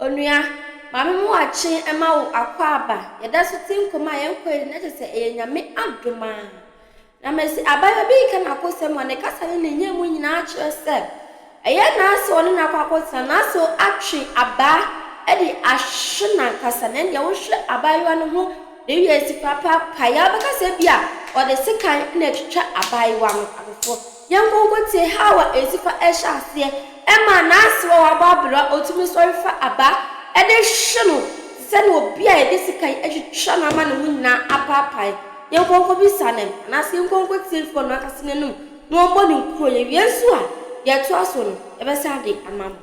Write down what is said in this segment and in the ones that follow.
Onua, Maame Moakye ma wo akwaaba. Yɛda so te nkɔmmɔ a yɛnkɔ yɛ na kyerɛ sɛ ɛyɛ Nyame adom ara. Na mese abaayewa bi reka n'akosɛm a ne kasa ne ne nyɛmu nyinaa kyerɛ sɛ ɛyɛ n'ase ɔne no akɔ akɔtena, n'ase atwe abaa de ahwe n'ankasa. Na ɛndeɛ wohwɛ abaayewa no ho ne wiase papaapa yi a wobɛka sɛ ebia ɔde sekan na atwitwa abaayewa no. Adɔfoɔ, yɛnkɔ nkɔtie how a ɛsi fa hyɛ aseɛ ma n'ase a wabɔ aberewa ɔtumi sɔre fa abaa de hwe no te sɛ nea obi a yɛde sekan atwitwa no ama ne ho nyinaa apaapae. Yɛnkɔ nkɔbisa no anaasɛ yɛnkɔ nkɔtie mfi ɔno ankasa n'anom na ɔmmɔ ne nkuro. Yɛwie nso a, deɛ ɛtoa so no, yɛbɛsan de ama mo.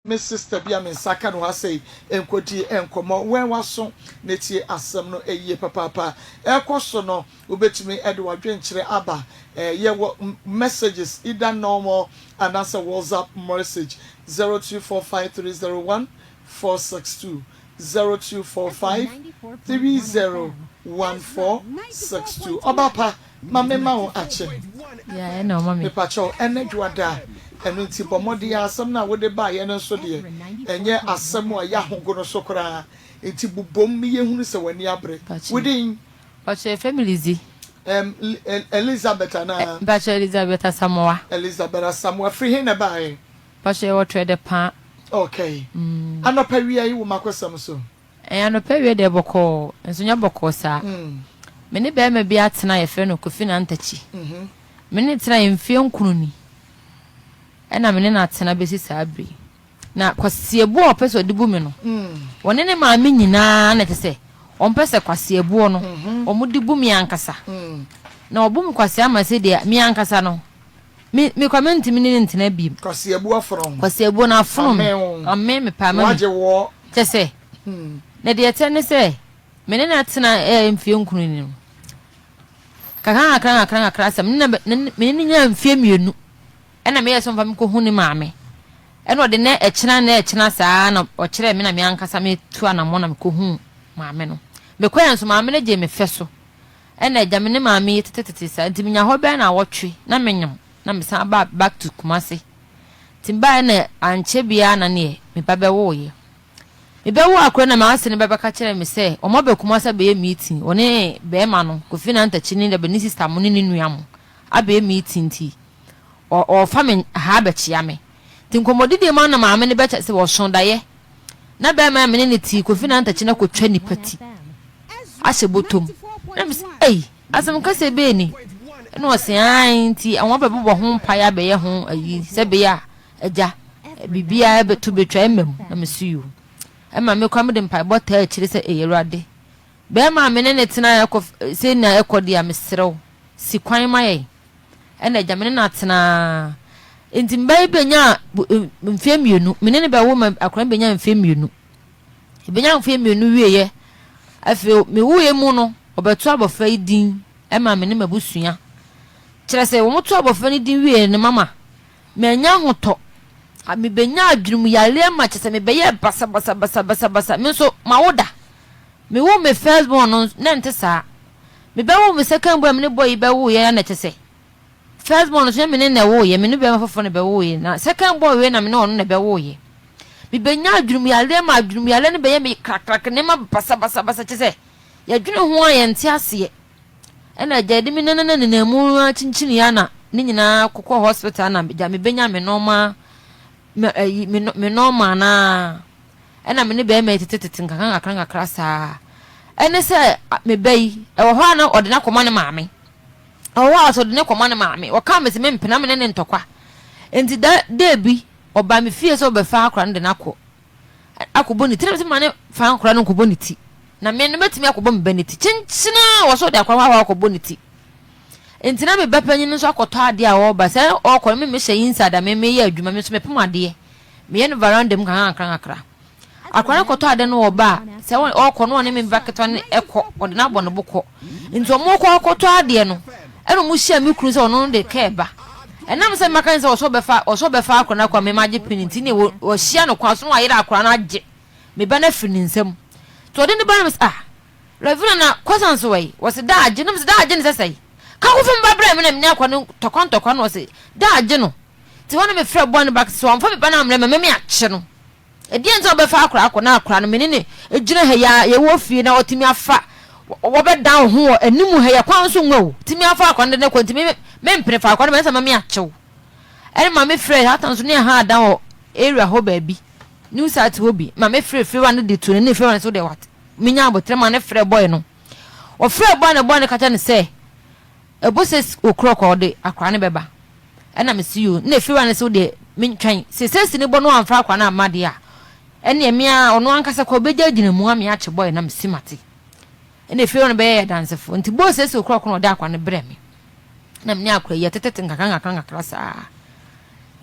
Me sister bi a me nsa ka no ha sei nkɔdi nkɔmmɔ. Wɛn w'aso na tie asɛm no yie papaapa. Ɛrekɔ so no, wobɛtumi de w'adwenkyerɛ aba. Yɛwɔ messages, either normal anaasɛ WhatsApp message, 0245301462. 0245 30 1462 Ɔba pa ma me ma wo akye. Yeah, ɛna ɔma me. Mepakyɛw, ɛnɛ dwoada, ɛno nti bɔ mmɔden ara asɛm no a wode baeɛ no nso deɛ, ɛnyɛ asɛm a ɛyɛ ahogono so koraa, nti bobom ma yɛnhunu sɛ w'ani abere. Wo din? Mpakyɛw, yɛfrɛ me Lizzy. Ɛm, Elizabeth anaa? Mpakyɛw, Elizabeth Asamoah. Elizabeth Asamoah, firi he na ɛbaeɛ? Mpakyɛ yɛwɔ trɛ dɛ paa. Okay. Anɔpa wia yi wo makosɛm so. Ɛɛ anɔpa wia deɛ bɔkɔɔ nso nyɛ bɔkɔɔ saa. Me ne bɛɛma bi atena yɛfrɛ no Kofi Nantakyi. Me ne no tenaeɛ mfeɛ nkron ni ɛna me ne no atena bɛsi saa bere yi. Na kwaseɛbuo a ɔpɛ sɛ ɔde bu me no, ɔne ne maame nyinaa na kyɛ sɛ ɔmpɛ sɛ kwaseɛbuo no wɔde bu me ankasa. Na ɔbu me kwasea ma sɛ deɛ me ankasa no Me, me kwa mentumi ne no ntena biem. Kwasi abu afono wo. Kwasi abuo no afono me. Amee wo. Amee me paa ma me. Wagye woɔ. Kyɛ sɛ, na deɛ ɛteɛ ne sɛ, me ne no atena ɛɛ mfeɛ nkron ni no, kakra nkakra nkakra nkakra sɛ me ne no, me ne no nyaa mfeɛ mmienu, ɛna meyɛɛ sɛ ɔmfa me nkɔhu ne maame. Ɛna ɔde nɛ ɛkyena nɛ ɛkyena saa na ɔkyerɛɛ me na me ankasa metu anammɔn na mekɔhuu maame no. Mekɔeɛ nso maame no gyee me fɛ so. Ɛna agya me ne maame yi tetetete saa nti menya hɔ bɛyɛ naawɔtwe na menyem na mesan ba back to Kumasi nti mebaeɛ na ankyɛ biara na neɛ me ba bɛwooyɛ. Me bɛwoo akora na m'ase no bɛbɛka kyerɛɛ me sɛ wɔn aba Kumasi abɛyɛ meeting wɔne bɛɛma no Kofi Nantakyi ne ne sister mo ne ne nua mo abɛyɛ meeting nti ɔɔfa me ha abɛkyea me nti nkɔmmɔdidie mu ara na maame no bɛkyɛ sɛ wɔso daeɛ na bɛɛma a me ne no te Kofi Nantakyi no akɔtwa nipa ti ahyɛ bɔtɔ mu. Na mese, Ei, asɛm kɛseɛ bɛn ni? Ɛna ɔse, Ae, nti wɔn abɛbobɔ ho mpaeɛ abɛyɛ ho ayi sɛ ɛbɛyɛ a agya, biribiara bɛto bɛtwa ɛmma mu. Na mese, Yoo. Ɛma me koraa mede mpaebɔ taa akyire sɛ, Ei, Awurade, bɛrima a me ne no tena ɛkɔ sei na ɛkɔ deɛ a, mesrɛ wo, si kwan ma yɛn. Ɛna agya, me ne no atena ara. Nti me ba yi bɛnyaa mfeɛ mmienu, me ne no bɛwo ma akwadaa no bɛnyaa mfeɛ mmienu. Ebenya mfe mmienu wieeɛ. Afei me wuiɛ mu no, wɔbɛto abɔfra yi din ma me ne m'abusua. Kyerɛ sɛ, wɔto abɔfra no din wieeɛ no, mama mannya ahotɔ. Mebɛnyaa adwenemyareɛ ma kyerɛ sɛ mebɛyɛɛ basabasabasabasa. Me nso, mawo da. Mewoo me first born no, na ɛnte saa. Mebɛwoo me second born a me ne boy yi bɛwoeɛ na kyerɛ sɛ, First born no nso nyɛ me ne na ɛwooyɛ, me ne barima foforɔ na ɛbɛwooyɛ, na second born wei na me ne ɔno na ɛbɛwooyɛ. Mebɛnya adwenemyareɛ ma adwenemyareɛ no bɛyɛ me krakrakra, nneɛma basabasabasa kyɛ sɛ yɛdwene ho a yɛnte aseɛ. Ɛna agya yɛde me nanana nenam mu ara kyinkyini a na ne nyinaa kɔkɔ hospital na agya mebɛnya me nɔɔma me ayi me me nɔɔma naa ɛna me ne bɛrima yi tetetete nkakra nkakra nkakra saa. Ɛne sɛ me ba yi ɛwɔ hɔ a na ɔde no akɔma ne maame. Ɔwɔ hɔ a ɔsɛ ɔde no kɔma ne maame. Ɔkaa me sɛ mempene me ne no ntɔkwa. Nti da da bi ɔbaa me fie sɛ ɔbɛfa akora no de no akɔ akɔbɔ ne ti. Na mese ma ne fa akora no nkɔbɔ ne ti. Na me no mɛtumi akɔbɔ me ba ne ti. Kyenkyene a wɔ sɛ ɔde akora hɔ akɔbɔ ne ti. Nti na me ba panyin no nso akɔtɔ adeɛ a ɔreba. Sɛ ɔrekɔ no me mehyɛ inside a me meyɛ adwuma me nso mepem adeɛ. Meyɛ no veranda mu kakra kakra kakra. Akwadaa no kɔtɔ ade no ɔba a, sɛ ɔrekɔ no ɔne me ba ketewa no kɔ, ɔde no abɔ ne bo kɔ. Nti wɔrekɔ akɔtɔ adeɛ no, ɛna wɔhyia me kunu sɛ ɔno no de kaa ba. Ɛnam sɛ maka ne sɛ ɔsɛ ɔbɛfa ɔsɛ ɔbɛfa akwadaa no akɔ a me magye pini nti ne wɔhyia no kwan so na wayere akwadaa no agye me ba no afiri ne nsam. Nti ɔde ne ba no sɛ ah Lavina na kɔsa nso wɔ yi wɔsi da agye no sɛ da agye no sɛ sɛe ka kɔfa me ba brɛ me na me ne akwadaa no tɔkwa ntɔkwa no wɔsi da agye no. Nti hɔ na mefrɛ bɔne ba sɛ wɔmfa me ba no ammrɛ me mɛme akye no. Ɛdeɛn nti na wobɛfa akora akɔ na akora no me ne no gyina ha yi ara, yɛwɔ fie na watumi afa, wɔbɛdan wo ho wɔ anim ha yi, kwan nso nwa o, tumi afa akora no de no kɔ nti me mempene fa akora no ma ɛsɛ ma me akyew. Ɛne ma me frɛ saa tan so ne ɛha adan wɔ area hɔ baabi, new site hɔ bi, ma me frɛ fie wa no de tu no ne fie wa no so deɛ wat, menya abotere ma ne frɛ boy no. Ɔfrɛ boy no boy no ka kyerɛ no sɛ, Ɛbɔ sɛ okorɔkɔ a ɔde akora no bɛba. Ɛna mese yoo. Ɛna efiewura no se wodeɛ mentwɛn. Sɛ sɛsi no bɔ na wamfa akora no amma deɛ a, ɛneɛ me ara ɔno ankasa koraa ɔbɛgya agyina mu ame akye bɔe na mese mate. Ɛna efiewura no bɛyɛ yɛ adansefo. Nti bɔɔ sɛsi okorɔkɔ na ɔde akora no brɛ me. Ɛna mene akora yi yɛtetete nkakra nkakra nkakra saa.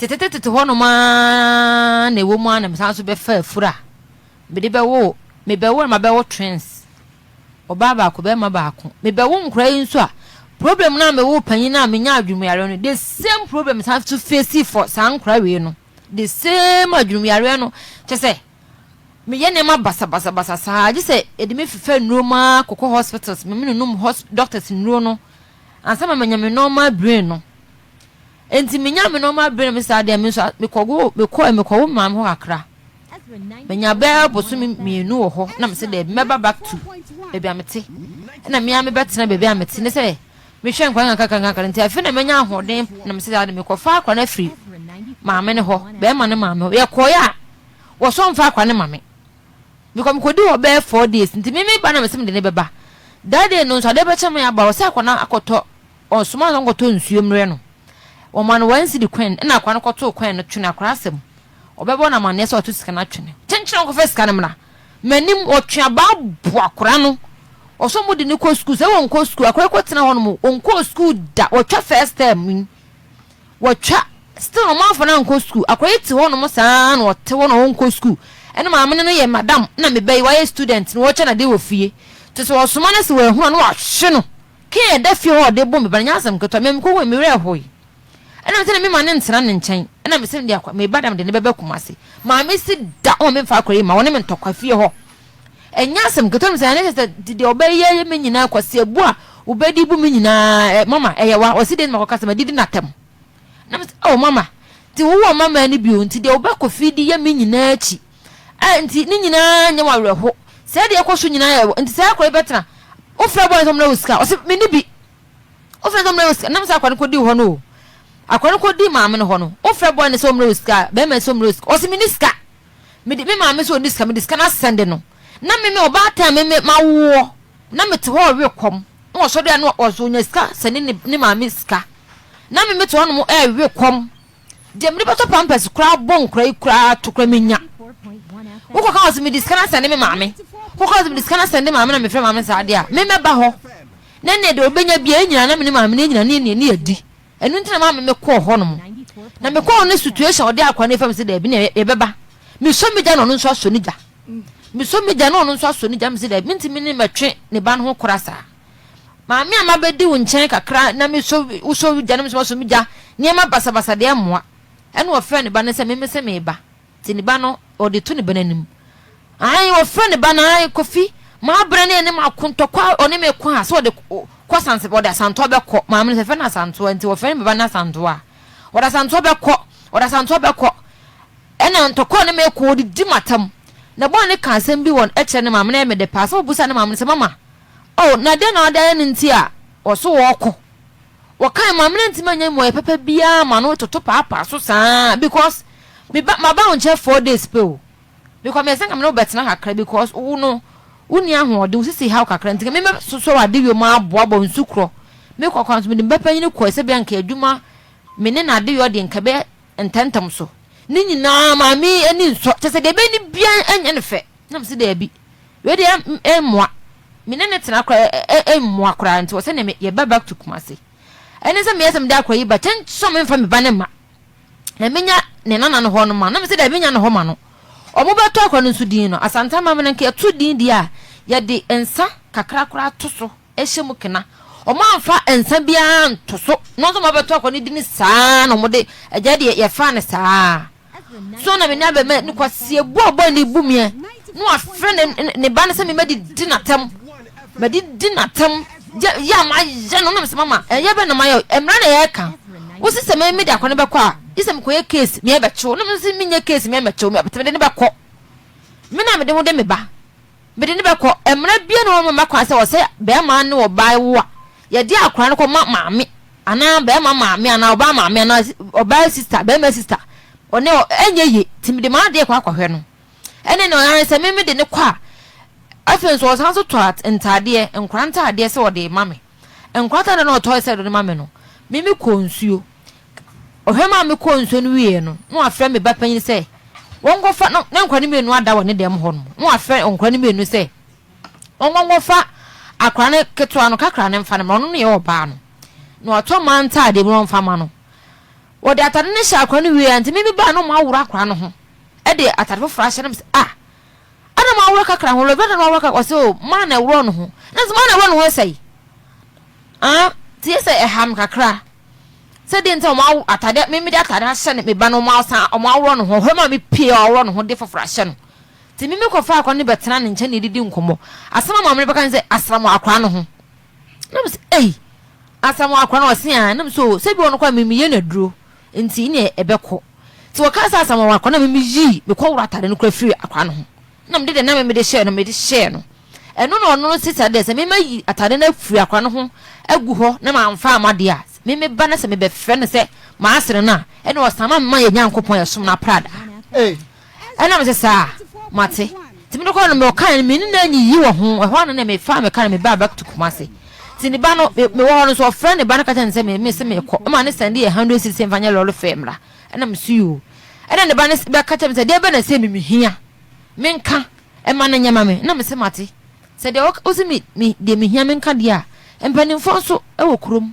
Tetetetete hɔnom ara na ɛwɔ mu ara na mesan so bɛfa afuru a mede bɛwo, mebɛwo na mabɛwo twins. Ɔbaa baako bɛɛma baako. Me bɛ wo nkora yi nso a problem no a me wo panyin no a me nya adwenemyareɛ no the same problem san so face for saa nkora wei no the same adwenemyareɛ no kyɛ sɛ me yɛ nneɛma basa basa basa saa gye sɛ yɛde me fifa nnuro mu ara kɔkɔ hospitals me me nom hosp doctors nnuro no ansa ma manya me normal brain no Enti minyaa me nneɛma bere me saa deɛ me nso mekɔwo mekɔɛ mekɔwo me maame hɔ kakra. Menya bɛyɛ bosome mmienu wɔ hɔ na mese daabi mɛba back to baabi a mete. Ɛna me ara mebɛtena baabi a mete ne sɛ mehwɛ nkwadaa nkakra nkakra nti afei na manya ahoɔden na mese ade mekɔfa akwadaa no afiri maame no hɔ bɛrima no maame hɔ. Yɛkɔeɛ a wɔsɔ mfa akwadaa no ma me. Mekɔ mekɔdi hɔ bɛyɛ 4 days nti me meba na mese mede ne bɛba. That day no nso adeɛ bɛkyɛ me aba wɔ sɛ akwadaa no akɔtɔ Ɔsomaa no sɛ ɔnkɔtɔ nsuo mmrɛ no. Wɔmaa no one cedi coin, ɛna akwadaa no kɔtoo coin no twene akwadaa asɛm. Ɔbɛbɔ no amaneɛ sɛ wato sika no atwene. Kyenkyen ɔnkɔfa sika no mmra. M'anim, ɔtwe abaa bo akwadaa no. Ɔsɛ wɔde no kɔ sukuu. Sɛ wɔnkɔ sukuu, akwadaa yi kɔtena hɔ nom, ɔnkɔɔ sukuu da. Watwa first term yi. Watwa. Still no wɔamfa no ankɔ sukuu. Akwadaa yi te hɔ nom saa na ɔte hɔ na ɔnkɔ sukuu. Ɛna maame no no yɛ madam, ɛna me ba yi wayɛ student na ɔkyɛ no adeɛ wɔ fie. Nti sɛ ɔsoma no sɛ wahunu a na wahwe no. Kane a ɛda fie hɔ a ɔde bɔ me ba no nyɛ asɛm ketewa. Me a mekɔhui no, me werɛ hoe. Ɛna mese na mema no ntena ne nkyɛn. Ɛna mese mede akwa, me ba da mede no bɛba Kumasi. Maame se da ɔma memfa akwadaa yi mma, ɔne me ntɔkwa fie hɔ. Ɛnyɛ asɛm ketewa. Mesɛ ɛne sɛ sɛ deɛ ɔbɛyɛ yɛ me nyinaa kwasi abu a wobɛdi bu me nyinaa ɛ, mama ɛyɛ wa. Ɔse deɛ na makɔka sɛ madidi n'atɛm. Na mese oh mama, nti wowɔ mama no bio nti deɛ wobɛkɔ fie di yɛ me nyinaa akyi. A nti ne nyinaa nyɛ wo awerɛho. Sɛɛ deɛ ɛkɔ so nyinaa yɛ nti saa akwadaa yi bɛtena. Wofrɛ boy no sɛ ɔmmrɛ wo sika ɔse menni bi. Wofrɛ no sɛ ɔmmrɛ wo sika nam sɛ akwadaa no kɔdii hɔ no o. Akwadaa no kɔdii maame no hɔ no wofrɛ boy no sɛ ɔmmrɛ wo sika bɛrima sɛ ɔmmrɛ wo sika ɔse menni sika. Mede me maame sɛ ɔnni sika mede sika no asɛnde no. Na me me ɔbaatan me me mawoɔ na mete hɔ ɔwe kɔm na ɔsɔre a na ɔso ɔnya sika sɛne ne ne maame sika. Na me mete hɔ nom ɛwe kɔm. Deɛ mede bɛtɔ pampers koraa bɔ nkora yi koraa to koraa menya. Wokɔka wɔ sɛ mede sika no asɛnde me maame. Wokɔka wɔ sɛ mede sika no asɛnde maame na mefrɛ maame saa deɛ a, me mɛba hɔ. Na ɛnneɛ deɛ ɔbɛnya biara nyina na me ne maame no nyina ne ne ne yɛdi. Ɛno nti na maame mekɔɔ hɔ nom. Na mekɔɔ hɔ no situation ɔde akora no fam sɛ daabi na yɛbɛba. Mesɔ me gya na ɔno nso asɔ ne gya. Mesɔ me gya na ɔno nso asɔ ne gya. Mesɛ daabi mentumi ne mɛtwe ne ba no ho kora saa. Maame a mabɛdi wo nkyɛn kakra na mesɔ wosɔ wo gya na mesɔ masɔ me gya nneɛma basabasa deɛ mmoa. Ɛna ɔfrɛ ne ba no sɛ meme sɛ meba. Nti ne ba no ɔde to ne ba no anim. Ae ɔfrɛ ne ba no ae Kofi mabrɛ ne ɛne mako ntɔkwa ɔne me ko a sɛ ɔde kɔ sanse ɔde asantoa bɛkɔ. Maame no sɛ fɛ no asantoa nti ɔfrɛ ne ba no asantoa. Ɔde asantoa bɛkɔ ɔde asantoa bɛkɔ. Ɛna ntɔkwa ɔne me ko ɔde di matam. Na bɔɔ ne ka asɛm bi wɔ ɛkyerɛ ne maame no ɛyɛ me dɛ paa sɛ ɔbusa ne maame no sɛ mama Oh, na dɛn na ɔde ayɛ no nti a ɔso ɔɔko? Wɔkae, Maame no antumi anyɛ mmuaeɛ papa biara ma no toto paapaa so saa because me ba, maba wo nkyɛn 4 days pɛ o. Because meyɛ sɛ nka me ne wo bɛtena kakra because wo no, wonni ahoɔden, wo sisi haw kakra nti nka me mɛsosɔ w'ade wiem aboaboa nsu korɔ. Mekɔ kwan so mede me ba panyin kɔe sɛ bia nka adwuma me ne n'adeyɔ deɛ nka ɛbɛyɛ ntɛmntɛm so. Ne nyinaa maame yi ani nsɔ, kyerɛ sɛ deɛ ɛbɛyɛ no biara ɛnyɛ no fɛ. Na mese daabi, wei deɛ ɛmmoa. Me ne no tena koraa ɛmmoa koraa nti wɔ sɛ ne yɛba back to Kumasi. Ɛne sɛ meyɛ sɛ mede akora yi ba kyɛnkyɛn memfa me ba ne ma. Na menya ne nana no hɔ no ma. Na mese daabi menya ne hɔ ma no. Ɔmo bɛtɔ akora no nso din no. Asante amammerɛ no nka yɛto din deɛ a yɛde nsa kakra koraa to so hyɛ mu kena. Ɔmo amfa nsa biara anto so. Na nso ɔmo abɛto akora no din saa na ɔmo de agya deɛ yɛfaa no saa. So na me nua bɛma ne kwasia bu a ɔbɔ ne bu meɛ na wafrɛ ne ne ba no sɛ mema didi n'atɛm madidi n'atɛm yɛ yɛ a mayɛ no nam sɛ mama ɛyɛ bɛ na mayɛ mmara na yɛreka wo sɛ sɛ me mede akɔ ne bɛkɔ a gye sɛ mekɔyɛ case meɛ bɛkyew na me sɛ menyɛ case meɛ mɛkyew mede ne bɛkɔ. Me na mede wo de me ba. Mede no bɛkɔ. Mmara biara nni hɔ a ɛma kwan sɛ wɔsɛ barima ne ɔbaa wo a, yɛde akwadaa no kɔma maame anaa barima maame anaa ɔbaa maame anaa ɔbaa sista, barima sista. Ɔne ɛnyɛ ye. Nti mede m'adeɛ kɔ akɔhwɛ no. Ɛne no ayɛ sɛ me mede no kɔ a, afei nso ɔsan nso tɔ ntaadeɛ, nkwadaa ntaadeɛ sɛ ɔde rema me. Nkwadaa ntaadeɛ no a ɔtɔe sɛ ɔde rema me no, me mekɔɔ nsuo. Ɔhwɛ maa mekɔɔ nsuo no wieeɛ no, na wafrɛ me ba panin sɛ wɔnkɔfa, na na nkwadaa no mmienu ada wɔ ne dɛm hɔ nom, na wafrɛ nkwadaa no mmienu sɛ wɔnkɔfa akwadaa no ketewa no, kakra no mfa no mmra, ɔno no yɛ ɔbaa no, na watɔ mmaa ntaadeɛ bi na ɔmfa ma no. Wɔde atade no hyɛɛ akwadaa no wieeɛ a, nti me mebaa na wɔaworɔ akwadaa no ho de atade foforɔ ahyɛ no, mesɛ ah, Ana maworɔ kakra ho, Reverend na maworɔ kakra, ɔsɛ o, maa na ɛworɔ no ho. Na sɛ maa na ɛworɔ no ho sɛe. Ah, nti yɛ sɛ ɛha me kakra. Sɛ deɛ nti a wɔn atade, me mede atade ahyɛ ne me ba no, wɔn asan wɔn aworɔ no ho, hɔ ma me pie a wɔaworɔ no ho de foforɔ ahyɛ no. Nti me mekɔfa akora no bɛtena ne nkyɛn na yɛdidi nkɔmmɔ. Asɛm a maame no bɛka ne sɛ, asram wɔ akora no ho. Na me sɛ, ei, asram wɔ akora no, ɔse a, na me sɛ o, sɛ bi wɔ no kɔ a me meyɛ no aduro, nti ne ɛbɛkɔ. Nti wɔkaa sɛ asram wɔ akora no na me meyii, mekɔworɔ atade no kora firi akora no ho. Na mede deɛ na me mede hyɛɛ no, mede hyɛɛ no. Ɛno na ɔno no sesa deɛ sɛ me mayi atade no afiri akora no ho agu hɔ na mamfa amma deɛ a, me meba na sɛ mebɛfrɛ no sɛ m'asene no a, ɛne ɔsan ma mema yɛn Nyankopɔn yɛsom no apradaa. Ɛna mese saa, mate. Nti mede kɔɔ no me ɔkae no me ne no anyiyi wɔ ho, ɛhɔ ara na mefaa me car na mebaa back to Kumasi. Nti ne ba no, me mewɔ hɔ no nso ɔfrɛ ne ba no ka kyerɛ no sɛ me mese mekɔ, ɛma ne sɛnde yɛ hundred cedis sɛ mfa nyɛ lɔre fare mmra. Ɛna mese yoo. Ɛna ne ba no bɛka kyerɛ me sɛ deɛ bɛn na sɛ me mehia, menka. Ɛma no nyɛ ma me na mese mate. Sɛ deɛ wose me me deɛ mehia menka deɛ a, mpanimfoɔ nso wɔ kurom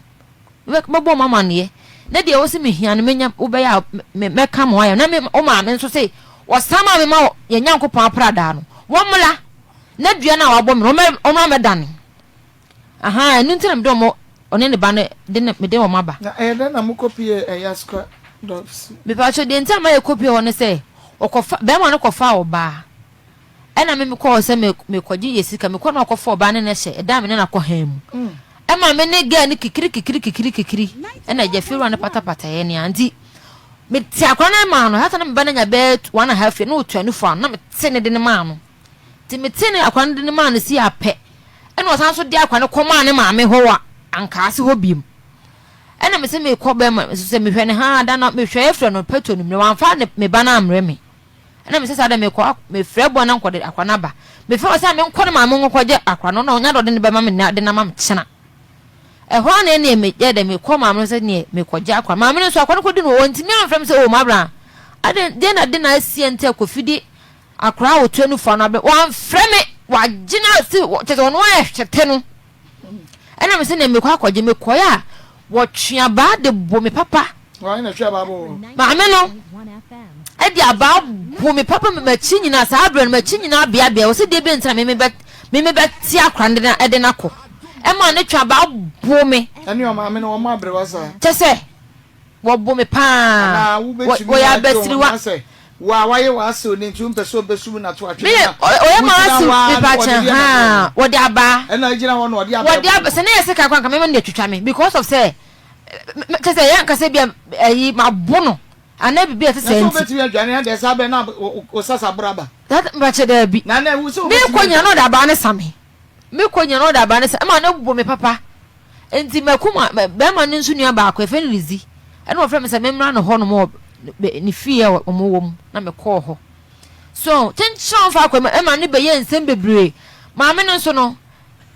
mɛbɔ wɔn amaneɛ na deɛ wose mehia no menya wobɛyɛ a me mɛka mo ayɛ na me wo maame nso se wɔsan maa me ma yɛn Nyankopɔn apradaa no wɔmmra na dua no a wabɔ me no wɔmmra mmɛdane. Ahaa ɛno nti na mede wɔn ɔne ne ba no de ne mede wɔn aba. Na ɛyɛ dɛn na mokɔpuee Ɛyaskra dɔs? Mepakyɛw, deɛ nti a ma yɛkɔpuee hɔ ne sɛ, wɔkɔfa, barima no kɔfaa ɔbaa, ɛna me mekɔɔ hɔ sɛ me, mekɔgye yɛ sika, mekɔ na ɔkɔfa ɔbaa ne no hyɛ ɛdan a me ne no akɔ han mu. Ɛma me ne girl no kikiri kikiri kikiri kikiri, ɛna agya fiewura no patapataeɛ ne a, nti mete akwadaa no maa no, hata na me ba no anya bɛyɛ 1½ year, na ɔtua nufu ano, na mete ne de no maa no. Nti metee ne akwadaa no de no maa no si apɛ, ɛna ɔsan nso de akwadaa no kɔmaa ne maame hɔ wɔ Ankaase hɔ biom. Ɛna mese mekɔ bɛrima nso sɛ mehwɛ ne haa da no mehwɛ efrɛ no petrol no mmerɛ wamfa ne me ba no ammrɛ me. Ɛna mese saa dɛ mekɔ mefrɛ boa na nkɔde akwadaa no aba. Mefrɛ wɔ sɛ menkɔ ne maame hɔ kɔgye akwadaa no na ɔnya dɛ ɔde no bɛma me na de no ama me kyena. Ɛhɔ ara na ɛneɛ meyɛ dɛ mekɔ maame no sɛ neɛ mekɔgye akwadaa. Maame no nso akwadaa no kɔdi no ɔntumi amfrɛ me sɛ o mabra adɛn deɛ na de na asie nti a Kofi de Akwadaa a ɔtua nufu ano abɛ wamfrɛ me wagyina si kyɛ sɛ ɔno ayɛ hwete no ɛna me sɛ nea mekɔ akɔgye mekɔɛ a wɔtwe abaa de bo me papa maame no ɛde abaa bo me papa m'akyi nyinaa saa berɛ no m'akyi nyinaa beabea wɔ sɛ deɛ bi ntina me mebɛ me mebɛte akora no de no akɔ ɛma ne twe abaa bo me ɛne ɔmaame no wɔn aberewa saa kyɛ sɛ Wɔbo me paa. Anaa wobɛtumi Wɔyɛ agye wo abasiriwa. ho sɛ wo a wayɛ w'asew no nti wompɛ sɛ ɔbɛsu mu na to atwene Me no a, ɔyɛ wogyina m'asew hɔ ara na mepa wɔde kyɛn deɛ na haa ɛbrɛ wo. wɔde abaa. Ɛna agyina hɔ na ɔde abaa Wɔde bu aba wo. sɛ ne yɛ sika koraa nka mɛma no de atwitwa me because of sɛ kyɛ sɛ ɛyɛ anka sɛ bi a ɛyi mabo no anaa biribi a ɛte Na saa sɛ nti. wobɛtumi adwane a deɛ saa berɛ na wo sasaboro aba. That mepa kyɛ daabi. Na na ɛwo sɛ wobɛtumi Mekɔ nyina adwane. na ɔde abaa no sa me. Mekɔ nyina na ɔde abaa no sa ɛma ne bo me papa. Enti m'akuma, barima no nso nua baako, yɛfrɛ no Lizzy, ɛna ɔfrɛɛ me sɛ memmra ne hɔnom wɔ ne fie a wɔwɔ mu, na mekɔɔ hɔ. So kyenkyen a ɔmfa akɔ ɛma no bɛyɛɛ nsɛm bebree. Maame no nso no,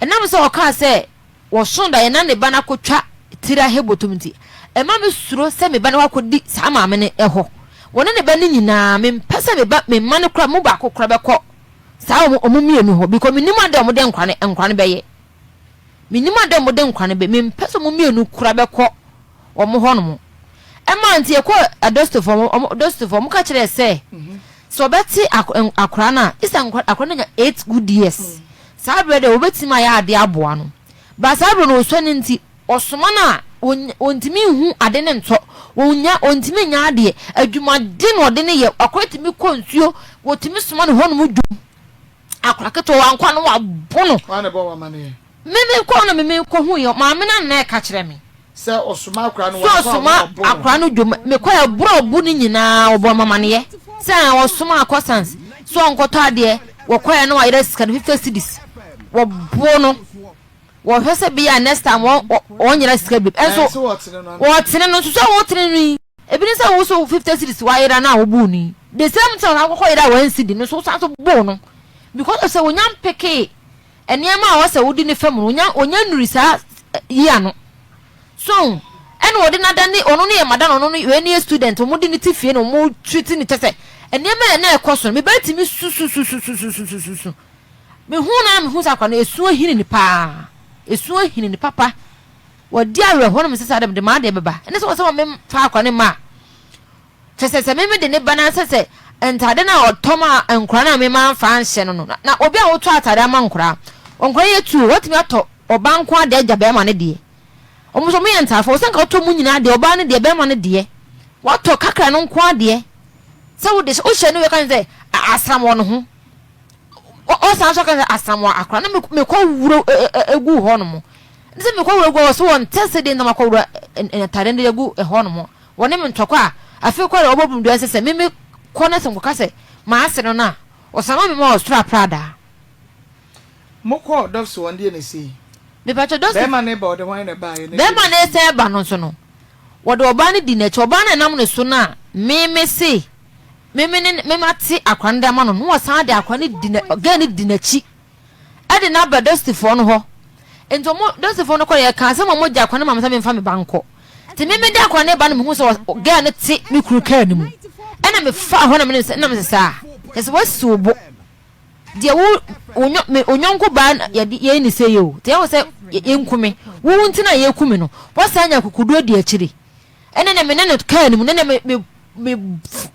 ɛnam sɛ ɔkaa sɛ wɔso daeɛ na ne ba no akɔtwa tiri ahɛ bɔtɔm nti, ɛma me suro sɛ me ba no akɔdi saa maame no hɔ. Wɔne ne ba no nyinaa, mempɛ sɛ me ba, me mma no koraa, mu baako koraa bɛkɔ saa wɔn mmienu hɔ, because mennim adeɛ a wɔde nkora no, nkora no bɛyɛ. Mennim ade a wɔde nkwa no bɛ, mempɛ sɛ wɔn mmienu kora bɛkɔ wɔn hɔnom. Ɛmaa nti yɛkɔɔ Adostofo, wɔn, Adostofo, wɔn ka kyerɛɛ sɛ, sɛ wɔbɛte akora no a, gye sɛ akora no anya 8 good years. Saa berɛ deɛ wɔbɛtumi ayɛ adeɛ aboa no. Ba saa berɛ no ɔsua no nti, ɔsoma no a, ɔntumi nhu ade no ntɔ, ɔnya, ɔntumi nyɛ adeɛ. Adwumaden na ɔde no yɛ, akora tumi kɔ nsuo, wɔtumi soma no hɔnom dwom. Akora ketewa wankɔ a na wabo no. Hwan na ɛbɔ wo amaneɛ? Me me kɔ na me me kɔ hu yɛ maame na na ɛka kyerɛ me. Sɛ ɔsoma akora no wankɔ a Sɛ ɔsoma na wabo no. akora no dwom me kɔ ɛborɔ ɔbo no nyinaa ɔbɔ me amaneɛ sɛ ɔsoma akɔ sans. Sɛ ɔnkɔtɔ adeɛ, wɔkɔɛ na wayera sika no 50 cedis. Wɔbo no. Wɔhwɛ sɛ bia next time wɔn wɔnyera sika bi. Ɛnso wɔtene no nso sɛ wotene no yi. Ebi ne sɛ wo so 50 cedis wayera no a wobuu no yi. The same thing ɔsan kɔkɔ yera 1 cedi no so wosan so boo no. Because of sɛ wonya mpekee nneɛma a wɔsɛ wodi ne fam no, wonya wonya nnuri saa yi ano. So ɛna wɔde no adane ɔno no yɛ madam ɔno no wei no yɛ student wɔn de no te fie na wɔn treat no kyɛ sɛ nneɛma a na ɛkɔ so no me ba tumi susususususususu mehu na mehu sɛ akwa no esu ahini ne paa esu ahini ne papa wɔdi awerɛhoɔ na mesɛ sɛ adam de maa deɛ bɛba ɛne sɛ wɔsɛ wɔn memfa akwa ne mma kyɛ sɛ sɛ meme de ne ba na sɛ sɛ ntade no a ɔtɔ ma nkora no a mema mfa anhyɛ no no na obi a wotɔ atade ama nkora nkora yɛ tuo watumi atɔ ɔba nko adeɛ agya bɛrima no deɛ Wɔn nso wɔyɛ ntaafo. Sɛ nka wotɔ mu nyinaa deɛ, ɔbaa no deɛ, bɛrima no deɛ, watɔ kakra no nko adeɛ. Sɛ wode wohyɛ no wɛka sɛ asram wɔ ne ho. Ɔsan so ka sɛ asram wɔ akora na mekɔ wuro egu hɔ nom. Ne sɛ mekɔ wuro gu hɔ so wɔn tɛ sɛ deɛ nam akɔ wuro ntaade no egu hɔ nom. Wɔne me ntɔkwa a afei kɔ deɛ wɔbɔ bumdua sɛ sɛ meme kɔ na sɛ nkɔka sɛ maase no no a ɔsan ma me ma ɔsoro apradaa. Mo kɔɔ dɔfs wɔn deɛ na esii. Mepakyɛ dɔfs. Bɛɛma no reba ɔde hwan na ɛbaeɛ na Bɛɛma no resan ba no nso no wɔde ɔbaa no di n'akyi ɔbaa no a ɛnam ne so no a me me se me me ne me mate akora no de ama no no wɔsan de akora no di na girl no di n'akyi ɛde no aba dɔstifoɔ no hɔ nti ɔmo dɔstifoɔ no kɔ yɛ ka asɛm ɔmo gye akora no ma me sɛ memfa me ba nkɔ nti me me de akora no ba no mehu sɛ girl no te me kunu kaa no mu ɛna me fa hɔ na me ne sɛ na me sɛ saa kyɛ sɛ wasi wo bo Deɛ wo wo nyɔ me wo nyɔnko baa na yɛde yɛn ne sɛ yɛ o deɛ ɛwɔ sɛ yɛnku me wo wo nti na yɛku me no wasan anya akokoduo adi akyire ɛne ne me ne no kaa ne mu ne ne me me me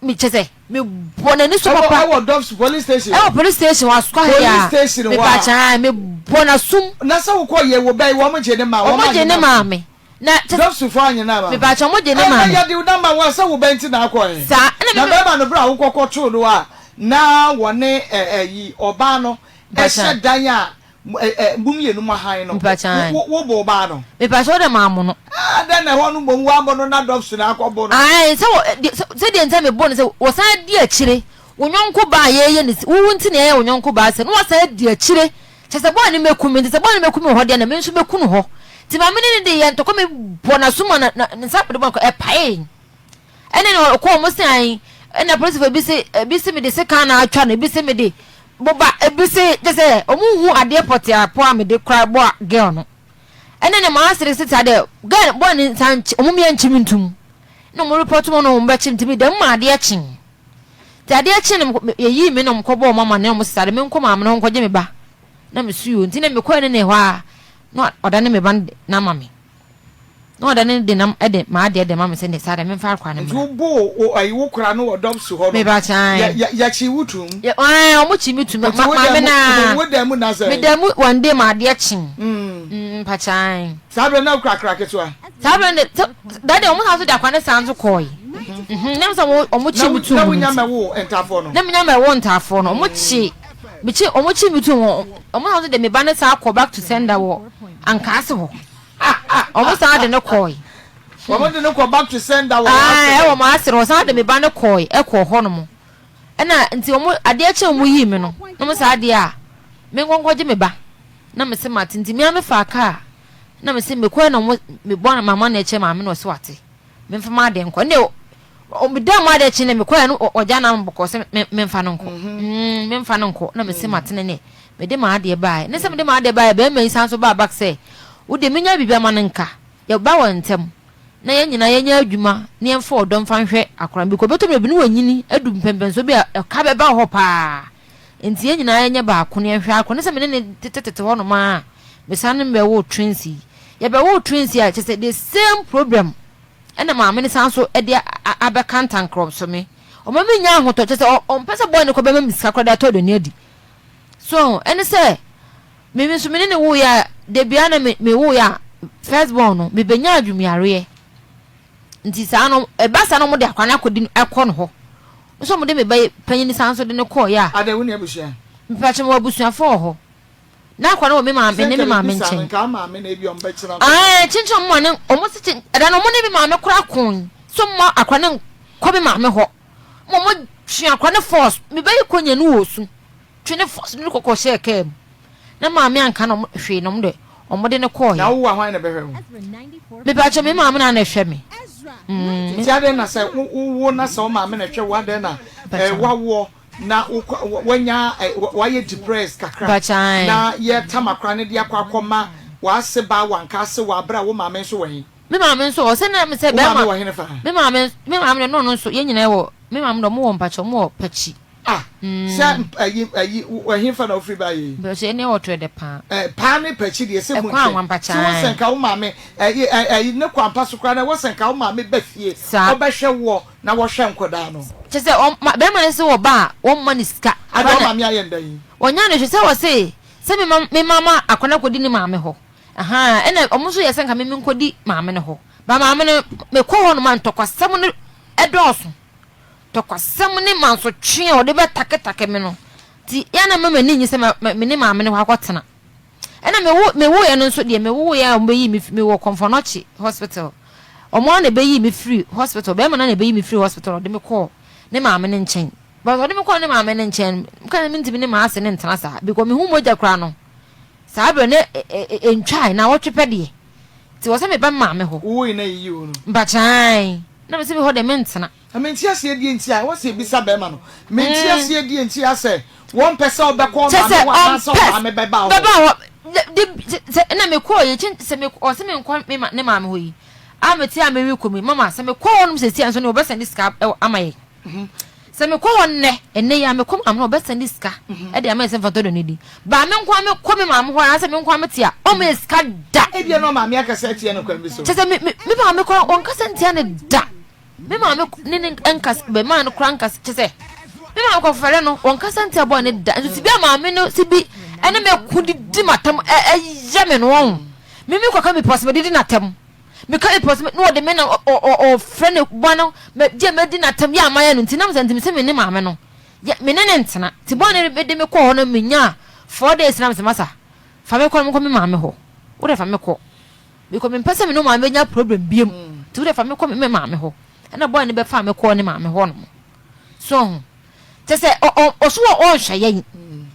me kyɛ sɛ me bɔ n'ani so papa ɛwɔ dɔps police station ɛwɔ police station wɔ asokɔ ha police station wɔ a me me bɔ n'asum na sɛ wokɔ yɛ wɔ bɛyi wɔn gye ne ma wɔn gye ne maame Na kyɛ sɛ. Joseph anye no ama. Mepakyɛw mo gye ne maa me. Ɛna yɛde wo no ama wo a sɛ wo ba nti na akɔ he? Saa, ɛna me. Na bɛrima no berɛ a wokɔ kɔtoo no a na wɔne ɛ ɛyi ɔbaa no Mpakyɛw. hyɛ dan a mo ɛ ɛ mo mmienu mo ahan no, Mpakyɛw. wo wo woboo baa no? Mepakyɛw wo dɛ mammo no. Ah dɛn na ɛhɔ no mmom woammɔ no na Dobson akɔbo no? Ae, sɛ wɔ ɛ deɛ sɛ sɛdeɛ nti a meboo no sɛ wɔsan di akyire, wo yɔnko baa a yɛreyɛ ne se, wo wo nti na yɛyɛ wo yɔnko baa sɛ, na wɔasan adi akyire Kyerɛ sɛ bɔɔ no mɛku me, nti sɛ bɔɔ no mɛku me wɔ hɔ deɛ na me nso mɛku no hɔ. Nti maame ne no de yɛ ntɔkwa me bɔ n'aso ma na na ne nsa de bɔ no ɛpaee. Ɛne na ɔkɔ ɔmo se ae ɛna polisifoɔ ebi se ebi se mede sekan na atwa no ebi se mede boba ebi se kyerɛ sɛ ɔmo nhu adeɛ pɔtee a po a mede kora bɔ girl no. Ɛne na maa sere se saa deɛ girl bɔɔ ne nsa nkye ɔmo mia nkye me ntum na ɔmo report mo na ɔmo bɛkye nti me dɛm ma adeɛ kye. Nti adeɛ kyee no yɛyii me na wɔkɔbɔɔ wɔn amaneɛ na wɔse sare menkɔ maame no hɔ nkɔgye me ba na mesu o nti na mekɔɛ ne ne hɔ a na ɔdane me ba no de no ama me na ɔdane no de nam de m'adeɛ de ma me sɛ ne sare memfa akora no Nti mmra. woboo wo ayi wo kora no wɔ dɔbs hɔ no Meba kyan. yɛ yɛ yɛkyee wo tum? Yɛ ɛɛ wɔn kyi me tum Nti ma wo maame dan mu naa wo dan mu na sɛn? meda mu one day ma adeɛ kye mm mpakyan. Saa berɛ no na wokura akora ketewa? Saa berɛ no de sɛ da deɛ wɔn san so de akora no san so kɔɔe. Mhm, na sɛ wɔn wɔn kyi Na me wo tum na no wonya nti. mmɛwoo ntaafoɔ no? Na menya mmɛwoo ntaafoɔ no. Wɔn kyi me kyi wɔn kyi me tum wɔn wɔn san so de me ba no san kɔ back to sender wɔ Ankaase hɔ. Wɔn san de no kɔɔe. Wɔn de no kɔ back to sender wɔ wɔn Ae, ase ɛwɔ hɔ. wɔn ase no wɔn san de me ba no kɔɔe ɛkɔɔ hɔ nom. Ɛna nti wɔn adeɛ kye wɔn yii me no na wɔn saa adeɛ a me nkɔ nkɔgye me ba na me se mate nti me ara me faa kaa na me se mekɔɛ na wɔn mebɔ m'amaneɛ kyerɛ maame na ɔse wate. Memfa m'adeɛ nkɔ. Ɛnna ɔda mu adeɛ kye no mekɔɛ no ɔgya nam bɔkɔɔ sɛ memfa no nkɔ. Mm, memfa no nkɔ. Na mese matene ne mede m'adeɛ baeɛ. Ne sɛ mede m'adeɛ baeɛ bɛrima yi san so baa back sɛ wo deɛ menya biribi ama no nka. Yɛba wɔ ntɛm na yɛn nyinaa yɛnyɛ adwuma na yɛmfa ɔdɔ mfa nhwɛ akwadaa no. Because ɔbɛtɔ baabi no wanyini adu mpɛmpɛnsoɔ bi a ɛka bɛba hɔ paa. Nti yɛn nyinaa yɛnyɛ baako na yɛnhwɛ akwadaa no. Ne sɛ me ne no tetetete hɔnom ara mesan ne no bɛwoo twins yi. Yɛbɛwoo twins yi a, kyerɛ sɛ the same problem ɛna maame no san so de abɛka ntankorɔ so me. Ɔma me nya ahotɔ, kyerɛ sɛ ɔmpɛ sɛ boy no kɔ bɛma me sika koraa de atɔ aduane adi. So ɛne sɛ me nso me ne ne woeɛ a, da biara na me woeɛ a, first born no, mebɛnya adwumyareɛ. Nti saa no, ɛba saa na wɔde akwadaa no akɔdi ɛkɔ no hɔ. Nso wɔde me ba panyin san so de no kɔeɛ a. Adɛn, wo ne abusua? Mepakyɛ mewɔ abusuafoɔ wɔ hɔ. Na akwa no wɔ me maame ne me maame nkyɛn. Ae, kyenkyen ɔmo ma ne ɔmo se kyen ɛda no ɔmo ne me maame kora koe sɛ ɔmo ma akwa no nkɔ me maame hɔ. Ma ɔmo Twe akora no force me ba yi kɔ nya no wɔ su twe ne force no kɔkɔ hyɛɛ kaa mu na maame anka na ɔmo hwee na ɔmo de ɔmo de no kɔɔ Na yɛ. wo wa hwan na ɛbɛhwɛ wo? Me pa kyɛw me maame na na ɛhwɛ me mm. Nti adɛn na sɛ wo wo na sɛ wo maame na ɛhwɛ wo adɛn na eh, wawoɔ na wokɔ wanya eh, wayɛ depressed kakra Mpakyɛw. na yɛtam akora no de akɔ akɔma w'ase baa wanka ase wɔ abere a wo maame nso wɔ he? Me maame nso wɔ sɛ na me sɛ Wo maame bɛrima wɔ henefa? me maame me maame de no no nso yɛn nyinaa wɔ me maame de ɔmo wɔ mpakyɛw ɔmo wɔ pakyi. Ah sɛ Mm. ayi ayi ɛhefa na wofiri baayɛ yi? Mpakyɛw yɛn wɔ trɛdɛ paa. Eh, paa ne pakyi deɛ sɛ mu Ɛkwan ntwɛ anwa ti mpakyɛw wo sɛ ae. nka wo maame ɛyi ɛyi ne kwampa so koraa na ɛwɔ sɛ nka wo maame ba fie Saa. ɔbɛhwɛ woɔ na wɔhwɛ nkɔdaa no. Kyɛ sɛ ɔm ma bɛrima no sɛ ɔba a wɔmma no sika. Ada wo maame ayɛ no dɛn? Ɔnya no hwɛ sɛ ɔse sɛ me ma me ma ma akwadaa kɔdi ne maame hɔ. Ahaa ɛna ɔmo nso yɛ sɛ nka me menkɔdi maame no hɔ. Ba maame no mekɔ hɔ nom a ntɔkwasɛm no ɛdɔɔso. Ntɔkwasɛm ne mansotwe a ɔde bɛtaketake me no nti yɛ a na mma m'ani nnye sɛ me ne maame no hɔ akɔtena. Ɛna mewo mewoeɛ no nso deɛ mewoeɛ a wɔbɛyii me mewɔ Kɔmfɔnɔkye hospital. Wɔn ara na ɛbɛyii me firi hospital, bɛrima no ara na ɛbɛyii me firi hospital na ɔde me kɔɔ ne maame no nkyɛn. But ɔde me kɔɔ ne maame no nkyɛn no, meka sɛ mentumi ne m'ase no ntena saa because mehu mogya koraa no saa berɛ no ɛntwae naawɔtwe pɛ deɛ nti wɔ sɛ meba me maame hɔ. Wowoe na ɛyii wo no? Mpakyae na mese me hɔ deɛ mentena. Na mente aseɛ deɛ nti a ɛwɔ sɛ yɛbisa bɛrima no. Mente aseɛ deɛ nti a sɛ wɔmpɛ sɛ wobɛkɔ wo Kyɛ maame sɛ hɔ anaasɛ wo ɔmpɛ maame bɛba wo hɔ. bɛba hɔ de sɛ ɛna mekɔɔ yi kyi sɛ me ɔsɛ menkɔ me ma ne maame hɔ yi a mete a merekɔ mu yi mama sɛ mekɔ hɔ nom sɛsi a nso ne wɔbɛsɛnde sika ama yɛ sɛ mekɔ hɔ nnɛ ɛnnɛ yi a mekɔ maame hɔ ɔbɛsɛnde sika ɛde ama yɛ sɛ mfa ntɔ aduane di ba me nko a mekɔ me maame hɔ anaasɛ me nko a mete a ɔmma yɛ sika da. Ebia na ɔmaame akasa atia no kwan bi so. Kyɛ sɛ me me me maame koraa ɔnkasa ntia no da. Me maame ne no nkasa, bɛmaa no koraa nkasa, kyɛ sɛ me maame kɔfɛre no, wɔnkasa ntia bɔɔ ne da. Nso sibi a maame no sibi ɛne me ko didi m'atam ɛyɛ me no wɔn. Me me kɔka mi pɔs me didi n'atam. Me ka mi pɔs me na ɔde me na ɔfrɛ ne ba no mɛ gye mɛ di n'atam yɛ amayɛ no nti nam sɛ nti me sɛ me ne maame no yɛ me ne ne ntena. Ti bɔɔ ne de me kɔɔ hɔ no me nya 4 days na me sɛ masa fa me kɔ no me kɔ me maame hɔ. Wo de fa me kɔ. Because mempɛ sɛ me ne wo maame bɛnya problem biom nti wo deɛ fa me kɔ me maame hɔ. Ɛna boy no bɛfaa me kɔɔ ne maame hɔ nom. So ɔho? Kyɛ sɛ ɔso wɔ ɔnhwɛ yɛn.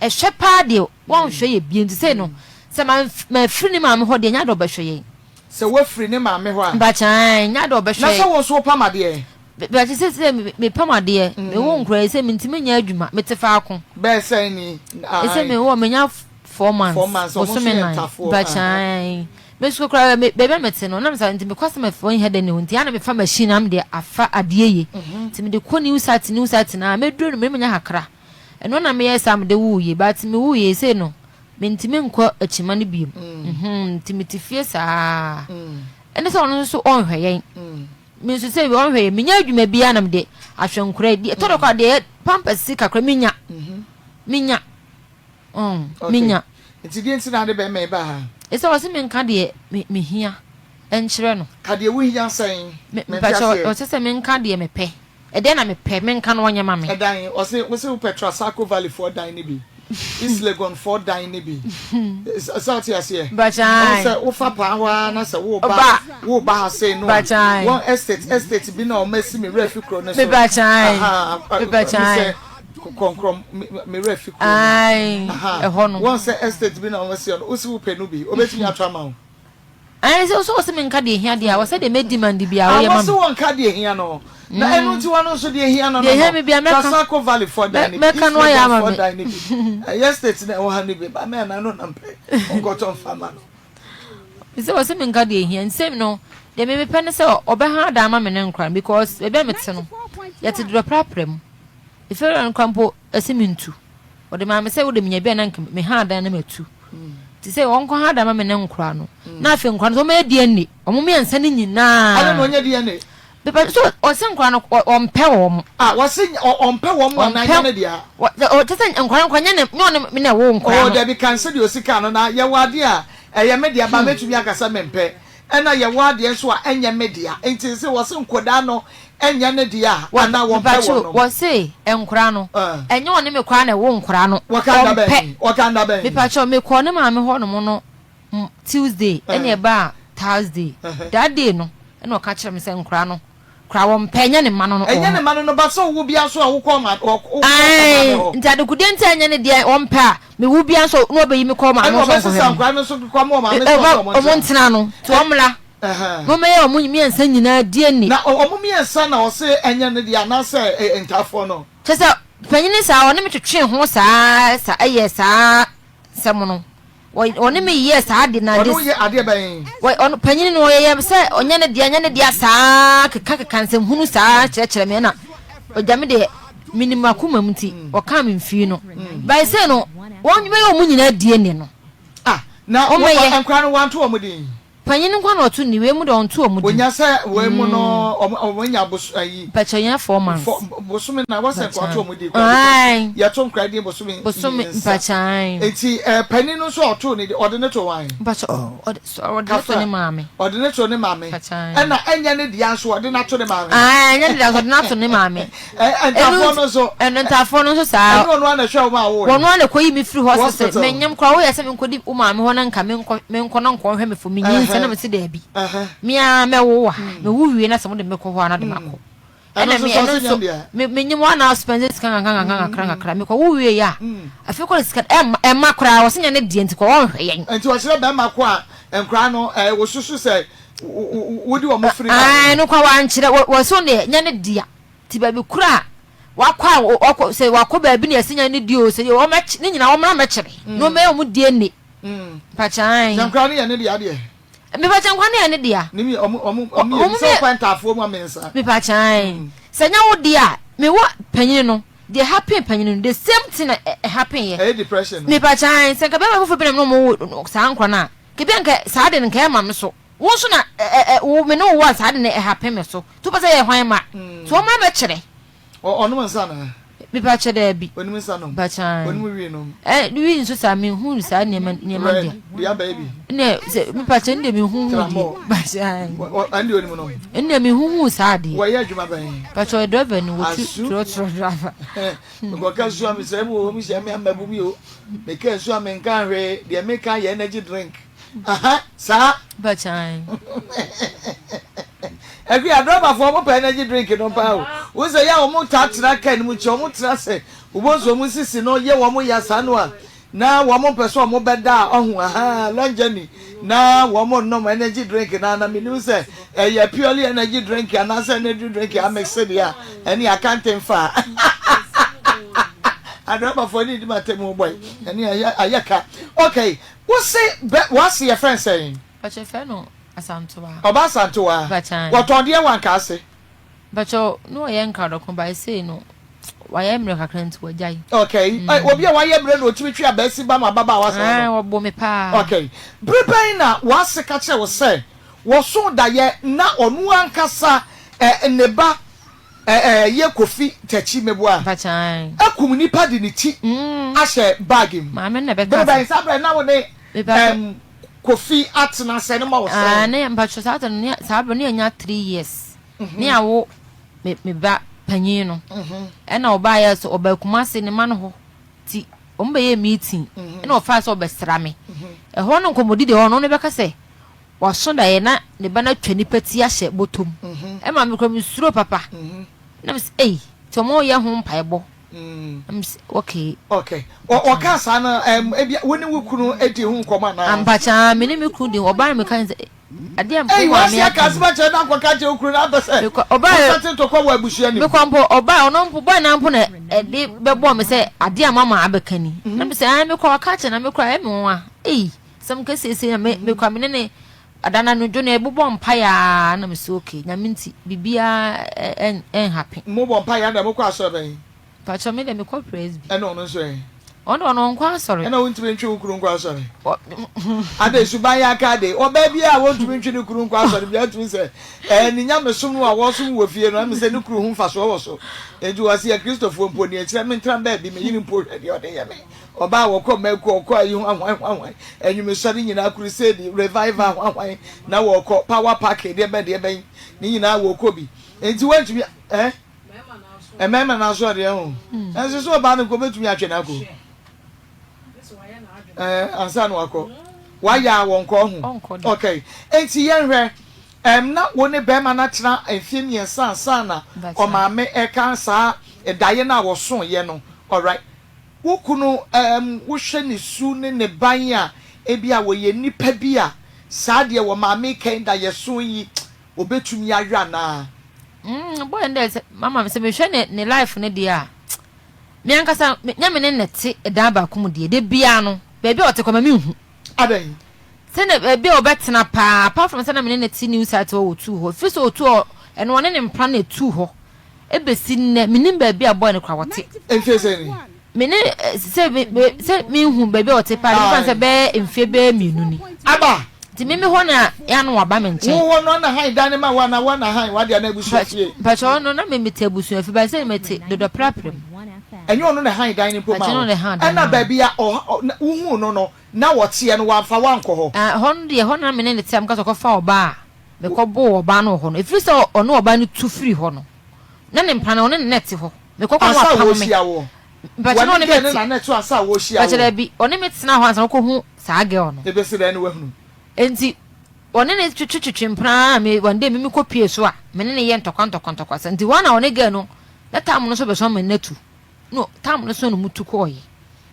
Ɛhwɛ paa deɛ wɔnhwɛ yɛ biom nti sei no sɛ mafiri ne maame hɔ deɛ nyɛ adeɛ ɔbɛhwɛ yɛn. Sɛ woafiri ne maame hɔ a. Mpakyɛ ae nyɛ adeɛ ɔbɛhwɛ. Na sɛ wo nso wopam adeɛ? Mpakyɛ sɛ sɛ mepam adeɛ mewɔ nkura yi sɛ mentumi nyɛ adwuma mete faako. Bɛyɛ sɛn ni? Ɛsɛ mewɔ menya 4 months, bosome nan, mpakyɛn, me nso koraa baabi a mete no, nam saa nti me customer foɔ nhɛ dɛ ne ho nti ana mefa machine na mede afa adeɛ ye, nti mede kɔ new site new site na mɛduru no menya kakra, ɛno na meyɛ saa mede woo ye, but me woo ye sei no, mentumi nkɔ akyima no biom, nti mete fie saa, ɛne sɛ ɔno nso ɔnhwɛ yɛn, me nso sɛ ɔnhwɛ yɛn, menya adwuma biara na mede ahwɛ nkora yi, ɛtɔ da koraa deɛ pampers si kakra menya, menya. Ɔn, Okay. menya. Nti deɛ nti na ade bɛrima yi baa ha? Ɛsɛ ɔse menka deɛ me mehia nkyerɛ no. Ka deɛ wohia sɛn? Me, Mente mpakyɛ aseɛ. ɔse sɛ menka deɛ mepɛ. Ɛdeɛn na mepɛ? Menka na ɔnyɛ ma me. Ɛdan, ɔse wose wopɛ Trasaco Valley foɔ dan no bi, East Legon foɔ dan no bi. Sɛ wote aseɛ? Mpakyɛ Ɔho ae. sɛ wofa paa hɔ ara na sɛ woba, Ɔba. woba ha sei no a, Mpakyɛ ae. wɔn estate, estate bi na wɔn asi me werɛ afi kuro no so. Mepakyɛ ae. Aha, Mepakyɛ me ae. sɛ. Kɔnkrɔm me werɛ fi kuro no. Ae ɛhɔ no. Wɔn sɛ estate bi na wɔn asi ɔno wosi wo pɛ no bi obetumi ato ama wo. Ae sɛ wosɛ wɔsɛ menka deɛ ehia deɛ a wɔsɛ deɛ mɛ demand bi a woyɛ ma me. Wɔsɛ wɔn ka deɛ ehia no na ɛno nti wɔn nso deɛ ehia no no no Trasaco Valley fɔ dan no bi East Legon fɔ dan no bi ɛyɛ estate na ɛwɔ ha no bi ba mɛ na ɛno na mpɛ nkɔtɔ nfa ma no. Sɛ wɔsɛ menka deɛ ehia nsɛm no deɛ me mepɛ ne sɛ ɔbɛha dan ama me ne nkora because baabi a mete no yɛte dorɔprapra mu. Efɛrɛ no koraa mpo ɛse mentu. Wɔde maa me sɛ wode menya bi a na nka meha adan na matu. Nti sɛ wɔnkɔ ha adan ma me ne nkora no. Na afei nkora no sɛ wɔmɛyɛ DNA. Wɔn mmiɛnsa no nyinaa. Adɛn na ɔnyɛ DNA? Bɛpɛ so ɔse nkora no ɔmpɛ wɔn. Ah wɔse ɔmpɛ wɔn anaa nyɛ ne dea? Ɔkyɛ sɛ nkora no nkora nyɛ ne nyɛ ɔne me na ɛwoo nkora no. Oh dabi kan sɛdeɛ ɔsi kaa no na yɛwɔ adeɛ a ɛyɛ me dea ba mɛtumi aka sɛ mempɛ. Ɛna yɛwɔ adeɛ nso a ɛnyɛ me dea nti se wɔse nkɔdaa no ɛnyɛ ne dea a anaa wɔmpɛ wɔnom. Wɔse nkɔdaa no ɛnyɛ ɔne me koraa na ɛwo nkɔdaa no Wɔka nda bɛn? Wɔka nda bɛn? Mepakyɛw mekɔɔ ne maame hɔ nom no Tuesday ɛna ɛbaa Thursday that day no ɛna ɔka kyerɛ me sɛ nkɔdaa no. Koraa wɔmpɛ, ɛnyɛ ne mma no no. Ɛnyɛ ne mma no no, but sɛ ɔwo bia nso a wokɔ ɔma wokɔ ɔmaame hɔ. Nti adekodeɛ nti a ɛnyɛ ne deɛ wɔmpɛ a, mewo bia nso na wɔbɛyi me kɔ ɔmaame hɔ sɛ ɔnkɔhwɛ me. Ɛna ɔbɛsesa nkwadaa no nso kɔ ama ɔmaame sɛ ɔne ɔmo ntena. Ɔmo ntena no, nti wɔmmra na wɔmmɛyɛ ɔmo mmiɛnsa nyinaa DNA. Na ɔmo mmiɛnsa na ɔse ɛnyɛ ne deɛ anaasɛ ntaafoɔ no? Kyerɛ sɛ panyini saa ɔne me twetwee ho saa saa ɛyɛɛ saa nsɛm no. Wɔ ɔne me yɛɛ saa ade na de. Ɔne wo yɛ adeɛ bɛn? Wɔ ɔno panyin no ɔyɛ sɛ ɔnyɛ ne dea nyɛ ne dea saa keka keka nsɛm hunu saa kyerɛkyerɛ me ɛna ɔgya me deɛ menim akoma mu nti mm. ɔkaa me mfii no mm. bae sɛ no wɔn bɛyɛ wɔn nyinaa die ne no. Ah na wɔn nkora no wanto wɔn din. Panyin no nko na ɔto ni, wei mu deɛ ɔnto wɔn din. Onya sɛ wei mu no wɔn anya bos ayi. Mpakyɛ nya 4 months. Fɔ bosome na wɔsɛ nka ɔto wɔn din kura because yɛto nkura din bosome Bosome mpakyɛ ae. Eti ɛɛ panyin no nso a ɔto ne din ɔde ne to wan? Mpakyɛ ɔde ɔde ne to ne maame. Ɔde ne to ne maame. Mpakyɛ ae. Ɛna ɛnyɛ ne dea nso ɔde n'ato ne maame. Ae ɛnyɛ ne dea nso ɔde n'ato ne maame. Ntaafoɔ no nso. Ɛno ntaafoɔ no nso saa. Ɛne ɔno ara na ɛhwɛ wɔn a wɔwɔ. Wɔn ara na ɛkɔyi me firi hɔ sɛ sɛ menyem koraa woyɛ sɛ menkɔdi wo maame hɔ na nka menkɔ menkɔ na nkɔ nhwɛ me fo menyinsɛn na mese daabi. Me ara mɛwo wɔ ha mewo wie na sɛ mode me kɔ hɔ a na de makɔ. Ɛna me ɛno nso me menyem hɔ na spend sika kakra kakra kakra kakra mekɔ wo wie yɛ a afei kɔ sika ɛmma ɛmma koraa wɔse nyɛ ne deɛ nti kɔ wɔnhwɛ yɛn. Nti ɔkyerɛ bɛrima ko a nkwadaa no ɛɛ wosusu sɛ wode wɔn firi baeɛ no. Ɛno koraa wankyerɛ wɔse wo deɛ nyɛ ne dea nti baabi koro a wakɔ a wakɔ sɛ wakɔ baabi na yɛse nyɛ ne dea o sɛ wɔn ne nyinaa wɔn mmra mmɛkyerɛ na wɔn bɛyɛ wɔn DNA mpakyɛn. Na nkwadaa no yɛ ne dea deɛ. Mepakyɛ nkwa no yɛ ne dea. Ne mi ɔmo ɔmo ɔmo yɛ sɛ ɔkwa ntaafoɔ mu amensa. Mepakyɛn sɛ nyɛ wo dea a mewɔ panyin no deɛ happen panyin no the same thing na happen yɛ. Ɛyɛ depression no. Mepakyɛn sɛ nka bɛrima foforɔ bi na me ne ɔmo wo saa nkwa no a. Kebia nka saa de no nka ɛma me so. Wo nso na ɛ ɛ wo me ne wo wɔ a saa de no ɛhappen me so. Nti wopɛ sɛ yɛyɛ hwan ma? Nti wɔmmra mmɛkyerɛ. Ɔ ɔnom nsa anaa? Mepa kyɛ daabi. Onim nsa nom? Mepa kyɛ ae. Onim wii nom? Ɛ wii nso saa menhu saa nneɛma nneɛma deɛ. Red deɛ abɛɛ bi. Ɛnna sɛ mepa kyɛ ɛnna menhu hu deɛ. Tramol. Mepa kyɛ ae. Wɔ wɔ ɛnna onim nom? Ɛnna menhu hu saa adeɛ. Wɔyɛ adwuma bɛn? Mepa kyɛ ɔyɛ driver ni wɔtu Asu. trɔtrɔ driver. Mekɔka nsuo a mesrɛ mu wɔ hɔ mehyia me ama bu mi o. Meka nsuo a menka hwee, deɛ meka yɛ energy drink. Aha, saa. Bakyan. Akua, driverfoɔ wɔn pɛ energy drink no paa o. Wo sɛ yɛ a wɔn taa tena car no mu kyɛ, wɔn tena sɛ wobɔ nso wɔn sisi no yɛ wɔn ya saa no a, na wɔn mpɛ sɛ wɔn bɛda a ɔho aha long journey na wɔn nom energy drink na na menim sɛ ɛyɛ purely energy drink anaasɛ energy drink amix deɛ a ɛne akante mfa adrɔbafoɔ ne di ma tɛmu bɔe ɛne ayɛ ayɛ ka okay wose bɛ wase yɛ fɛn sɛn. Mpakyɛ fɛ no Asantewa. Ɔba Asantewa. Mpakyɛ. Wɔtɔn deɛ wɔ Ankaase. Mpakyɛ no ɔyɛ nkradɔko ba esei no wayɛ mmerɛ kakra nti wagyae. Okay mm. Obi a wayɛ mmerɛ na otumi twe abaasi ba ma ababaawa saa no. Wɔbɔ me paa. Okay bere bɛn na wase ka kyerɛ wo sɛ wɔso dayɛ na ɔno ankasa eh, ne ba eh, eh, yɛ Kofi Takyi meboa Mpakyɛ akum nipa de ne ti mm. ahyɛ bag mu. Maame na ɛbɛka Bere bɛn saa bere na wo ne um, Kofi atena sɛ ne ma wo sɛn? Ah, ne mpakyɛ saa bere no saa bere no yɛnya 3 years. Ne awo me me ba panyin no. Ɛna ɔbaeɛ sɛ ɔbaa Kumasi ne ma no hɔ ti wɔn bɛyɛ meeting ɛna ɔfaa sɛ ɔbɛsra me. Ɛhɔ no nkɔmmɔdi deɛ ɔno no bɛka sɛ waso daeɛ na ne ba no atwa nipa ti ahyɛ bɔtɔ mu. Ɛma me kora mesuro papa. Na me sɛ ei nti wɔn yɛ ho mpaebɔ. Na me sɛ okay. Okay. Ɔkaa saa no ɛm ebia wo ne wo kunu di ho nkɔmmɔ anaa? Ampakyaa me ne me kunu di ɔbaa no meka ne sɛ Adeɛ mpo Ei, maame w'ase aka aka asɛm akyerɛ na akɔka akyerɛ wo kunu na apɛ sɛ Mekɔ ɔbaa wosate ntɔkwa wɔ abusua no mu. mekɔ mpo ɔbaa ɔno mpo bɔe na mpo na ɛde bɛbɔɔ me sɛ adeɛ a mama abɛka ni. Na me sɛ ɛɛ mekɔ aka akyerɛ na mekɔ ɛyɛ me nwanwa. Ei, sɛm kɛseɛ sei na me mekɔ a me ne ne ada no anadwo no yɛbobɔ mpaeɛ aa na me sɛ okay Nyame nti biribiara ɛ ɛ ɛnhappen. Mobɔ mpaeɛ a na mokɔ asɔre bɛn? Mpakyɛw me deɛ mekɔ presby. Ɛna ɔno nso ɛ? Ɔno deɛ ɔno ɔnkɔ asɔre. Ɛna wontumi ntwe wo kunu nkɔ asɔre? Ade suban yɛ aka ade. Ɔbaa bi a wontumi ntwe ne kunu nkɔ asɔre biara tumi sɛ ɛɛ ne nyamesom no a wɔsom wɔ fie no ɛmi sɛ ne kunu ho mfasoɔ wɔ so. Enti wɔse yɛ Kristofoɔ mpo nea ɛkyerɛ mentra baabi me yere mpo hwɛ deɛ ɔde yɛ me. Ɔbaa a wɔkɔ mmakuo ɔkɔ ayi ho ahwan hwanhwan anwumesɔre nyinaa crusade revival hwanhwan na wɔkɔ power park deɛ bɛn deɛ bɛn ne nyinaa wɔkɔ bi. Enti wontumi ɛɛ. Mmarima no asoɔdeɛ ho. Ɛnso sɛ ɔbaa no nka ɔbɛtumi atwe no akɔ. Ɛɛ ansa na wakɔ. Wayɛ a wɔnkɔ ho. Okay. Enti yɛnhwɛ. Ɛm na wo ne bɛrima no atena mfeɛ mmiɛnsa ansa na ɔmaame ɛka saa daeɛ no a wɔsoeɛ no. Alright. Wo kunu ɛm wohwɛ ne su ne ne ban a, ebia wɔyɛ nnipa bi a saa deɛ wɔmaame kan daeɛso yi wɔbɛtumi ayɔ anaa? Mm, boy no deɛ sɛ mama sɛ mehwɛ ne ne life no deɛ a, me ankasa nyɛ me ne na te dan baako mu deɛ, da biara no baabi a ɔte kɔ ma menhu. Adɛn? Sɛ na baabi a ɔbɛtena paa, apart from sɛ na me ne no te new site hɔ wɔtuu hɔ, ɛfiri sɛ ɔtuu hɔ, ɛno ɔne ne mpena na ɛtuu hɔ, ɛbɛsi nnɛ mennim baabi a boy no koraa ɔte. Mfeɛ sɛn ni? Me ne sɛ me me sɛ menhu baabi a ɔte paa de, mefa no sɛ bɛyɛ mfeɛ bɛyɛ mmienu ni. Aba! Nti me me hɔ na yɛ a na waba me nkyɛn. Wo hɔ no na han dan no ma wo anaa wo na han w'adeɛ anaa abusua fie? Mpakyɛ ɔno na me mete abusua fie but sɛ mete dodɔprapra mu. Ɛnyɛ ɔno na han dan no mpo ma wo? Ɛna baabi a wohuu no no na ɔteɛ no wamfa wo ankɔ hɔ? Ɛhɔ no deɛ ɛhɔ na me ne no te a meka sɛ ɔkɔfa ɔbaa a mekɔboo ɔbaa no wɔ hɔ no ɛfiri sɛ ɔne ɔbaa no tu firi hɔ no na ne mpena no ɔne no na ɛte hɔ mekɔkɔ no Ansa wapamo me wɔrehyia woɔ? Mpakyɛ na Wɔne ɔne me girl no te na na ɛte hɔ ansa wɔrehyia Mpakyɛ woɔ? daabi ɔne me tena hɔ ansa na ɔkɔhu saa girl no. Ɛbɛsi dɛn na woahunu? Enti ɔne no twetwetwe mpena ara me one day me mekɔ pie so a me ne no yɛ ntɔkwa ntɔkwa ntɔkwa saa nti hɔ na ɔne girl no na tam no nso bɛso ama no atu no tam no so na ɔmo tu kɔɔye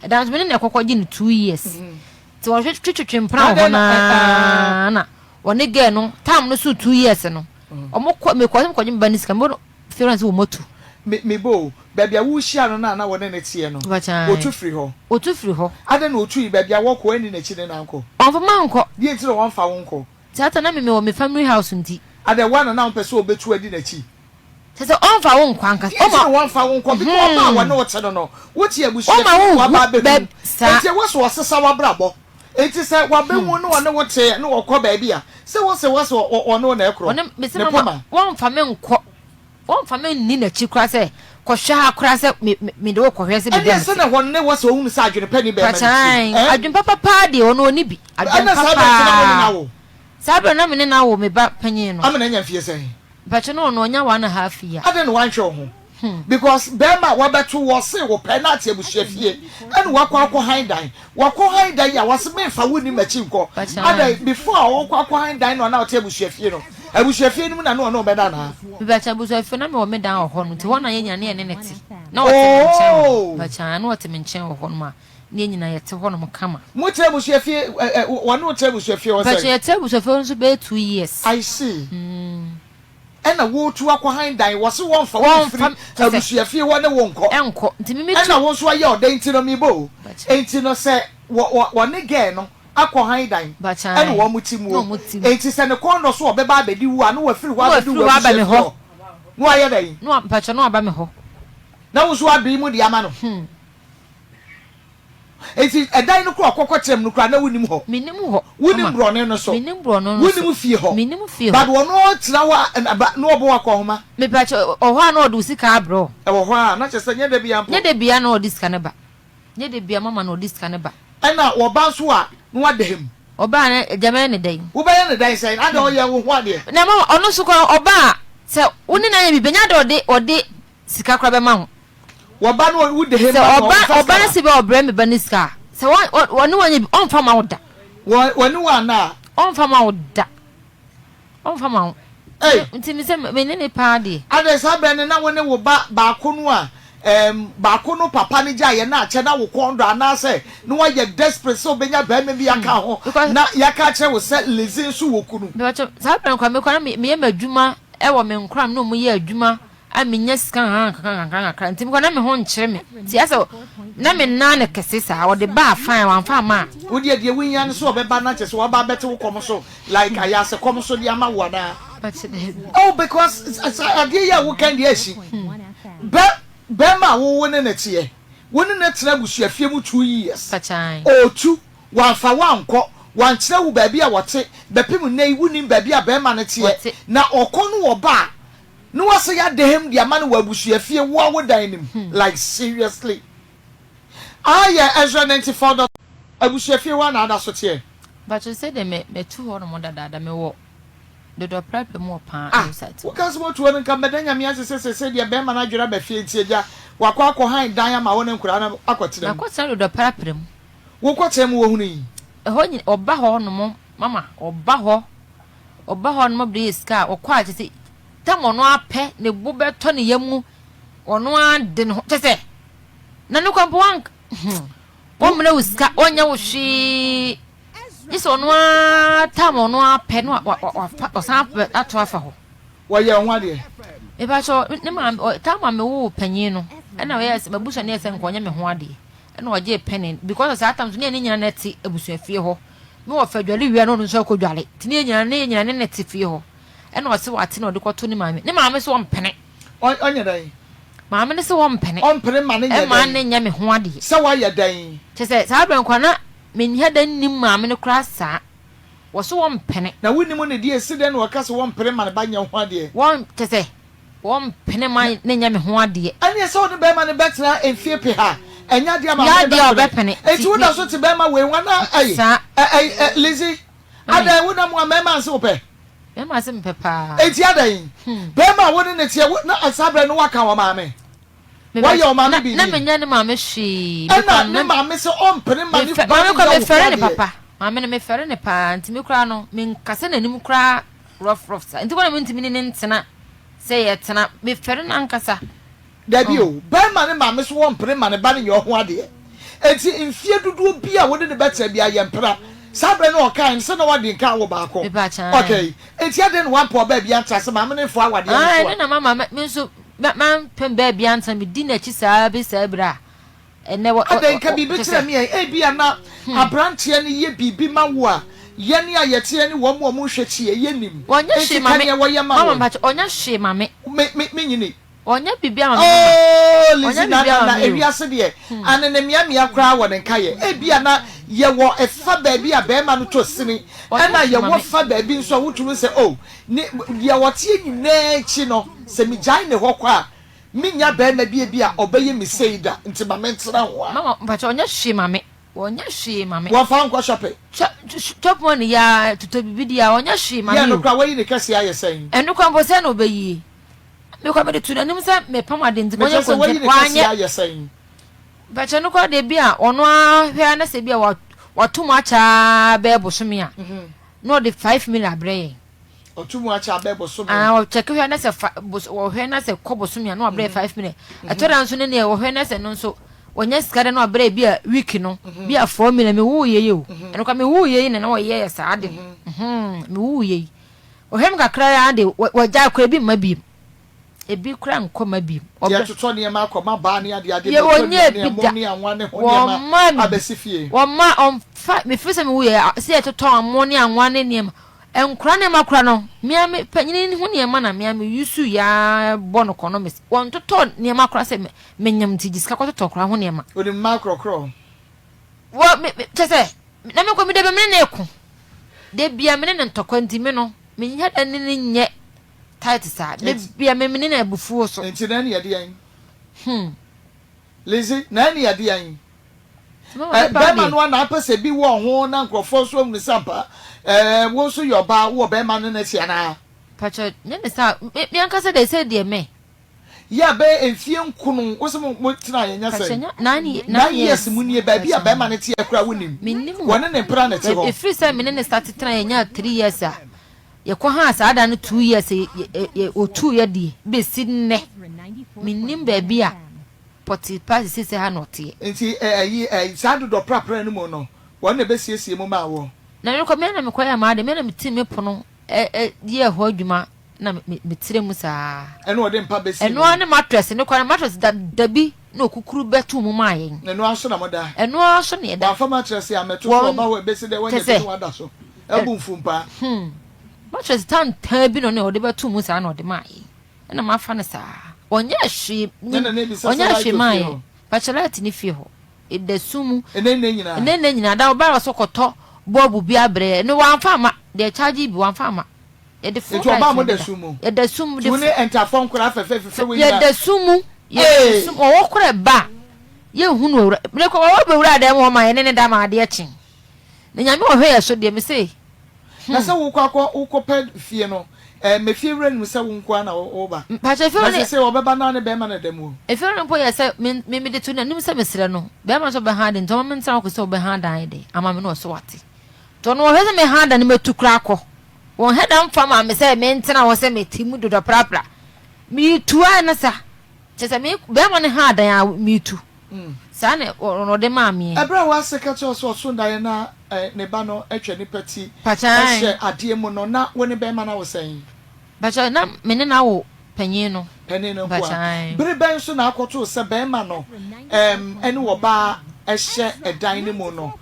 ɛda nso me ne na ɛkɔkɔ gye no 2 years nti wɔtwetwetwe mpena wɔ hɔ naa na ɔne girl no tam no so 2 years no ɔmo kɔ mekɔ sɛ mekɔgye me ba ne sika mebɔ no fie hɔ na sɛ wɔn atu. Me me bo o, baabi a worehyia no no a na wɔne no teɛ no, wɔtu firi hɔ. Wɔtu firi hɔ. Adɛn na ɔtui? Baabi a wɔkɔ, anni n'akyi ne no ankɔ. Ɔmfa mankɔ. Deɛ nti na wɔmfa wo nkɔ? Saa na me mewɔ me family house nti. Adɛn, woa na na wompɛ sɛ ɔbɛtu adi n'akyi? Kyerɛ sɛ ɔmfa wo nkɔ ankasa. Deɛ nti na wɔmfa wo nkɔ? Because ɔbaa a wɔne wo te no no, wote abusua fie na waba abɛhu. Enti ɛwɔ sɛ ɔsesa w'abrabɔ. Enti sɛ wabɛhu na ɔne wo te na ɔkɔ baabi a, sɛ wo se wo se ɔne wo na ɛkorɔ, ne poma. Wɔmfa me nkɔ. Wɔmfa me nni n'akyi koraa sɛ, Kɔhwɛ ha koraa sɛ me, me, mede wo kɔhwɛ sɛ baabi a Ɛnneɛ mete. sɛ na hɔ ne wɔ sɛ ɔhunu sɛ adwene pa nni bɛrima no tirim, Mpakyɛw, ɛɛ? adwene papa paa deɛ, ɔno ɔnni bi. Adwene Ɛnna pa saa berɛ nso na wo ne no paa. awo? Saa berɛ no na me ne no awo me ba panin no. Ama no anya mfeɛ sɛn? Mpakyɛw, na ɔno ɔnya one and half year. Adɛn na woanhwɛ wo ho? Because bɛrima a wabɛto wo ɔse wo pɛ na ate abusua fie ɛna wakɔ akɔ han dan. Wakɔ han dan yi a wase menfa wo nni makyi nkɔ. Adɛn before a ɔkɔ akɔ han dan no a na ɔte abusua fie no abusua fie no mu na na ɔne wo bɛda anaa? Mepakyɛ abusua fie na mewɔ me dan wɔ hɔ no nti hɔ na yɛn nyinaa na yɛne no te. Na ɔte me nkyɛn wɔ hɔ. Oh! Mepakyɛ na ɔte me nkyɛn wɔ hɔ nom a na yɛn nyinaa yɛte hɔ nom kama. Mo te abusua fie ɛ ɛ wɔne wo te abusua fie hɔ Mepakyɛ sɛn? yɛte abusua fie hɔ nso bɛyɛ 2 years. I see. Ɛna woretu akɔ han dan, wɔse wɔmfa wo mfiri abusuafie hɔ ne wo nkɔ. Ɛnkɔ, nti me metu. Ɛna wo nso ayɛ ɔdɛn nti no mebɔ o. Nti no sɛ wɔ wɔne girl no akɔ han dan ɛna wɔn te mu o. Nti sɛ ne kɔn dɔ so ɔbɛba abɛdi wo a na wafiri hɔ abɛdi wo abusuafie hɔ. Na wayɛ dɛn? Na mpakyɛ na waba me hɔ. Na wo nso wabee mu de ama no. Enti ɛdan no koraa ɔkɔkɔ kyerɛ mu no koraa na wonim hɔ. Menim hɔ. Wonim borɔne no so. Menim borɔno no so. Wonim fie hɔ. Menim fie hɔ. But ɔno ɔtena hɔ a ba na ɔbɔ wo akɔnhoma. Mepakyɛ ɔwɔ hɔ a na ɔde wo sika abrɛ wo. Ɛwɔ hɔ a na kyerɛ sɛ nyɛ da biara mpo. Nyɛ da biara na ɔde sika no ba. Nyɛ da biara mama na ɔde sika no ba. Ɛna ɔba nso a na wada mu. Ɔba a na agya mɛyɛ no dɛn? Wobɛyɛ no dɛn sɛn? Adɛn ɔyɛ wo ho adeɛ? Na mama ɔno nso koraa ɔba a sɛ wo ne no anyɛ biribi ɛnyɛ adeɛ a ɔde ɔde sika koraa bɛma wo. Wɔba no wo de he Sɛ ma no ɔba ɔmfa sika ɔba no ma. se bɛ ɔbrɛ me ba no sika a, sɛ wɔ wɔ wɔne wo anyɛ bi ɔmfa ma wo da. Wɔ wɔne wo anna a. Ɔmfa ma wo da. Ɔmfa ma wo. Ei! Nti me sɛ me ne ne paa deɛ. Adɛn saa berɛ no na wo ne wo ba baako no a ɛɛm baako no papa no gyaeɛ no akyɛ na wo kɔn dɔ anaasɛ na woayɛ desperate sɛ wobɛnya barima bi aka ho Because. na yɛaka akyerɛ wo sɛ Lizzy nso wɔ kunu. Mepakyɛw, saa berɛ no koraa me koraa na me meyɛ m'adwuma wɔ me nkoram na wɔyɛ adwuma a menya sika nkakrankakra nkakrankakra nti mekɔ na me ho nkyere me nti asɛ na me nan no kɛse saa ɔde baa fine wamfa amma a. Wo deɛ deɛ wohia ne sɛ ɔbɛba na kyerɛ sɛ waba abɛte wo kɔm so like ayaase kɔm so de ama wo anaa? Oh because sa adeɛ yi a woka yi deɛ asi bɛ bɛrima a wo wo ne no teɛ wo ne no tena abusuafie mu 2 years ɔɔtu wamfa wo ankɔ wankyerɛ wo baabi a wɔte bɛpem nnɛ yi wonim baabi a bɛrima no teɛ na ɔkɔ no ɔba a Ne wasa yɛ adehem de ama no wɔ abusua fie wo a wo dan no mu like seriously Aha yɛ Ezra 94 dot. Abusua fie hɔ a na ada so teɛ. Mpakyɛw sɛ deɛ mɛ mɛtu hɔ nom dadaada me wɔ dodɔ prapra mu wɔ paa Ah new site wo hɔ. ka sɛ watu hɔ no nka mɛda Nyame ase sɛ sɛsɛi deɛ bɛɛma no adwere aba fie nti agya wakɔ akɔ han dan ama wo ne nkoraa no akɔ tena mu. Makɔ tena dodɔ prapra mu. Wo kɔ tena mu wɔ hunu yi. Ɛhɔ nyina ɔba hɔ nom mama ɔba hɔ. Ɔba hɔ nom bɛyɛ sika a, ɔkɔ a kyerɛ sɛ tam ɔno ara pɛ, ne bo bɛtɔ ne yam mu, ɔno ara de ne ho kyerɛ sɛ na ne kwan mpo wank hmm wɔmmrɛ wo sika, wɔnyɛ wo hwee. Gye sɛ ɔno ara tam ɔno ara pɛ na wafa ɔsan ato afa hɔ. Wɔyɛ ho adeɛ. Mepakyɛ ne maame tam a mewoo panyin no ɛna ɔyɛ sɛ mabusua no yɛ sɛ nka ɔnyɛ me ho adeɛ ɛna ɔgyee pɛne because saa tam so ne yɛn nyinaa na ɛte abusua fie hɔ. Me wɔfa dwale wie a na ɔno nso akɔ dwale nti ne yɛn nyinaa ne yɛn nyinaa ne ne te fie hɔ ɛna ɔse wate na ɔde kɔto ne maame ne maame so ɔmpene. Ɔnyɛ dɛn? Maame no se wɔmpene. Ɔmpene ma no nyɛ dɛn? Ɛma no nyɛ me ho adeɛ. Sɛ wayɛ dɛn? Kyerɛ sɛ, saa berɛ no koraa na menhia da nnim maame no koraa saa. Wɔse wɔmpene. Na wonnim no deɛ, esi dɛn na wɔka sɛ wɔmpene ma ne ba nyɛ wo ho adeɛ? Wɔn, kyerɛ sɛ, wɔmpene ma no nyɛ me ho adeɛ. Ɛneɛ sɛ wo ne bɛrima no bɛtena mfie peha a, ɛnyɛ adeɛ a maame no bɛpene. Enti woda so te bɛrima wei ho anaa? Ɛy, ɛy, ɛ, Lizzy, adɛn, wonam wo a mmarima nse wo pɛ? Bɛrima se mepɛ paa. Enti adɛn? Bɛrima a wo ne no teɛ, wo, na saa berɛ no woaka wɔ maame? Woayɛ ɔmaame biribi? Na menyɛ ne maame hwee. Ɛna ne maame sɛ ɔmpene ma ne ba no Maame nyɛ koraa wo ho mefɛre ne adeɛ. papa. Maame no mefɛre no paa nti me koraa no menkasa n'anim koraa rough rough saa. Nti koraa na mentumi ne no ntena sɛ yɛtena. Mefɛre no ankasa. Dabi o, barima ne maame so wɔmpene ma ne ba no nyɛ ɔho adeɛ. Enti mfeɛ dodoɔ bi a wo ne no bɛtena biara yɛmpena. Saa berɛ no a ɔkaeɛ no sɛ na wadi nka awo baako. Okay, enti adɛn na wampɛ ɔbaa bi antra sɛ maame no mfoa awadeɛ no so a? Ɛno na mama me nso mampɛ baa bi antra, medi n'akyi saa bɛsi saa berɛ a ɛnnɛ wɔ. Adɛn, ka biribi kyerɛ me ɛ, ebia na aberanteɛ no yɛ biribi ma wo a yɛn a yɛteɛ ne wɔn a wɔnhwɛ kyi ɛ, yɛnnim. Enti ka deɛ wɔyɛ ma wo. Mama mpakyɛ, ɔnyɛ hwee ma me. Me, me, menyini. Ɔnyɛ biribiara ma me mama. Oh Lizzy Ɔnyɛ na biribiara na ma na me o. ewiase deɛ anene mmeammea koraa wɔ ne nkayɛ. Ebia na yɛwɔ ɛfa baabi a barima no tɔ sini Ɔnyɛ ɛna hwee ma yɛwɔ me. fa baabi nso a wotumi hu sɛ oh ne deɛ ɔteɛ nyinaa akyi no sɛ megyae ne hɔ kɔ a mennya barima bi ebia ɔbɛyɛ me sei da nti ma mentena ho a. Mama mpakyɛ ɔnyɛ hwee ma me. Ɔnyɛ hwee ma me. Wɔmfa wo nkɔ shopping. Chop chop money yi ara totɔ biribi di a ɔnyɛ hwee ma Yɛ me ɛno o. koraa wayi ne kɛseɛ ayɛ sɛn? Ɛno koraa mpo sɛn na ɔbɛyie? Me koraa mede to n'anim sɛ mepam ade nti Mekyerɛ kɔnyɛ sɛ wayi kɔntɛn ne kɛseɛ wanyɛ. ayɛ sɛn? Mpakyɛ no koraa deɛ bi a ɔno ara hwɛ ara na sɛ bi a wato mu akyɛ ara bɛyɛ bosome a na ɔde 5 million abrɛ yɛn. Ɔto mu akyɛ abɛɛ bosome. Ah, ɔkyɛke hwɛ na sɛ fa bos ɔhwɛ na sɛ kɔ bosome a na wabrɛ 5 million. Ɛtɔ da nso ne neɛ ɔhwɛ na sɛ no nso wɔnya sika da na wabrɛ bi a week no bi a 4 million. Me woo yɛ yi o. Ɛno koraa me woo yɛ yi na na wɔyɛ yɛ saa de no. Me woo yɛ yi. Ɔhwɛ me kakra ara de, wagyae koraa, ebi mma bio. Ebi koraa nkɔ mma bio. Ɔbrɛ. Yɛtotɔ nneɛma akɔ ma baa ne adeade, Yɛ bɛtɔ wɔnyɛ nnuane, bi ɛmo da. ne anwa ne ho Wɔmma nneɛma me bi. abɛsi fie. Wɔmma, wɔmfa, mefiri sɛ mewuiɛ, sɛ yɛtotɔ ɛmo ne anwa ne nneɛma. Nkwadaa nneɛma koraa no, me ara me panin ho nneɛma na me ara me use yɛ ara bɔ no kɔnɔ. Mese, wɔntotɔ nneɛma koraa sɛ menyam nti gye sika kɔtotɔ koraa ho nneɛma. Onim mmaa korɔkorɔ. Wɔ, me, me, kyerɛ sɛ, na me nko, me da bi a me ne no reko. Da bia me ne no ntɔkwa nti me no me nyɛ da ne no nyɛ tight saa. Da bia me me ne no abufuo so. Nti na ɛne ɛdeɛn? Hmm. Lizzy, na ɛne ɛdeɛn? Nti mama me paa Bɛrima deɛ. no a na apɛ sɛ bi wɔ ho na nkurɔfoɔ nso ahunu sɛ ampa ɛɛ wo nso yɛ ɔbaa wowɔ bɛrima no n'akyi anaa? Pakyɛ nyɛ ne saa me me ankasa deɛ sɛ deɛ me. Yɛ a bɛyɛ mfie nkono wo se mo mo tenaeɛ nyɛ Pakyɛ sɛn? nyɛ 9 9 years years mu nie baabi a pakyɛ. bɛrima no teɛ koraa wonim Mennim hɔ. Wɔne ne mpena na ɛte hɔ. Ɛfiri sɛ me ne no starte tenaeɛ nyaa 3 years a yɛkɔ haa saa da no 2 years yɛ yɛ yɛ ɔtuiɛ deɛ bɛsi nnɛ mennim baabi a pɔtee paa sesei sɛ ha na ɔteɛ. Nti ɛ ɛyi ɛ saa dodɔ prapra no mu no wɔn na ɛbɛsiesie mu maa wo? Na merekɔ me ara na mekɔyɛɛ m'ade me ara na metii me pono ɛ ɛ yɛɛ hɔ adwuma na me me tiri mu saa. Ɛna ɔde mpa bɛsi Ɛno mu. ara ne mattress no koraa no, mattress da da bi na okukuru bɛtoo mu maa yɛn. Ɛno ara so na moda. Ɛno ara so na yɛda. Wamfa mattress ammɛto so, Wɔn ɔba hɔ a ɛbɛsi dɛ kyɛ wanya bi sɛ na wada so ɛ abu mfumpaa. hmm mattress tantan bi na ɔne ɔde bɛtoo mu saa na ɔde maa yɛn. Ɛna mafa no saa. Ɔnyɛɛ hwee Ɛna na ebisa sɛ ɔnyɛɛ light hwee wɔ maa fie yɛn. hɔ. Pakyɛ light ne fie hɔ. Ɛda sum mu. Ɛnɛ nna nyinaa. Ɛnɛ nna nyinaa. Da ɔbaa ɔsɛ ɔkɔtɔ bɔɔbo bi abrɛ yɛn. Ɛno wamfa amma. Deɛ ɛkyagye bi wamfa amma. Yɛde fon Nti ɔbaa light mo na da ɛdeda. sum mu. Yɛda sum mu Nti de wo ne fon. ntafɔ nkwadaa fɛfɛ fɛfɛ wei nyinaa. Yɛda sum mu. Yɛda Ee! sum ɔwɔ kora ɛba a yɛnhu no owura. Mene kɔ ɔwɔ bɛwura dan mu hɔ ma yɛne ne da ma adeɛ kye. Na Nyame ɔhwɛ yɛ so deɛ me se Na hmm. sɛ wokɔ akɔ wokɔ pɛ fie no ɛɛ mɛ fie wura nim sɛ wo nko ara na woba. Mpakyɛ fie Na wura ne. sese ɔbɛba naa ne bɛɛma na da mu o. Efie wura no mpo yɛ sɛ me me mede to n'anim sɛ mesrɛ no bɛɛma no sɛ ɔbɛha de nti ɔma mentena hɔ kɔsi sɛ ɔbɛha dan de ama me na ɔse wate. Nti ɔno ɔhwɛ sɛ meha dan no mɛtu koraa akɔ. Wɔn hɛda mfa maa me sɛ mentena hɔ sɛ mete mu dodɔprapra. Metu ara ne sa. Kyerɛ sɛ me bɛrima no haa dan a metu. Saa na ɔde maa meɛ. Ɛberɛ a w'ase ka kyerɛ wo sɛ ɔso daeɛ na ne ba no atwa nipa ti hyɛ adeɛ mu no, na wo ne bɛrima no awo sɛn? Mpakyɛw, na me ne no awo panyin no. Panin no nko ara. Bere bɛn nso na akɔtoo sɛ barima no ne ɔbaa hyɛ dan no mu no,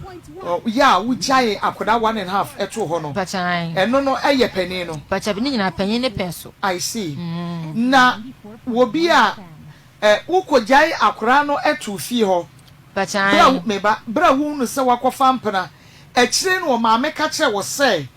yɛ a wogyaee akwadaa one and half too hɔ no? Ɛno no yɛ panin no? Mpakyɛw, ne nyinaa panyin no pɛn so. I see. Na wɔ bi a wokɔgyae akwadaa no too fie hɔ, bere a, me ba, bere a wohunu sɛ wakɔfa mpena, akyire no ɔmaame ka kyerɛɛ wo sɛ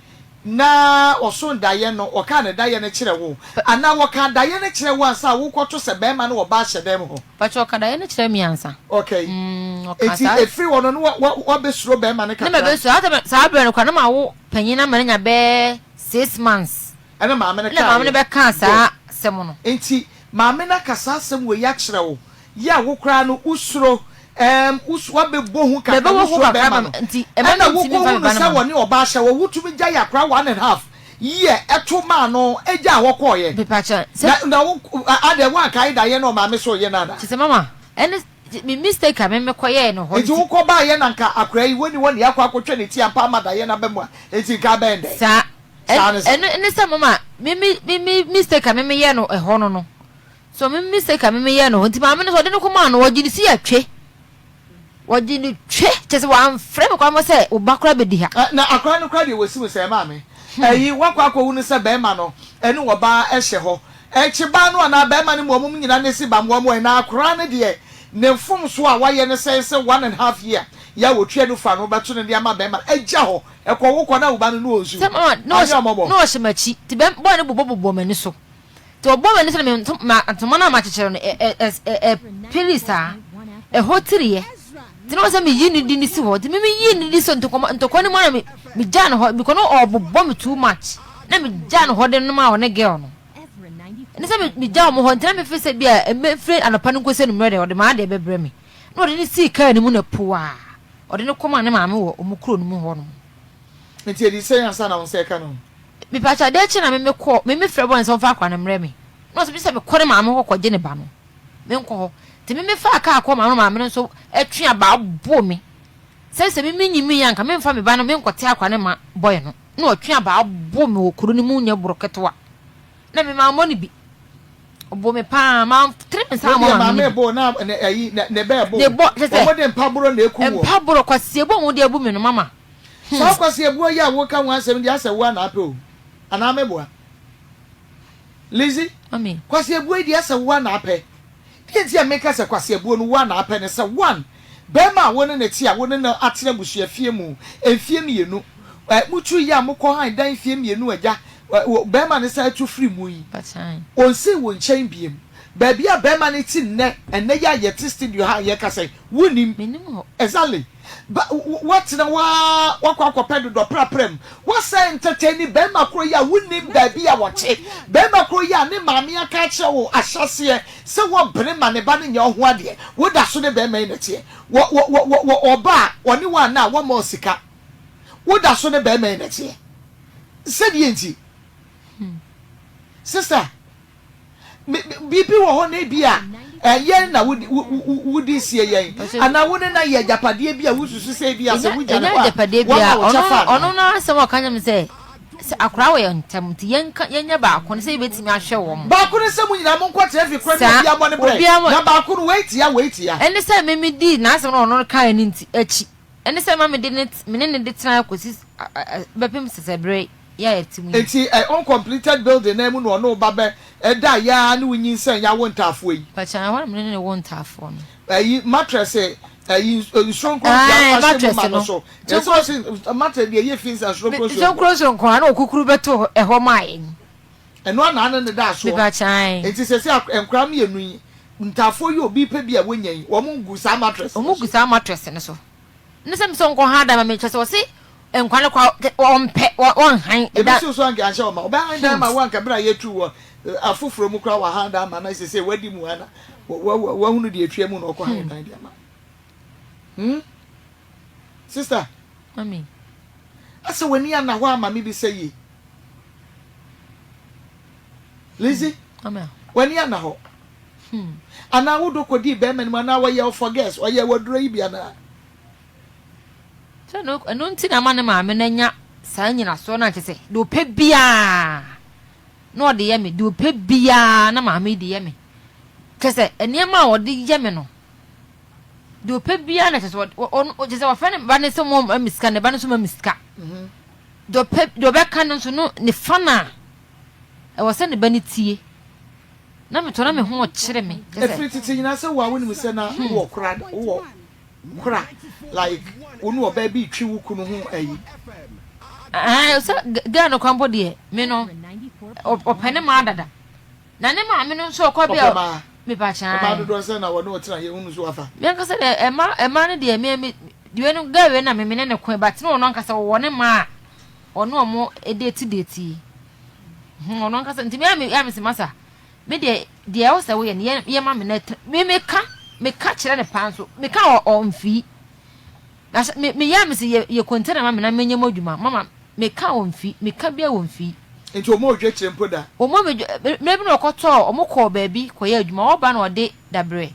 Na ɔso daeɛ no, ɔkaa ne daeɛ no kyerɛ wo? Anaa wɔkaa daeɛ no kyerɛ wo ansa a wokɔto sɛ barima ne ɔbaa hyɛ dan mu hɔ? Pakyɛ ɔka daeɛ no kyerɛ me ansa. Okay. Mm, ɔka Enti saa. ɛfiri hɔ no, na wa, wa, wabɛsuro barima no Na kakra? mabɛsuro. Ata me, saa berɛ no koraa, na mawo panyin no ama no anya bɛyɛ 6 months. Ɛna maame no Ɛna maame no kaeɛ. bɛkaa saa Good. asɛm no. Enti maame no aka saa asɛm wei akyerɛ wo, yɛ a wo koraa no wosuro, ɛɛm, wo wabɛbɔ hu kakra, Mebɛbɔ hu wosuro kakra bɛrima ma no, nti ɛma ɛna mentumi mfa wokɔhu me no ba no sɛ ma no. wɔne ɔbaa hyɛ hɔ, wotumi gyae akora one and half year ɛto maa no gyaa hɔ kɔɔeɛ. Mepakyɛ, sɛ. Na, na wo, adɛn, woankae daeɛ na ɔmaame soo yɛ no anaa? Kyerɛ sɛ mama, ɛne me mistake a me mekɔyɛɛ no hɔ Nti nti. wokɔ baeɛ na nka akora yi, wonni hɔ na yɛakɔ akɔtwa ne ti ampa ama daeɛ no aba mu a, nti nka abɛn dɛn? Saa, Saa ne sɛ. ɛno ne sɛ mama, me me me mistake a me meyɛɛ no ɛhɔ no no, So me mistake a me meyɛɛ no hɔ nti maame no sɛ ɔde no kɔmaa no wɔgye no si atwe wɔgye no twe kyɛ sɛ wɔamfrɛ me koraa mpo sɛ wo ba koraa bɛdi ha. Na akwadaa no koraa deɛ wɔsi mu sɛ maame ɛyi wakɔ akɔhu no sɛ bɛrima no ɛne ɔbaa ɛhyɛ hɔ ɛkye baa no anaa bɛrima no mu wɔn nyinaa na ɛsi bam wɔn ɛ na akwadaa no deɛ ne mfomsoɔ a wayɛ no sɛn sɛ one and half year yɛ a wɔtua no fa no bɛto no de ama bɛrima no agya hɔ ɛkɔ wo kɔ na wo ba no ne ɔnsu Sɛ mama na anyɛ ɔmɔbɔ. na ɔhyɛ m'akyi nti bɛ bɔɔ no bobɔ bobɔ m'ani so. Nti ɔbɔɔ m'ani so na me nto ma ntoma no a makyekyere no ɛ ɛ ɛ ɛpiri saa. Ɛhɔ tiriiɛ. Nti na ɔsɛ meyi ne di no si hɔ. Nti me meyii ne di so ntokwa ntɔkwa no mu ara na me megyaa no hɔ because na ɔrebobɔ me too much. Na megyaa no hɔ de no maa ɔne girl no. Ɛne sɛ me megyaa wɔn hɔ nti na me feel sɛ bi a mɛfiri anɔpa no nkɔsi anwummerɛ deɛ ɔde m'adeɛ bɛbrɛ me. Na ɔde no sii kaa no mu na puaa ɔde no kɔmaa ne maame wɔ wɔn kuro no mu hɔ nom. Nti ɛdii sɛn ansa na wo nsa reka no? Mepakyɛw, ade akyi na me me kɔ, me me frɛ bɔne sɛ ɔmfa akora no mmrɛ me. Na ɔse sɛ mekɔ ne maame hɔ kɔgye ne ba no, menkɔ hɔ. Nti me me faa kaa kɔɔ maame no, maame no nso twe abaa bɔɔ me. Sɛ sɛ me me nyimii a nka memfa me ba no menkɔte akora no mma boy no. Na ɔtwe abaa bɔɔ me wɔ kuro no mu nyɛ boro ketewa. Na me mammɔ no bi. Ɔbɔɔ me paa, mantere me nsa ammɔ maame no bi. Maame boo na ayi ne bɛɛ boo. Ne bɔ, kyɛ sɛ. Wɔn de mpaborɔ na ekum wɔ. Mpaborɔ, kwasiebɔ a wɔn de abu me no, mama. Saa kwasiabuo yi a woka ho asɛm deɛ asɛ wo a na apɛ o, anaa meboa? Lizzy, kwasiabuo yi deɛ asɛ wo a na apɛ. Deɛ nti a meka sɛ kwasiabuo no wo a na apɛ ne sɛ, one, barima a wo ne no te a wo ne no atena abusuafie mu mfie mmienu, motu yi a mokɔ han dan mfie mmienu agya, barima no san tu firi mu yi, ɔnsii wo nkyɛn biom. Baabi a barima no te nnɛ, ɛnnɛ yi a yɛte studio ha a yɛkasa yi, wonnim. Exactly. Ba, woatena hɔ ara, woakɔ akɔpɛ dodɔ prapra mu. Woasɛe ntetee ne barima koro yi a wonnim baabi a ɔte. Barima koro yi a ne maame aka akyerɛ wo ahyɛaseɛ sɛ wɔmpene ma ne ba no nyɛ wo ho adeɛ. Woda so ne barima yi na ɛteɛ. Wɔ, wɔ, wɔ, wɔ, wɔ ɔba a ɔne wo anna a wɔmma wo sika. Woda so ne barima yi na ɛteɛ. Sɛdeɛ nti? Sister. Biribi wɔ hɔ na ebi a yɛn na wode sie yɛn, anaa wo ne no ayɛ agyapadeɛ bi a wosusu sɛ ebi a sɛ wogya no hɔ a wɔma wo kyɛfa anaa? Ɔno n'asɛm a ɔka kyerɛ me sɛ, sɛ akwadaa wɔ yɛn ntam nti yɛnka yɛnyɛ baako no sɛ yɛbɛtumi ahwɛ wɔn. Baako ne sɛ mo nyinaa monkɔtena fi korɔ ne obiara mmɔ ne brɛ, na baako no wei tia wei tia. Ɛne sɛ me medii n'asɛm no a ɔno kaeɛ no nti akyi. Ɛne sɛ ma mede ne me ne no de tenaeɛ kɔsi bɛpem sɛsɛberɛ yi a yɛte mu yi. Enti ɛ uncompleted building no ara mu na ɔne wo ba bɛ da yɛ ara ne wo nyinsɛn yɛ awo ntaafoɔ yi. Mpakyɛ ɛhɔ na me ne no wo ntaafoɔ no. Ɛyi mattress ɛyi nsuo nkoronkoa ahyɛ mu ma no so. Ɛsɛ ɔsi mattress deɛ ɛyɛ fi nsa nsuo nkoronkoa. Nsuo nkoronkoa na okukuru bɛto ɛhɔ maa yɛn. Ɛno ara na ne ne da soɔ. Mepakyɛ ae. Enti sɛsɛ nkwadaa mmienu yi ntaafoɔ yi obi pɛ bi a wɔnya yi wɔn gu saa mattress no so. Wɔn gu saa mattress no so. Ne sɛ mesɛ ɔnkɔ han dan ma me kyerɛ sɛ ɔse nkwa no kwa ɔmpɛ ɔnhan da. Ebi si so anka anhyɛ ɔma ɔbɛhan dan ma wo anka bere a yɛtu wɔ afoforɔ mu koraa wahan dan ma na sese wadi mu ana wahunu deɛ atwa mu na ɔkɔ han dan de ama. Hmm? Sister. Mami. Asɛ w'ani anna hɔ ama me bisa yie. Lizzy, w'ani anna hɔ? Anaa wo dɔ kɔdii bɛrima no mu anaa wɔyɛ wo forgets, ɔyɛɛ wo aduro yi bi anaa? Sɛ no, ɛno nti na ama ne maame no anya saa nyinasoɔ no a kyerɛ sɛ deɛ ɔpɛ biara na ɔde yɛ me, deɛ ɔpɛ biara na maame yi de yɛ me. Kyerɛ sɛ nneɛma a ɔde yɛ me no, deɛ ɔpɛ biara na kyerɛ sɛ kyerɛ sɛ wɔfrɛ ne ba no sɛ mo ma me sika, ne ba no nso ma me sika. Deɛ ɔpɛ deɛ ɔbɛka no nso no ne fa no a ɛwɔ sɛ ne ba no tie. Na metɔ na me ho kyere me. Ɛfiri tete nyinaa sɛ wo a wonim sɛ na wowɔ kora wowɔ kora like wo ne ɔbaa bi retwe wo kunu ho ayi. Ɛɛ sɛ girl no kora mpo deɛ me no ɔpɛ ne maa dada na ne maame no nso ɔkɔ bi a mepa kyɛn. Ɔbaa dodoɔ sɛ na wɔne ɔtena yɛ hunu so wafa. Me ankasa deɛ ɛma ɛma no deɛ me me deɛ no girl wei na me me ne ne ko but ne ɔno ankasa wɔwɔ ne maa ɔne ɔmo date date yi ɔno ankasa nti me a me a me sɛ masa. Me deɛ, deɛ ɛwɔ sɛ woyɛ no, yɛ, yɛ ma me na ɛtena. Me, meka, meka kyerɛ no paa nso, meka a ɔ, ɔmfii. Na sɛ, me, meyɛ a mese yɛ, yɛ container ma me na menyɛ mu adwuma. Mama, meka a ɔmfii, meka biara ɔmfii. Nti ɔmma odwa kyerɛ mpo da? Ɔmma me dwa, mmerɛ bi na ɔkɔtɔɔ, ɔmo kɔɔ baabi kɔyɛɛ adwuma, ɔba na ɔde dabrɛ,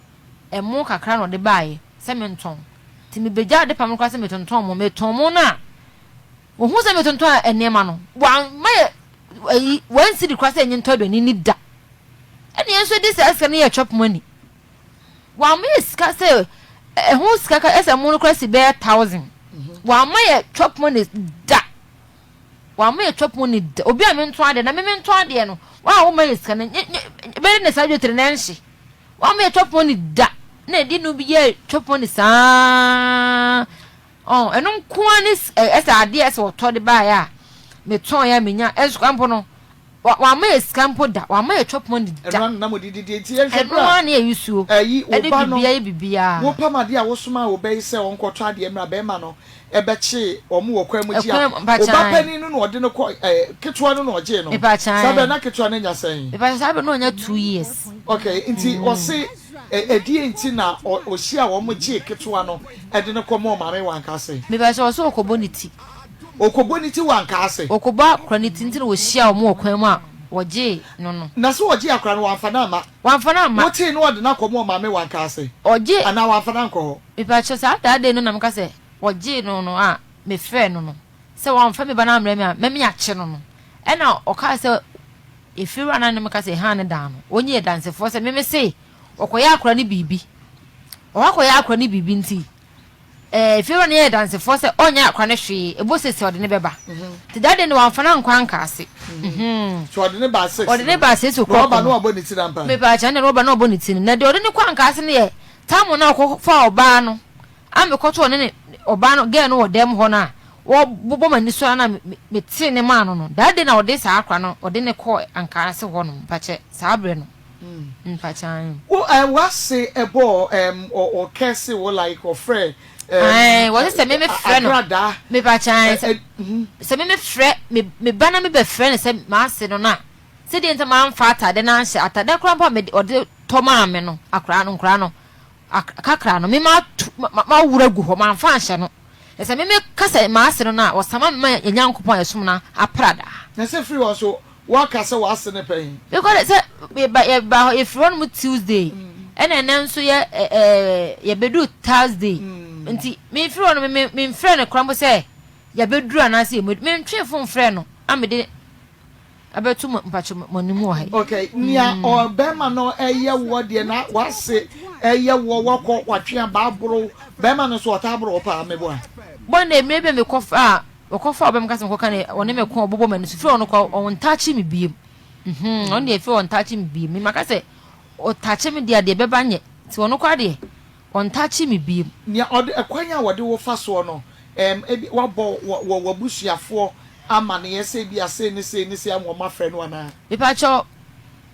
ɛmo kakra na ɔde baeɛ sɛ mentɔn. Nti mebɛgyaa adepam no koraa sɛ metontɔn mo, metɔn mo no a, Ohun sɛ metontɔn nneɛma no, wamma yɛ ayi one cedi koraa sɛ yɛnyɛ ntɔ aduane nni da. Ɛna yɛn nso de saa sika no yɛ chop money. Wamma yɛ sika sɛ ɛho sika ka ɛsɛ mo no koraa si bɛyɛ thousand. Wamma yɛ chop money da. Wamma yɛ chop money da. Obi a mentɔn adeɛ na me mentɔn adeɛ no, wɔn a wɔma yɛ sika no nye nye bɛyɛ ne saa dwetire na ɛnhye. Wamma yɛ chop money da. Na ɛde no bi yɛ chop money saa. Ɔn, ɛno nko ara ne ɛsɛ adeɛ a ɛsɛ wɔtɔ de baeɛ a metɔn a menya. Ɛnso koraa mpo no, wa wamma yɛ sika mpo da, wamma yɛ chop money da. Ɛno ara na mode didi nti yɛnhwɛ Ɛno berɛ a ara na yɛyi suo ɛyi wo de ba no biribiara yɛ biribiara. wopam adeɛ a wosomaa wo ba yi sɛ ɔnkɔtɔ adeɛ mmra bɛrima no bɛkyee wɔn wɔ kwan mu gye a Ɛkwan mu, wo ba mpakyɛw. panin no na ɔde no kɔ ɛɛ ketewa no na ɔgyee no Mepakyɛw. saa berɛ na ketewa no anya sɛn? Mepakyɛw saa berɛ no na ɔnya 2 years. Okay nti ɔse Ɛdeɛn nti na ɔhyiaa wɔn gyee ketewa no de no kɔmɔɔ maame wɔ ankaase? Mepa kyɛw, ɔse ɔkɔbɔ ne ti. Ɔkɔbɔ ne ti wɔ ankaase? Ɔkɔbɔ akora ne ti nti na ɔhyiaa wɔn wɔ kwan mu a wɔgyee no no. Na sɛ ɔgyee akora no, wamfa no amma? Wamfa no amma. Wotee no ɔde no akɔmɔɔ maame wɔ ankaase? Ɔgye. Anaa wamfa no ankɔ hɔ? Mepa kyɛw, saa that day no na meka sɛ ɔgyee no no a mefrɛɛ no no sɛ wamfa me ba no ammrɛ me a mɛme akye no no. Ɛna ɔkaa sɛ Efiewura no ne me ka sɛ hann dan no, wɔnyi adansefoɔ sɛ me mese wɔkɔyɛ akora no biribi. Wɔkɔ akɔyɛ akora no biribi nti, ɛɛ efiewura no yɛ adansefoɔ sɛ ɔnyɛ akora no hwee, ɛbɔ sese ɔde ne bɛba. Nti that day no wɔamfa no ankɔ anka ase. So ɔde ne ba six Ɔde ne ba 6 o'clock na ɔba no. na wabɔ ne ti na mpa. Mepa kyɛw, ɛnna ɔba na ɔbɔ ne ti no. Na deɛ ɔde ne kɔ anka ase no yɛ tam no a ɔkɔfaa ɔbaa no a mekɔtoo ɔne ne ɔbaa no girl no wɔ dɛm hɔ no a wɔbobɔ m'ani so ara na metee ne maa no no that day na ɔde saa akora no ɔde ne kɔɔ Ankaase hɔ no mpakyɛ saa berɛ no mpakyɛ ae. Wo ɛɛ w'ase ɛbɔɔ ɛɛm ɔ ɔkɛse wo like ɔfrɛ ɛɛm Ae wɔse sɛ me me frɛ no agradaa mepakyɛ ae ɛ sɛ ɛ. sɛ me me frɛ me me ba na me bɛ frɛ no sɛ m'ase no no a sɛdeɛ nti mamfa atade no anhyɛ atade koraa mpo a mede ɔde tɔ maa me no akora no nkoraa no kakra no, me matu, mawura agu hɔ, mamfa anhyɛ no. Na sɛ me meka sɛ m'ase no no a, wɔsama me ma yɛn Nyankopɔn a yɛsom no aprada. Na sɛ firi hɔ nso, woaka sɛ w'ase no pɛn? Mekɔ de, sɛ yɛba, yɛba hɔ, yɛfiri hɔ nom Tuesday, ɛna ɛnɛ nso yɛ, ɛɛ, yɛbɛduru Thursday. Nti, mefiri hɔ no, me, me, memfrɛɛ no koraa mpo sɛ yɛabɛduru anaasɛ yɛmmɛduru. Mentwee fon frɛɛ no a mede abɛto mo mpakyɛ mo anim wɔ ha yi. Okay, nea ɔbɛrima no ɛyɛ woɔ deɛ na wase ɛyɛ woɔ wakɔ watwe aba aboro bɛrima no so ɔtaa aboro paa meboa. Bɔ ne mmerɛ bi a mekɔ fa a ɔkɔ fa ɔbɛm kasa mekɔ ka ne ɔne me ko ɔbobɔ m'ani so firi ɔno kɔ ɔntaakye me biem mhm ɔno deɛ firi ɔntaakye me biem me maka sɛ ɔtaakye me deɛ deɛ bɛba nyɛ nti ɔno kɔ adeɛ Ɔntakye me biom. Nea ɔde, ɛkwan a wɔde wo fa soɔ no, ɛɛm, ebi, woabɔ wɔ, wɔ w'abusuafoɔ amaneɛ sɛ ebia sei ne sei ne sei ama wɔafrɛ no anaa? Mepakyɛw,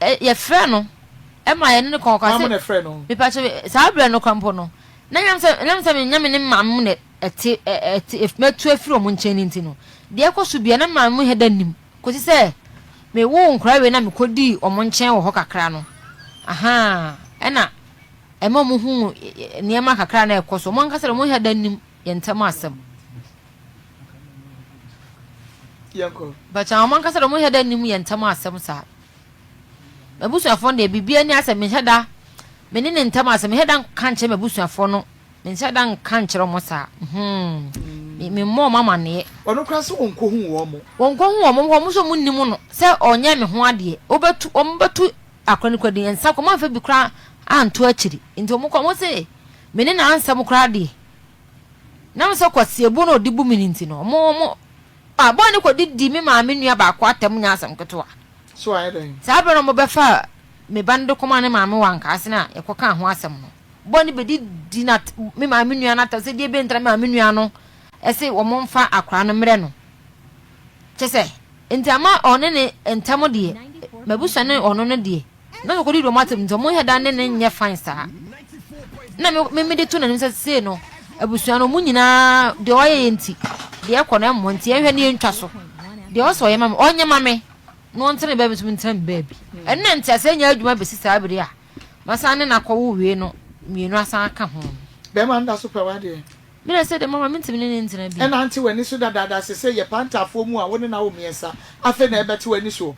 ɛ, yɛfrɛ no ma yɛne no kɔ, ɔka Hwan sɛ, mo na ɛfrɛ no? Mepakyɛw, saa berɛ no koraa mpo no, na ɛnam sɛ, ɛnam sɛ me, na me ne me maame mo na ɛte, ɛ, ɛte, ef, matu afiri wɔn nkyɛn no nti no, deɛ ɛkɔ so biara na me maame mo hɛ da nnim, kɔsi sɛ mewoo nkwadaa wei na mekɔdii wɔn nkyɛn wɔ hɔ kakra no, ahaa, ɛna. Ɛma wɔhuu nneɛma kakra a na ɛrekɔ so. Wɔn ankasa de, wɔnhyɛ da nnim yɛn ntam asɛm. Yɛnkɔ. But wɔn ankasa de, wɔnhyɛ da nnim yɛn ntam asɛm saa. M'abusuafoɔ no deɛ biribiara ni asɛ menhyɛ da me ne ne ntam asɛ menhyɛ da nka nkyerɛ m'abusuafoɔ no menhyɛ da nka nkyerɛ wɔn saa hmm me memmɔ wɔn amaneɛ. Ɔno koraa sɛ ɔnkɔhu wɔn. Wɔnkɔhu wɔn, wɔn nso wɔn nnim no sɛ ɔnyɛ me ho adeɛ wobɛtu wɔn bɛtu akora no kora din nsa kɔ wɔn amfa bi koraa anto akyiri nti wɔn kɔ wɔn se me ne n'ansɛm koraa deɛ nam sɛ kwasiabuo na ɔde bu me no nti no wɔn wɔn a bɔɔ ne kɔde di me maame nua baako atɛm nyɛ asɛm ketewa. So ayɛ dɛn? Saa berɛ no wɔbɛfaa me ba no de kɔmaa ne maame wɔ Ankaase no a yɛkɔkaa ho asɛm no. Bɔɔ no bɛdidi na me maame nua no atɛm sɛ deɛ bɛn nti na me maame nua no se wɔmfa akwadaa no mmrɛ no. Kyɛ sɛ, nti ama ɔne ne ntam deɛ, m'abusua ne ɔno no deɛ, na ɔkɔdidi wɔn atɛm nti wɔn da ne ne nyɛ fine saa. Na me me mede to n'anim sɛ sei no, abusua no wɔn nyinaa deɛ ɔyɛ yɛ nti, deɛ ɛkɔ no ɛmmɔ nti yɛnhwɛ ne yɛntwa so. Deɛ ɔsɛ ɔyɛ ma me, ɔnyɛ ma me na ɔntena ne baabi nso mentena me baabi. Ɛno na nteaseɛ nyɛ adwuma bɛsi saa bere a masan ne no akɔwo wei no mmienu asan aka ho no. Bɛrima no da so pɛ w'adeɛ. Me deɛ sɛ deɛ mama mentumi ne no ntena bio. Ɛna nte w'ani so dadaada sesei yɛ pantaafoɔ mu a wo ne no awo mmiɛnsa afei na ɛbɛte w'ani soɔ.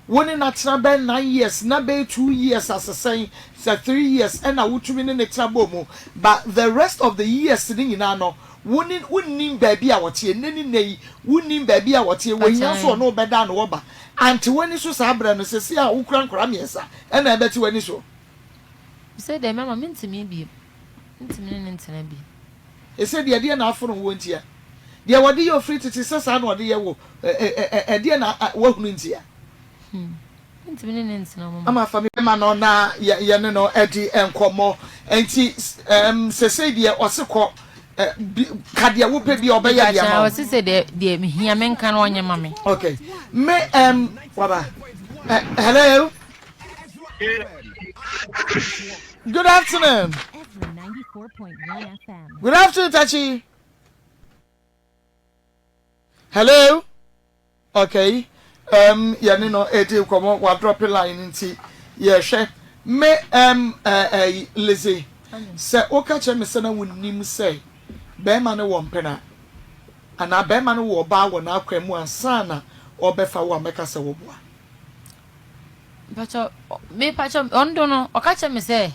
Wo ne no atena bɛyɛ nine years na bɛyɛ two years asesɛn sɛ three years ɛna wotumi ne no tena bɔɔ mu but the rest of the years no nyinaa no wo ne wonnim baabi a ɔteɛ nnɛ ne nnɛ yi wonnim baabi a ɔteɛ wɔhia nso ɔne wo bɛda ano wɔba ante w'ani so saa berɛ no sesei a wokura nkwadaa mmiɛnsa ɛna ɛbɛte w'ani soɔ. Sɛ deɛ mɛma mentumi bio mentumi ne no ntena bio. Ese deɛ ɛdeɛ na afono woɔ ntia? Deɛ wɔde yɛ ofiri tete sɛ saa na ɔde yɛ wo ɛ ɛdeɛ na wahunu ntia? Hmm, mentumi ne no ntena mo ma. Ama fa me ma no na yɛne no adi nkɔmmɔ. Enti ɛm sesei deɛ ɔse kɔ ɛ bi ka deɛ wopɛ bi ɔbɛyɛ de ama wo. Ɔse sɛ deɛ deɛ mehia menka no ɔnyɛ ma me. Okay, me ɛm waba ɛ hello. Good afternoon. Good afternoon, Tachi. Hello. Okay. Um, yɛne no edi nkɔmɔ wa drop line nti yɛhwɛ me um uh, uh, Lizzie sɛ woka kyerɛ me sɛ na wonim sɛ bɛrima no wɔ mpena anaa bɛrima no wɔ ɔbaa wɔ n'akwan mu ansa na ɔbɛfa wo a mɛka sɛ woboa. Mpakyɛw, me pakyɛw, ɔno do no, ɔka kyerɛ me sɛ,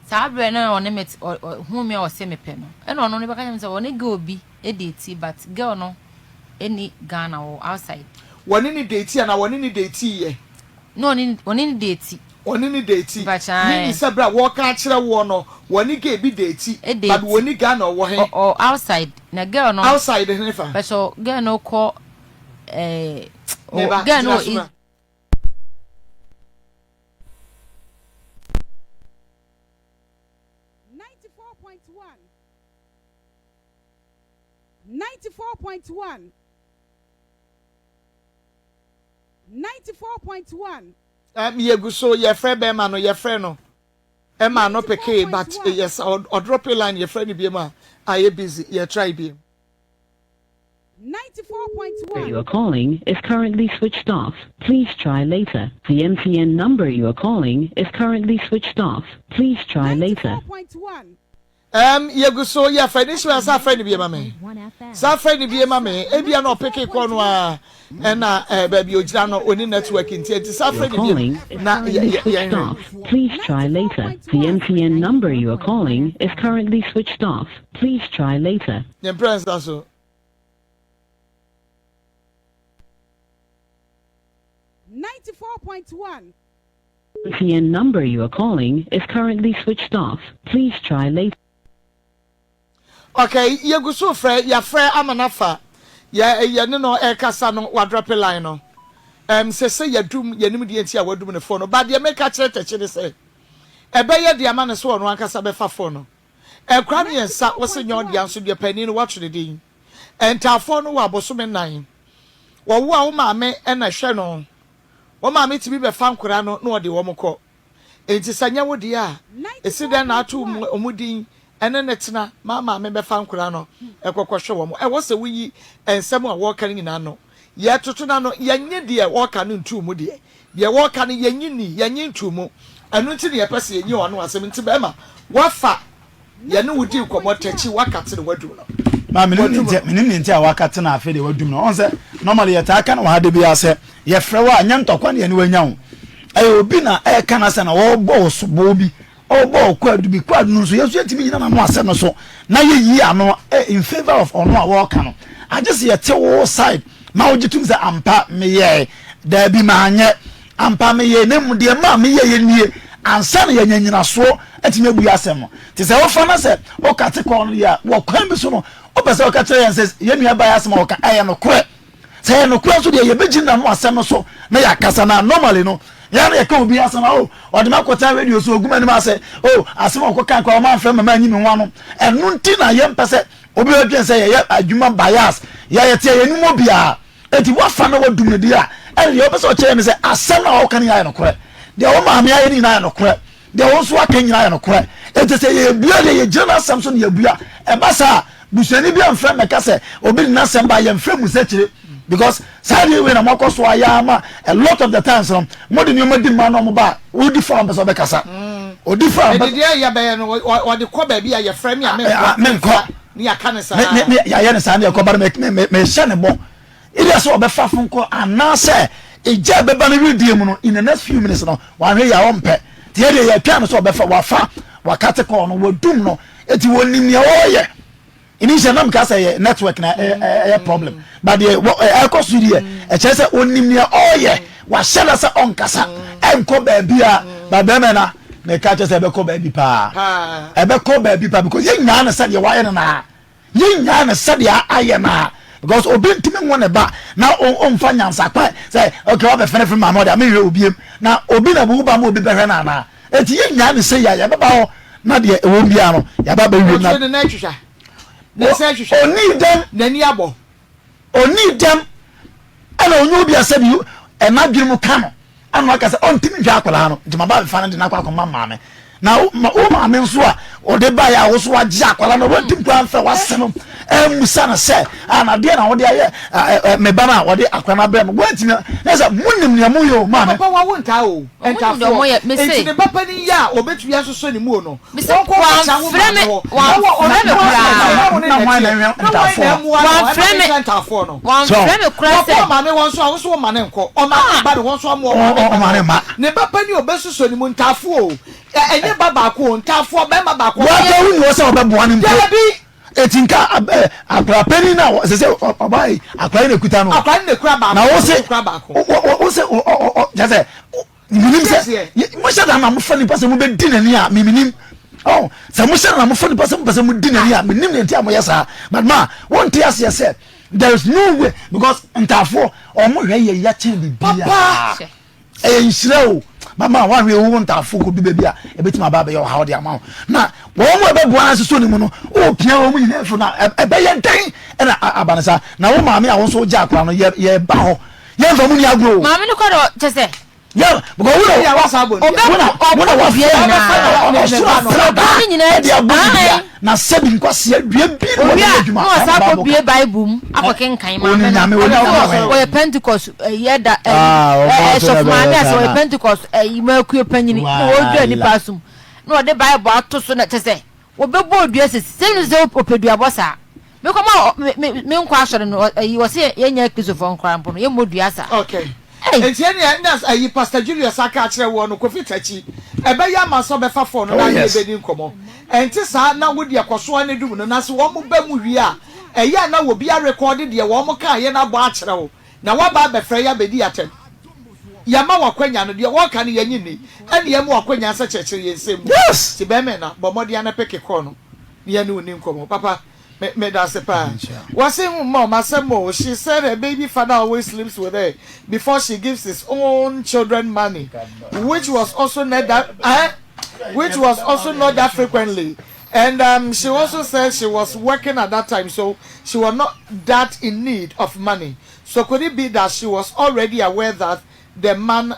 saa berɛ no ɔne me ɔhu me a ɔse mepɛ no, ɛna ɔno no bɛka kyerɛ me sɛ ɔne girl bi date but girl no ɛni Ghana wɔ outside. Wɔne no date anaa wɔne no date yɛ? Na ɔne ɔne no date. Ɔne no date, meaning sɛ berɛ a wɔreka akyerɛ woɔ no, wɔne girl bi date, but wɔnni Ghana ɔwɔ he? Ɔ outside, na girl no. Outside hefa? Mpakyɛw, girl no kɔ ɛɛ, Meba, girl no gyina wɔ so bra. Um, yɛgu so yɛfrɛ bɛrima no yɛfrɛ no ɛma no pekee but yes ɔdrɔpe line yɛfrɛ no biom a ayɛ busy yɛtry biom. You are calling is currently switched off. Please try later. The MTN number you are calling is currently switched off. Please try later. Um, yɛgu so yɛfrɛ ne hyira sa frɛ no bie ma me sa frɛ no bie ma me ebia na ɔpeke kɔ no a ɛna eh, baabi ogyina no oni network nti eti sa frɛ no bie na yɛn hwɛ. Please try later. The MTN number you are calling is currently switched off. Please try later. Ne mprɛ nsa so. 94.1. MTN number you are calling is currently switched off. Please try later. Okay, yɛgu so frɛ, yɛafrɛ ama no afa, yɛ yɛne no ɛrekasa no, wadrɔpe line no. Um, sese yɛdum, yɛnim deɛ nti a wadum ne phone no, but deɛ meka kyerɛ Tɛkye ne sɛ, ɛbɛyɛ de ama no sɛ ɔno ankasa bɛfa phone no. Nkora miensa, wose nyɛ ɔdea nso deɛ panin no woato ne din. Ntaafoɔ no wɔ abosome nnan. Wɔwo a wo maame na ɛhwɛ no. Wo maame tumi bɛfa nkora no na ɔde wɔn kɔ. Enti sɛ nyɛ wo deɛ a, esi dɛn na ato wɔn din ne no tena ma maame bɛfa nkora no kɔ kɔhwɛ wɔn? Ɛwɔ sɛ woyi nsɛm a wɔreka no nyinaa ano. Yɛtoto no ano, yɛnnye deɛ wɔreka no ntoo mu deɛ. Deɛ wɔreka no, yɛnnye nni, yɛnnye ntoo mu. Ɛno nti na yɛpɛ sɛ yɛnyi wɔn ano asɛm. Nti bɛrima, woafa yɛne wo di nkɔmmɔ takyi, woakate no, woadum no. Ma menim ne Woadum nti, no. menim ne nti a wakate no afei deɛ wadum no. Ɔn sɛ normally yɛtaa ka no wɔ ha da biara sɛ yɛfrɛ wo a nyɛ ntɔkwa ne yɛne wo anya wo. Ɛyɛ obi na ɛreka n'asɛm na ɔrebɔ wo soboɔ bi, ɔrebɔ wo kwaadu bi. Kwaadu no nso, yɛn nso yɛntumi nnyina n'ano asɛm no so na yɛyi ano in favour of ɔno a wɔreka no. Agye sɛ yɛte wo side ma wogye tom sɛ ampa meyɛe, daabi manyɛ, ampa meyɛe na mmom deɛ ɛmaa meyɛeɛ nie ansa na yɛanya nnyinasoɔ atumi abue asɛm no. Nti sɛ wofa na sɛ wokate kɔɔ no deɛ a, wɔ kwan bi so no, wopɛ sɛ woka kyerɛ yɛn sɛ yɛn nuabaa yi asɛm a ɔka ɛyɛ nokorɛ. Sɛ ɛyɛ nokorɛ nso deɛ yɛbɛgyina n'ano asɛm no so na yɛakasa na normally no yɛn na yɛka obi asɛm a oh ɔde me akɔtena radio so ogu m'anim ase oh asɛm a ɔkɔka koraa ɔma mfrɛ ma manyi me ho ano. Ɛno nti na yɛmpɛ sɛ obi bɛdwen sɛ yɛyɛ adwuma bias yɛ yɛte a yɛnim obiara enti wafa na wadum no deɛ a ɛne deɛ ɔpɛ sɛ ɔkyerɛ yɛn ne sɛ asɛm no a ɔka no nyinaa yɛ nokorɛ deɛ wo maame ayɛ no nyinaa yɛ nokorɛ Deɛ wo nso aka nyinaa yɛ nokorɛ. Enti sɛ yɛrebua deɛ, yɛgyina n'asɛm so na yɛbua. Ɛba saa a, busuani bi amfrɛ mmɛka sɛ obi de n'asɛm ba a, yɛmfrɛ mu sɛ kyire. Because saa adeɛ wei na moakɔ so ayɛ ama a lot of the times no, mode nneɛma di mmaa na wɔn ba a, wodi fɔ a wɔmpɛ sɛ wɔbɛkasa. Odi fɔ a wɔmpɛ. Ɛde deɛ yɛbɛyɛ no, wɔde kɔ baabi a yɛfrɛ me a menkɔ. Menkɔ. Ne yɛaka no saa. Ne yɛayɛ no saa ne yɛkɔ ba no mehyɛ ne bɔ. Either sɛ ɔbɛfa fon kɔ anaasɛ egya a ɛbɛba no wedeɛ mu no in the next few minutes no wanhwɛ yie a ɔmpɛ. Nti yɛ deɛ yɛtwɛn no sɛ ɔbɛfa, wafa, wakate kɔɔ no, wadum no, eti wɔnim nea ɔreyɛ. Initially na meka sɛ ɛyɛ network na ɛyɛ problem but deɛ ɛkɔ so deɛ ɛkyerɛ sɛ ɔnim nea ɔreyɛ, wahyɛ da sɛ ɔnkasa ɛnkɔ baabi a but bɛrima na meka kyerɛ sɛ ɛbɛkɔ baabi paa, ɛbɛkɔ baabi paa because yɛn nyinaa ne sɛ deɛ wayɛ no naa. Yɛnnyaa no sɛdeɛ ayɛ no a because obi ntumi nwo ne ba na ɔmfa nyansa kwan sɛ okay wabɛfɛnɛfɛn maame ɔde a menhwɛ obiem na obi na wo ba ma obi bɛhwɛ no anaa eti yɛnnyaa no sɛ yɛ a yɛbɛba hɔ na deɛ ɛwɔ mu biara no yɛaba abɛwie na Ɔtwe ne nan twitwa. Ne nsa twitwa. Ɔnii dɛm. N'ani abɔ. Ɔnii dɛm ɛna ɔnyɛ obi a sɛbi ɛnadwene mu ka no. Ɛna waka sɛ ɔntumi nhwɛ akwadaa no nti maba abɛfa no de no akɔ akɔma maame na wo maame nso a ɔde baeɛ a wo so wagye akwadaa no wɔntumi koraa mfɛ wase no ɛmmusa no sɛ anadeɛ na wode ayɛ me ba no a wɔde akwadaa no abrɛ me wɔntumi na sɛ monim nea moyɛ o maame. Papa wawo ntaa o ntaafoɔ nti ne ba panin yɛ a ɔbɛtumi asosɔ ne mu o no wɔnkɔ nkɔkyɛ wo maame hɔ na wɔ ɔno me koraa na hwan na ɛhwɛ ntaafoɔ no wɔamfrɛ me ntaafoɔ no wɔamfrɛ me koraa sɛ wɔkɔ maame hɔ nso a wo nso woma ne nkɔ ɔmaame ba ne hɔ nso ama ɔmaame ne ma ne ba panin ɔbɛsosɔ ne mu ntaafoɔ o ɛnyɛ ba baako o ntaafoɔ bɛrima baako wɔatɔ wo ni wɔ sɛ ɔbɛboa no mpo dabi eti nka akora panin na sɛ sɛ ɔbaa yi akora yi na ekuta no akora no na ekura baako na wo se wo se ɔ ɔ kyɛ sɛ Menim sɛ mohyɛ da na mofa nipa sɛ mobɛdi n'ani a memenim oh, sɛ mohyɛ da na mofa nipa sɛ mopɛ sɛ modi n'ani a menim ne nti a moyɛ saa but ma wonte aseɛ sɛ there is no way because ntaafoɔ ɔmo hwɛ yɛ ya kyɛn biribiaa ɛyɛ nhyira o mama wahwɛ wo ntaafoɔ kɔdu baabi a ɛbɛtumi aba abɛyɛ ɔhaw de ama wo na wɔn mu ɛbɛboa no asosɔ ne mu no wopia wɔn mu nyinaa firi na ɛbɛyɛ dɛn ɛna aba no saa na wo maame a wo nso wogye akora no yɛba hɔ Yɛn fa mu ni agorɔ o. Maame no kɔ dɔ kyɛ sɛ. Yɛ because wo na wo na wo na wafɛ ɔsoro afra da ɛde abɔ ne dua na sɛbi nkwasia dua bi na wɔde yɛ adwuma. Na ɔsa akɔ bie bible mu akɔ kenkan maame no ɔyɛ pentecost ɛyɛ da ɛɛ sɔfo maame asɛ ɔyɛ pentecost ɛyi makuo panyini na ɔdwa nipa asom na ɔde bible ato so na kyɛ sɛ wɔbɛbɔ dua sisi sɛ no sɛ ɔpɛ duabɔ saa. Me kɔ ma me me me nkɔ asɔre no ayi wɔsi yɛn nyɛ kristofo nkora mpo no yɛn mmɔ dua saa. Okay. Nti ɛnea na ayi Pastor Julius aka akyerɛ woɔ no Kofi Takyi ɛbɛyɛ ama sɛ ɔbɛfa phone no na ne yɛbɛdi nkɔmmɔ. Ɛnte saa na wo deɛ kɔso ara na dum no na sɛ wɔn ba mu wie a ɛyɛ a na obi arekɔɔde deɛ wɔn kaeɛ no abɔ akyerɛ wo na woaba abɛfrɛ yɛ abɛdi atɛm. Yɛama wo akwanya no deɛ wɔreka no yɛnnye nni ɛne yɛma wo akwanya sɛ kyerɛkyerɛ yɛn nsɛm mu. Nti bɛrima na bɔ mmɔden ara na peke call no na yɛne wo nni nkɔmmɔ. Papa. Me medase paa. Wɔse ho mom asɛm o she said her baby father always sleeps with her before she gives his own children money which was also not that eh which was also not that frequently and um, she also said she was working at that time so she was not that in need of money so could it be that she was already aware that the man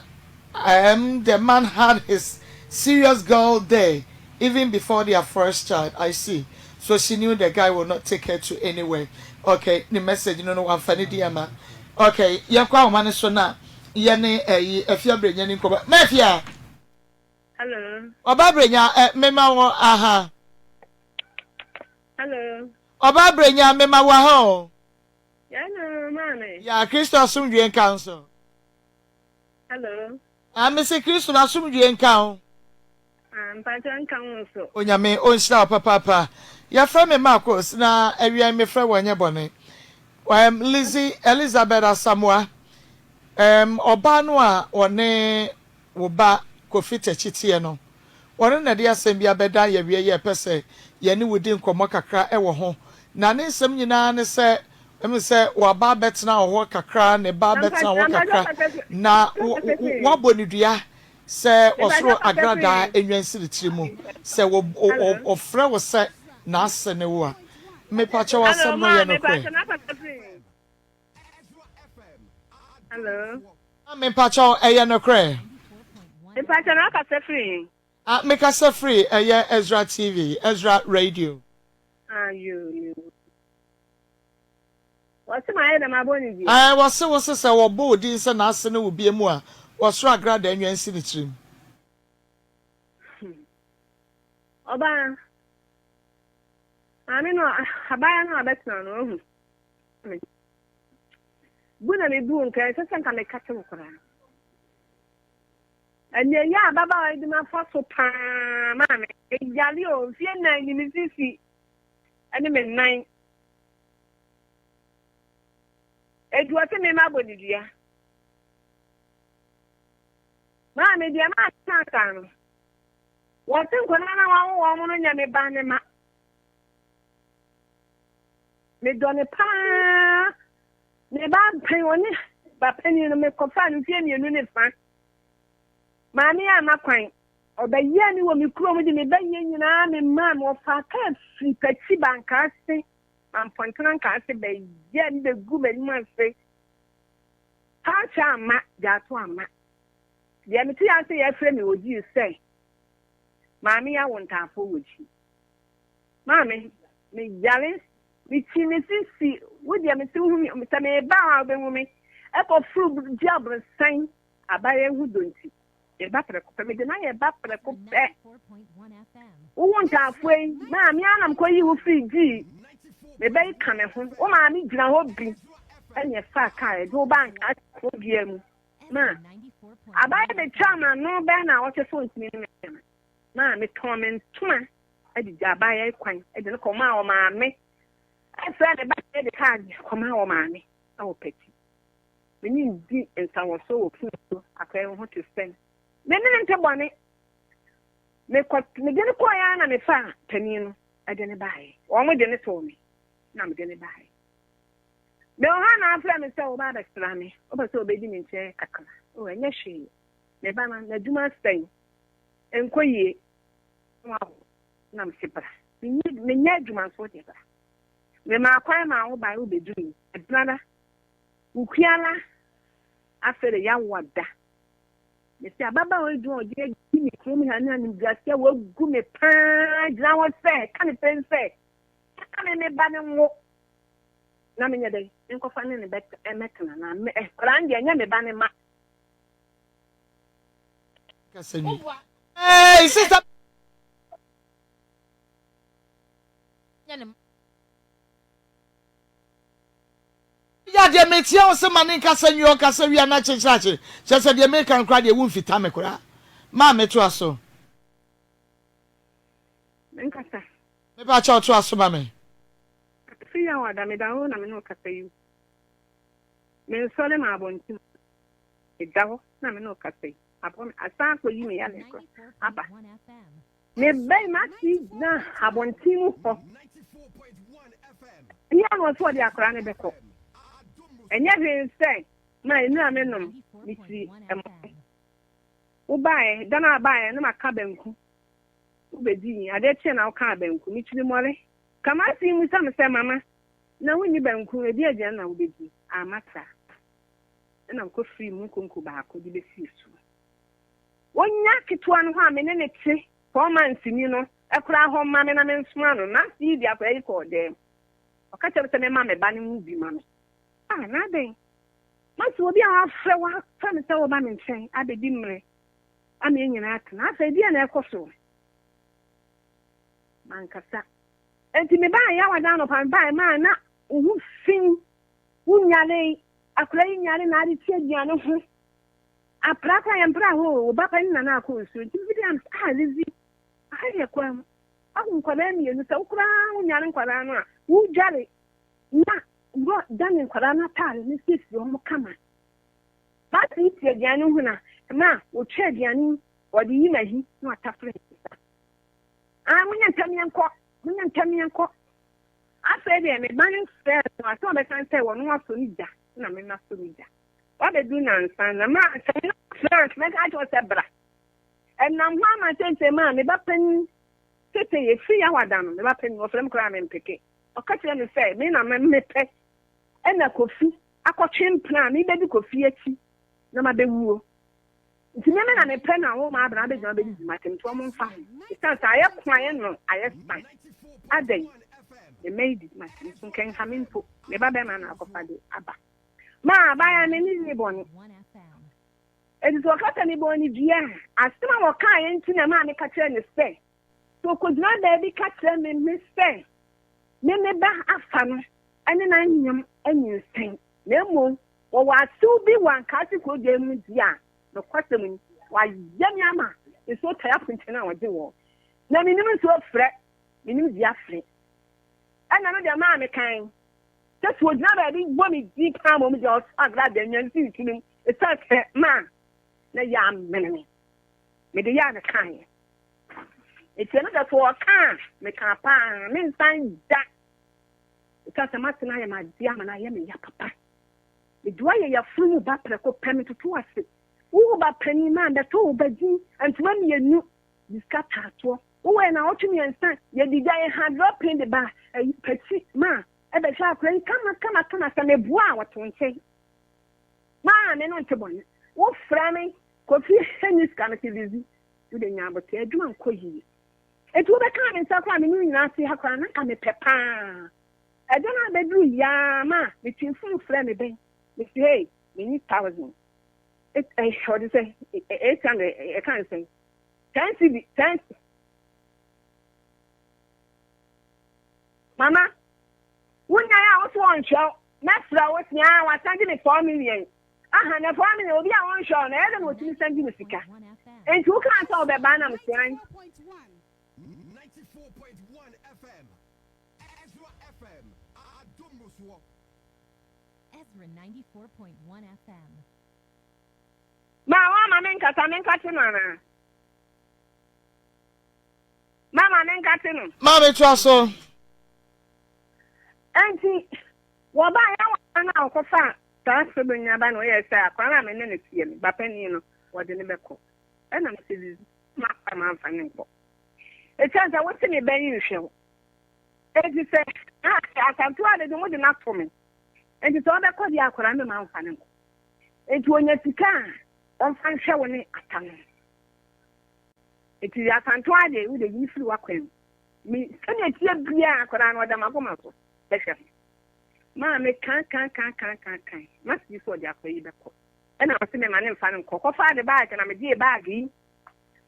um, the man had his serious girl there even before their first child I see so she knew the guy will not take her to anywhere okay ne message no no wamfa ne din ama okay yɛnkɔ ahoma no so na yɛne ɛyi Afia Brenya ni nkɔmɔ ma Afia. Hello. Ɔba Brenya ɛ mema wɔ aha. Hello. Ɔba Brenya mema wɔ ha o. Hello, maame. Ya Kristo asomdwie nka nso. Hello. Ah, mese Kristo n'asomdwie nka wo. Ah, mpakyɛ nka wo nso. Onyame ɔnhyira wo papaapa. Yɛfrɛ me Marcos na awia yi mefrɛ wo ɛnyɛ bɔne. Um, Lizzy Elizabeth Asamoah, um, ɔbaa no a ɔne wo ba Kofi Takyi teɛ no, ɔno na ɛde asɛm bi abɛdan yɛn awia yi a ɛpɛ sɛ yɛne wo di nkɔmmɔ kakra wɔ ho. Na ne nsɛm nyinaa ne sɛ, ɛm sɛ waba abɛtena wɔ hɔ kakra, ne ba abɛtena hɔ kakra, na woabɔ no dua sɛ ɔsoro agradaa nnwa nsi ne tiri mu. Sɛ wɔfrɛ wo sɛ n'ase ne wo a, mepakyɛw asɛm no yɛ nokorɛ? Hello. Mepakyɛw ɛyɛ nokorɛ? Mepakyɛw na wakasa firi he? Ah, mekasa firi ɛyɛ Ezra TV, Ezra Radio. Ah, yoo, yoo. Wɔse mayɛ dɛm abɔ ne din. Ɛɛ, wɔse wo se sɛ wɔbɔ wo din sɛ n'ase ne wo bie mu a, wɔsoro agradaa nnwa nsi ne tirim. Hmm. Ɔbaa, maame no, abaayewa no a ɔbɛtena no, ohu. Bu na mebu nka ɛsɛ sɛ nka meka kyerɛ wo koraa. Ɛnna ɛyɛ ababaawa yi de ma fa so paa maame. Yare o, mfie nnan ni me sisi ɛne me nan. Eti ɔse me ma bɔ ne dua. Maame deɛ maa kankan no. Wɔse nkwadaa na wawo wɔn no nyɛ me ba ne ma. Medɔ no paa. Me ba panyin, ɔne ba panyin no, mekɔfaa no mfeɛ mmienu ne fa. Maame amma kwan. Ɔbɛyɛɛ me wɔ me kurom de me bɛyɛ nyinaa me maa me. Ɔfaa kaa firi Pakyi Bankaase, Mampɔntena Nkaase bɛyɛɛ me bɛgu m'anim ase. Culture amma, gyato amma. Deɛ mete ase yɛfrɛ me Ogyii sɛ maame yi awo ntaafoɔ wɔ Gyi. Maame, me yare, me kyi me sisi, wo deɛ me se wohu me, sɛ me ba a wobɛhu me, ɛkɔ foro gye aborosan, abayɛ ho dɔ nti, me ba prɛko pɛ, mede no ayɛ ba prɛko pɛ. Wowo ntaafoɔ yi, maame ara na mekɔ yi wo firi gyii, me ba yi ka me ho, wo maame gyina hɔ bi, ɛne ɛfaa kaa ɛde wo ba nka kuro biara mu. Ma, abayɛ bɛtwa m'ano bɛn na ɔkyɛ sɛ ɔntumi ne me. Ma, metɔn me ntoma de gyaa abaayewa yi kwan de no kɔmaa wɔ maame. Ɛfrɛ ne ba de kaad kɔmaa wɔ maame wɔ pɛti. Me ne di nsawɔsoɔ wɔ fon so akɔyɛ wo ho te sɛn. Me ne no nte bɔne. Mekɔ mede no kɔeɛ ara na mefaa panin no de no baeɛ. Wɔn de no too me na mede no baeɛ. Mewɔ hɔ na afrɛ me sɛ woba abɛsra me. Wopɛ sɛ wobɛdi me nkyɛn kakra. Oh, ɛnyɛ hwee. Me ba no, n'adwuma asɛe. Ɛnkɔ yie. Wawo na mese bra. Menyɛ adwuma nso wode bra. Memaa kwan maa wo bae wobɛdurui. Ɛbenada, Wukuala afei de yawo da. Mese ababaawa yi dwuma ɔgye adi me kurom ha ne animguaseɛ wagu me paa gyina hɔ sɛ ka ne pɛn sɛ ka me me ba ne nwo na menyɛ dɛn menkɔfa ne ne bɛtena na me koraa deɛ ɛnyɛ me ba ne ma. Kasa nwi. Hey, sister. Ya deɛ metia wo sɛ ma ne nkasa nwi ɔkasa wi ana kyekyerɛakye kyerɛ sɛ deɛ meka no koraa deɛ womfita me koraa maa metoa so. Menkasa. Mepa kyɛw toa so ma me. Afi yaw ada meda hɔ na me ne wo kasa yi o. Mensɔre ma abɔnten meda hɔ na me ne wo kasa yi. Abɔ me asan akɔyi me yale kora aba. Mebɛn m'ase gyina abɔnten mu hɔ. Bia na ɔsɛ ɔde akwadaa no bɛkɔ. Ɛnyɛ hwee sɛ ma nnura me nom mekyiri ɛmɔ. Wobaeɛ da no a baeɛ na maka banku. Wobɛdii adeɛ kyeɛ na wokaa banku mekyiri mmɔre. Kamasi mmisa me sɛ mama na wonni banku ɛdeɛn aduane na wobɛdi? Amma saa. Ɛna mekɔfirii mu nkonko baako de bɛsii so. Ɔnya ketewa no hɔ a me ne no te 4 months ni no koraa hɔ mma me na mensoma no. Na afei de akwadaa yi kɔɔ dɛm. Ɔka kyerɛ me sɛ memma me ba no nwo bi ma me. Ah, na adɛn? Mate obi a wafrɛ wafrɛ me sɛ wɔba me nkyɛn abɛdi mmerɛ ama yɛn nyinaa atena. Afei deɛ na ɛkɔ so? Mankasa. Enti mebaeɛ Yawada anɔpa mebaeɛ maa na wo ho fi, wonyaree. Akwadaa yi nyare na ade te aduane ho. Apra koraa yɛmpra hɔ o, wo ba panin na na akɔ nsuo nti mfiti am sɛ ah Lizzy, aha yɛ kwan mu. Wawo nkwadaa mmienu, sɛ wo koraa wonyare nkwadaa no a, wodware na wɔ dane nkwadaa no ataare no siesie wɔn kama. Baasi yi te aduane ho na ma wɔtwa aduane yi, wɔde yi n'ahi na watafere ne nsa. Ah, monyɛ ntɛm yɛnkɔ, monyɛ ntɛm yɛnkɔ. Afei deɛ me ba no frɛɛ no asɛm a ɔbɛka ne sɛ wɔno asɔ ne gya na me masɔ me gya. Wabɛduru nnansa na ma sɛ me frɛ no mɛka akyerɛ wo sɛ bra. Ɛnam hɔ ama seesei maa me ba panin seesei ɛfiri Yawada no me ba panin ɔfrɛ me koraa a mempeke. Ɔka kyerɛ me sɛ me na mepɛ ɛna Kofi akɔtwe mpena a mebɛdi Kofi akyi na mabɛwuo. Nti me me na mepɛ na wo ma abena abɛgyina abɛdidi m'atɛm nti wɔn mfa ho. Ɛsiane sɛ ayɛ ko ayɛ no ayɛ san. Adɛn? Me mma yi didi m'atɛm nso nka nha me mpo. Me ba bɛrima na akɔfa de aba. Ma abaayewa no ne nni bɔne. Enti sɛ ɔka sɛ mebɔɔ no dua a, asɛm a ɔkaeɛ nti na ɛmaa meka kyerɛɛ no sɛ, sɛ ɔkɔgyina baabi ka kyerɛ me me sɛ me me ba afa no ne no anyem anyinsɛn, na mmom wɔwɔ asew bi wɔ Ankaase kurodua mu deɛ a, nokwasɛm ni, wayɛ me ama nsuo tae aponkye no a ɔgye wɔ. Na mennim nsuo frɛ, mennim dua frɛ. Ɛna no deɛ maa mekan Sɛ sɛ ogyina baabi bɔ me din paa mmom deɛ ɔsɔ agradaa nya nsi ne tirim ɛsiane sɛ ma na yɛ amene me mede yɛ a mekaeɛ nti ɛno deɛ sɛ ɔka a mekaa paa mensan da ɛsiane sɛ matena ayɛ m'adeɛ ama no ayɛ me ya papa mede woayɛ yafunu mu ba prɛko pɛ metoto ase wowo ba panin ma mbɛtɔ wo ba din ntoma mmienu de sika taatoɔ wowɔ yɛ naawɔtwe mmiɛnsa yɛde gya yɛ ha drɔpin de ba ayi pati ma ɛbɛhwɛ akora yi kama kama kama sɛ meboa a wɔto nkyɛn maa me no nte bɔne wofrɛ me kofi ɛni sika me te bizi wode nya abotɛ adwuma nkɔ yie eti wobɛka me nsa koraa me ne nyinaa ase ha koraa na nka mepɛ paa ɛda no abɛduru yaa ma metwi mfom frɛ me bɛn mesi hei menyi thousand ɔde sɛ 800 ɛka nsɛn 10 cedi 10 mama wonyae a wose wɔnhwɛ wo mɛfrɛ wo se a wasan gye me 4 million aha na 4 million obi a wɔnhwɛ wo na ɛyɛ dɛ na wɔtumi san gye me sika enti wokaa sɛ wobɛba na mese an Ezra 94.1 FM. Ma woama me nkasa menkate no anaa? Mama menkate no. Maame toa so. Enti wɔbaa yɛn wɔn no a wɔkɔfaa saa sodonya ba no ɔyɛɛ sɛ akwadaa no a me ne no teɛ no ba panin no wɔde no bɛkɔ. Ɛna mese Zizi ma mamfa no nkɔ. Ɛsiane sɛ wote me ba yi nhwɛ wo. Enti sɛ Asantewa de de mode no ato me. Enti sɛ ɔbɛkɔ deɛ akwadaa no mamfa no nkɔ. Enti onya sika a, ɔmfa nhwɛ wo ne ata no. Enti Asantewa de, wo de yi firi w'akwan mu. Me sɛnea ɛteɛ biara akwadaa no ɔda m'akoma so bɛhwɛ ho. Maa me kan kan kan kan kan kan. Masi yi sɛ ɔde akwadaa yi bɛkɔ. Ɛna ɔse me ma ne mfa no nkɔ. Kɔfaa ne baage na megyee baage yi.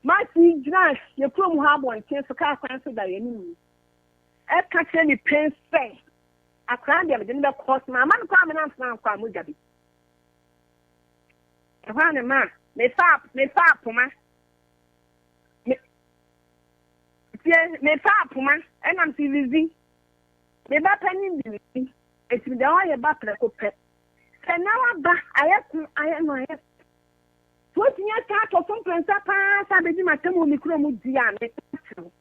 Masi gyina yɛ kurom hɔ abɔnten so kaa kwan so da yɛn anim. Ɛka kyerɛ ne pɛn sɛ akwadaa deɛ mede no bɛkɔ. Sɛ mamma no kɔ a me namfena ankɔ a mogya bi. Ɛhɔ a ne ma mefaa mefaa poma. Me tie mefaa poma ɛnam si lizi. Me ba panin di lizi. Eti deɛ ɔyɛ ba prɛko pɛ. Sɛ na waba ayɛ ko ayɛ no ayɛ. So otumi asa atɔ so mprɛnsa paa sɛ abɛdi m'atam wɔ me kurom di a meka kyerɛ wo.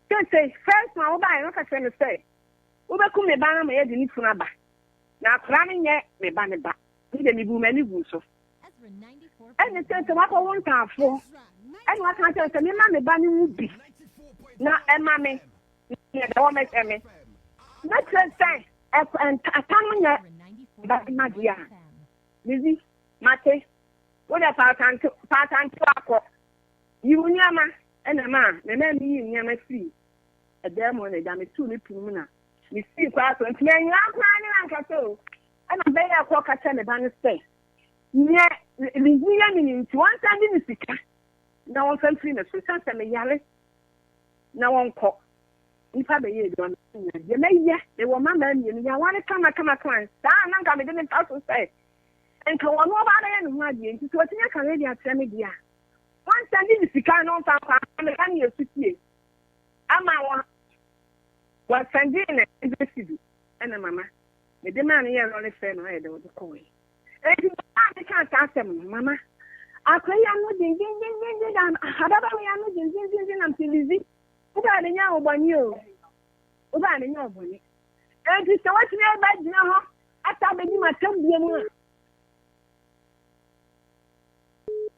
Seesei first one wobaeɛ no ka kyerɛ me sɛ wobɛkum me ba no ama yɛde ne funu aba. Na akwadaa no nyɛ me ba ne ba. Me deɛ mebuu m'ani guu so. Ɛne sɛ sɛ wakɔwo ntaafoɔ ɛna waka kyerɛ sɛ mema me ba no nwu bi na ɛma me na ɛdɛ wɔ mɛhwɛ me na kyerɛ sɛ ata no nyɛ ba ma deɛ a mezi mate wo deɛ paatante paatante akɔ yi wo nneɛma ɛna ma me ma me yi nneɛma firi ɛdan mu na ɛda me tuu me punu mu na mesii kɔ aso nti manyina koraa ne ankasa o Ɛnna bɛyɛɛ kɔ ka kyerɛɛ ne ba no sɛ, Nea Lizzy yɛ me no nti, wɔnsan de me sika na wɔmfa mfiri me so, ɛsiane sɛ meyare na wɔnkɔ. Nnipa bɛyɛ adwuma me nya deɛ mɛyɛ. Mewɔ mmammaa mmienu, yɛaware kamakamakama. Saa na anka mede me mpa so sɛ. Nka ɔno ɔba abɛyɛ ne ho adeɛ nti sɛ ɔtumi aka wei de akyerɛ me deɛ a, ɔnsan de ne sika no ɔmfa nkɔ ama me ba no yɛ sutie ama wɔ wɔsɛnde ne hundred cedi ɛna mama mede maa no yɛ lɔre fɛ na ɔyɛ dɛ ɔde kɔɔɛ. Enti bere a mekaa saa asɛm no, mama akora yi ano dendendenden, ababaawa yi ano dendendenden na mese, Lizzy, wobaa menyɛɛ wo bɔne o, wobaa menyɛɛ wo bɔne. Enti sɛ woatumi aba gyina hɔ asa abɛdi m'asɛm bio mu a,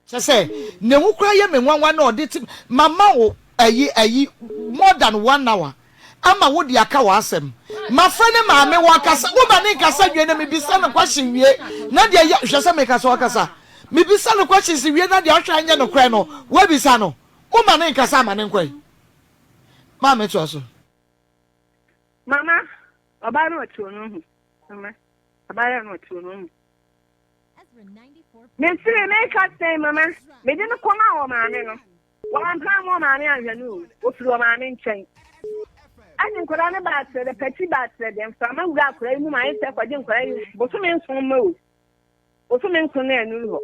Kyerɛ sɛ ne ho koraa yɛ me nwanwa na ɔde te mama wo ayi ayi more than one hour ama wo de aka w'asɛm mafrɛ ne maame wakasa wo ma ne nkasa wie na mebisa no question wie na deɛ yɛ hwɛ sɛ mekasa ɔkasa mebisa no questions wie na deɛ ɔhwɛ anyɛ nokorɛ no wabisa no wo ma ne nkasa ama ne nkɔe maame toa so. Mama, ɔbaa no ɔte ɔno ho. Mama, abaayewa no ɔte ɔno ho. Mesiri meka sɛn mama, mede no kɔma wɔ maame no. Wampam wɔ maame anhwɛ no o, ofiri wɔ maame nkyɛn. Ɛne nkwadaa no baa kyerɛ dɛ, pɛkyi baa kyerɛ dɛ, mframa wura akwadaa yi mu ma ayɛ sɛ kɔgye nkwadaa yi bosome nson mma o. Bosome nson na ɛnuru hɔ.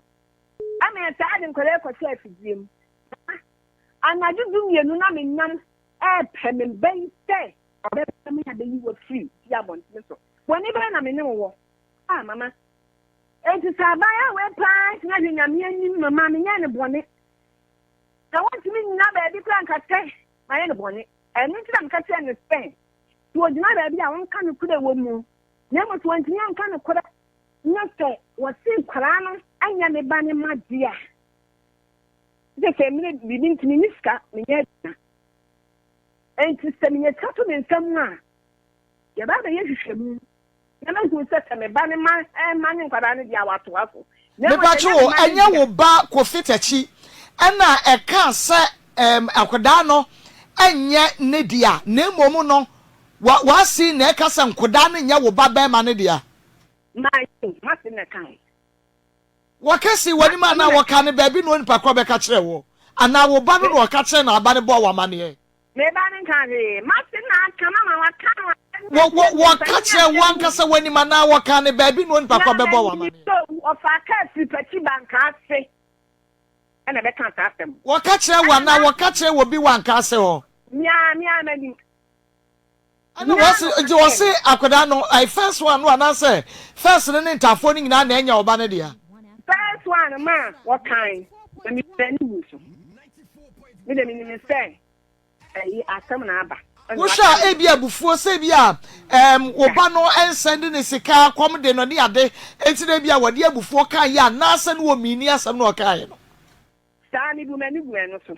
Ɛma yɛtaa de nkwadaa yi kɔhyɛ afidie mu. Anadwo du mmienu na menam ɛɛpɛ me ba yi sɛ ɔbɛba me abɛyi wo afiri fie abɔntene so. Bɔne bɛn na me ne wo wɔ? Ah, mama. Enti sɛ abaayewa wei paa ntumi ahwɛ Nyame anim mama menyɛɛ no bɔne. Na wɔntumi nnyina baabi koraa nka sɛ mayɛ no bɔne. Ɛno nti na meka kyerɛɛ no sɛ, sɛ ɔgyina baabi a ɔnka nokorɛ wɔ mu, na mmom sɛ wantumi anka nokorɛ na sɛ wɔse nkwadaa no nyɛ me ba no mma deɛ a, gye sɛ mene biribi nti menni sika menyɛ adwuma. Enti sɛ menya sika to me nsa mu a, yɛba abɛyɛ nhwehwɛmu na mahu sɛ sɛ me ba no mma mma ne nkwadaa no deɛ a wɔatoa so. Na mmom sɛ Mepatwo ɛnyɛ me o, mma no ɛnyɛ deɛ wo ba Kofi Takyi ɛna ɛkaa sɛ ɛɛm akwadaa no ɛnyɛ ne dea na mmom no wa w'ase na ɛka sɛ nkodaa no nyɛ wo ba bɛɛma no dea? Mayɛ o, m'ase na ɛkae. Wɔka sii w'anim M'ase anaa na wɔkaa no baabi na onipa korɔ bɛka kyerɛɛ wo? Anaa wo ba no na ɔka kyerɛɛ na aba no bɔɔ wo amaneɛ? Me ba no nkaa hwee. M'ase na aka mama waka no asɛm Wɔ, wɔ, akyerɛ me, wɔka mpanin kyerɛɛ wo asɛm mu. ankasa w'anim anaa wɔkaa no baabi na onipa Na korɔ bɛbɔɔ wo m'anim amaneɛ? sɛ owu, ɔfaa kaa firi Pakyi Banka ase ɛna ɛbɛkaa saa asɛm no. Wɔka kyerɛɛ wo Ɛna anaa na wɔka kyerɛɛ obi wɔ anka ase hɔ? Me ara, me ara m'anim. Ɛna Me ara wɔse, na ɔka nti kyerɛɛ wɔse me. akwadaa no, ɛɛ, first one no anaasɛ first no ne ntaafoɔ no nyinaa na ɛnyɛ ɔba no dea? First one ma wɔkae, na me m'ani guu so. Me de menim sɛ ɛyi asɛm na aba. Ɛna Wohwɛ waka a no. ebia abufuo sɛ ebia ɛɛm wo ba no nsɛnde ne sika kɔm de no ne ade nti na ebia wɔde abufuo kaeɛ anaasɛ ne wɔmiini asɛm no a ɔkaeɛ no. Saa mebu m'ani gu ɛno so.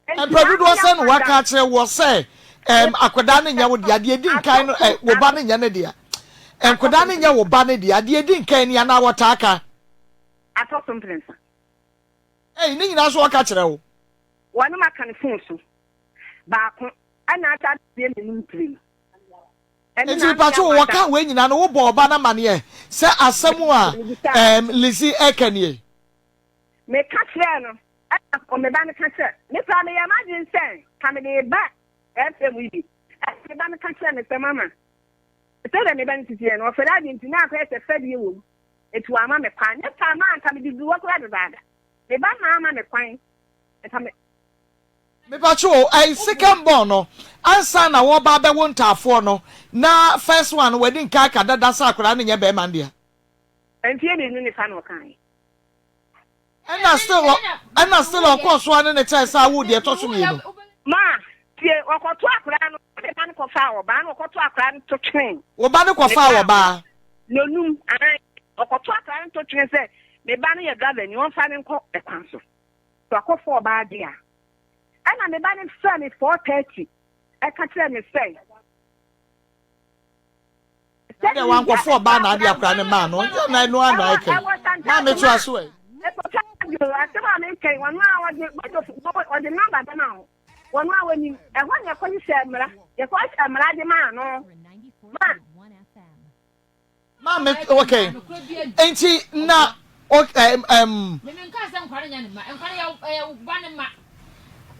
Enti Mpɛn dodoɔ maame sɛn na Yafo wɔaka akyerɛ woɔ sɛ ɛɛm akwadaa no nyɛ wo dea, deɛ ɛdi nkan no ɛ wo ba no nyɛ ne dea. Nkwadaa no nyɛ wo ba no dea, deɛ ɛdi nkan ni anaa wɔtaa ka? Atɔ so mprɛnsa. Ei, ne nyinaa nso wɔka kyerɛ wo? Wɔne maka no fon so baako ɛna asa adeɛ mmienu mprenu. Ɛne Enti na mepatwo wo, Yafo wɔka wei nyinaa no wobɔ ɔba no amaneɛ sɛ asɛm a ɛɛm Lizzie ɛreka nie? Meka kyerɛɛ no, ɛna me ba no ka kyerɛɛ me koraa meyɛɛ m'adwene sɛ ka mede reba FM yi bi. Ɛna me ba no ka kyerɛɛ me sɛ mama, sɛdeɛ me ba no titi yɛ no, ɔfɛre adeɛ nti na akɔyɛ sɛ fɛdeɛ wɔ mu, enti wamma me kwan. Nyɛ saa ma anka mede duru hɔ koraa dedaada. Me ba no amma me kwan, nka me. Mepatwo o, ɛy second born no, ansa na wɔreba abɛwo ntaafoɔ no, na first one no wadi nka aka dada sɛ akwadaa no nyɛ bɛrima no dea. Mfeɛ mmienu ne fa na ɔkaeɛ. Ɛna still ɔ ɛna still ɔkɔɔ so ara ne no kyɛɛ sɛ awo deɛ ɛtɔ so mmienu. Ma, tie, wɔkɔto akwadaa no, ne ba no kɔfaa ɔbaa, na wɔkɔto akwadaa no to twene. Wo ba no Ne kɔfaa ba ɔbaa. Nonum, ae, wɔkɔto akwadaa no to twene sɛ, me ba no yɛ driver ni, wɔmfa no nkɔ ɛkwan so. So akɔfa ɔbaa deɛ a. Ɛna me ba no frɛɛ me 4:30, ɛka kyerɛɛ me sɛ. Na deɛ wankɔfo ɔbaa na ade akora no maa no nti na ɛno ara na ɛka yi maame to aso ɛ. Asɛm a meka yi wɔn a wɔde wɔde nɔmba bɛma wo wɔn a wɔnim ɛhɔ na yɛkɔhyehyɛ mmara yɛkɔhyehyɛ mmara de maa no ma. Maame okay nti na okay um. Mimi nka sɛ nkwa no nyɛ ne mma nkwa no yɛ ɛyɛ ba ne mma.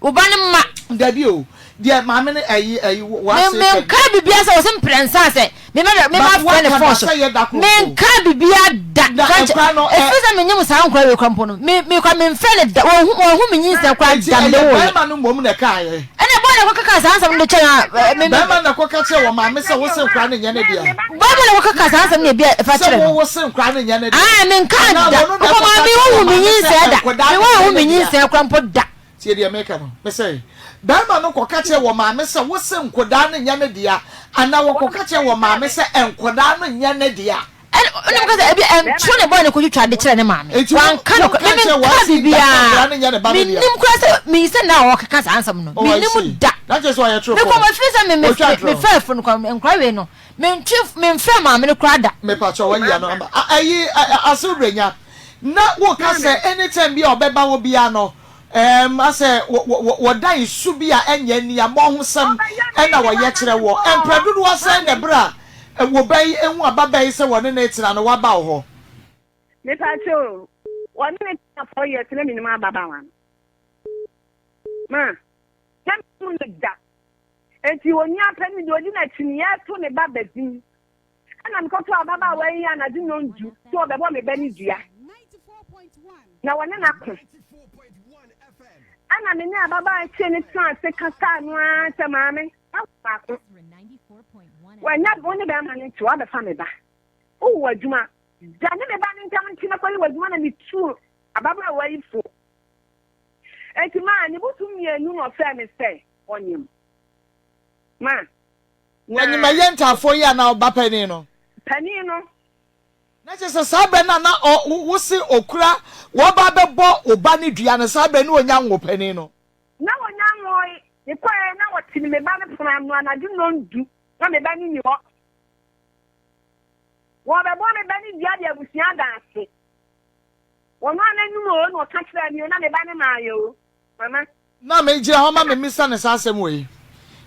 Wo ba no mma. Dabi o, deɛ maame no ɛyi ɛyi w'ase. Me me nka bibia sɛ wɔsɛ mprɛnsa sɛ me ma me ma frɛ ne fɔn so. Me nka bibia da. Efiri sɛ me nyim saa nkora wei kora mpo no me me kora me nfrɛ ne da wɔn hu wɔn hu me nyinsɛn kora da me de wɔ yɛ. Ɛnti ɛyɛ bɛrima no mmom na ɛka yɛ. Ɛna bɔɔ na ɛkɔ keka saa nsɛm no de kyɛ na me. Bɛrima na ɛkɔ ka kyerɛ wɔ maame sɛ wose nkora no nyɛ ne dea. Bɛrima na ɛkɔ keka saa nsɛm no ebi ɛfa kyerɛ no. Sɛ wo wose nkora no nyɛ ne dea. Aa me nka da. Ɔkɔ maame wo hu me nyinsɛn da. Me wɔn hu me nyinsɛn kora mpo da. Tie deɛ meka no, mese, barima no kɔka kyerɛɛ wɔ maame sɛ wose nkɔdaa no nyɛ ne dea, anaa wɔkɔka kyerɛɛ wɔ maame sɛ nkɔdaa no nyɛ ne dea? Ɛna ɔno ka sɛ ebi ɛnto ne bɔne kotwitwa de kyerɛ ne maame. Enti wo Wanka no wonka meme nkyerɛ nka w'ase da sɛ biribiara. nkɔdaa no nyɛ ne ba no dea? Mennim koraa sɛ meyi sɛ na ɔkeka saa nsɛm no. Oh, I Mennim see. da. Na kyerɛ sɛ ɔyɛ Mekɔ torofoɔ. mefiri sɛ me me Ɔtwa me atorɔ. mefɛ afunu no koraa nkora wei no mentwe memfrɛ maame no koraa da. Mepakyɛ wayi ano ama. A ɛyi ɛ ɛ Asew Brenya, na woka sɛ anytime bi a ɔbɛba hɔ biara no, Ɛɛm, asɛ wɔ, wɔ, wɔdan su bi a ɛnyɛ aniammɔhosɛm na wɔyɛ kyerɛ wɔ. Mprɛ dodoɔ sɛn na ɛberɛ a wo ba yi hu ababaa yi sɛ wɔne no retena no, waba wo hɔ? Mepakyɛ o, wɔne no tena 4 years na menim ababaawa no. Ma, na menhu no da. Enti onua panin deɛ ɔdi n'akyi no, yɛreto ne ba badin. Ɛna mekɔtoo ababaawa yi anadwo nnɔndu sɛ ɔbɛbɔ me ba no dua na wɔne no ako. Ɛna me ne ababaawa kyee no tenaa ase kasaa no ara sɛ maame, wawo baako. Wanya wo ne bɛrima no nti wabɛfa me ba. Wowɔ adwuma. Gya ne me ba no ntam nti na kɔyɛ w'adwuma na metuu ababaawa yi fo. Enti maa ne bosom mmienu na ɔfrɛɛ me sɛ ɔnyem. Ma Na. Wanyim ɛyɛ ntaafoɔ yi anaa ɔba panin no? Panin no. Na kyerɛ sɛ saa berɛ no a na ɔ, wo se ɔkura, wɔba abɛbɔ wo ba no dua no, saa berɛ no ɔnya nwoo panin no? Na ɔnya nwooe. Mekɔeɛ na wɔte me ba no pono ano anadwo nnɔndu, na me ba no nni hɔ. Wɔrebɛbɔ me ba no dua de abusua ada ase. Ɔno ara n'anom o na ɔka kyerɛɛ me o, na me ba no maeɛ o, mama. Na me gyina hɔ ma me misa no saa asɛm wei.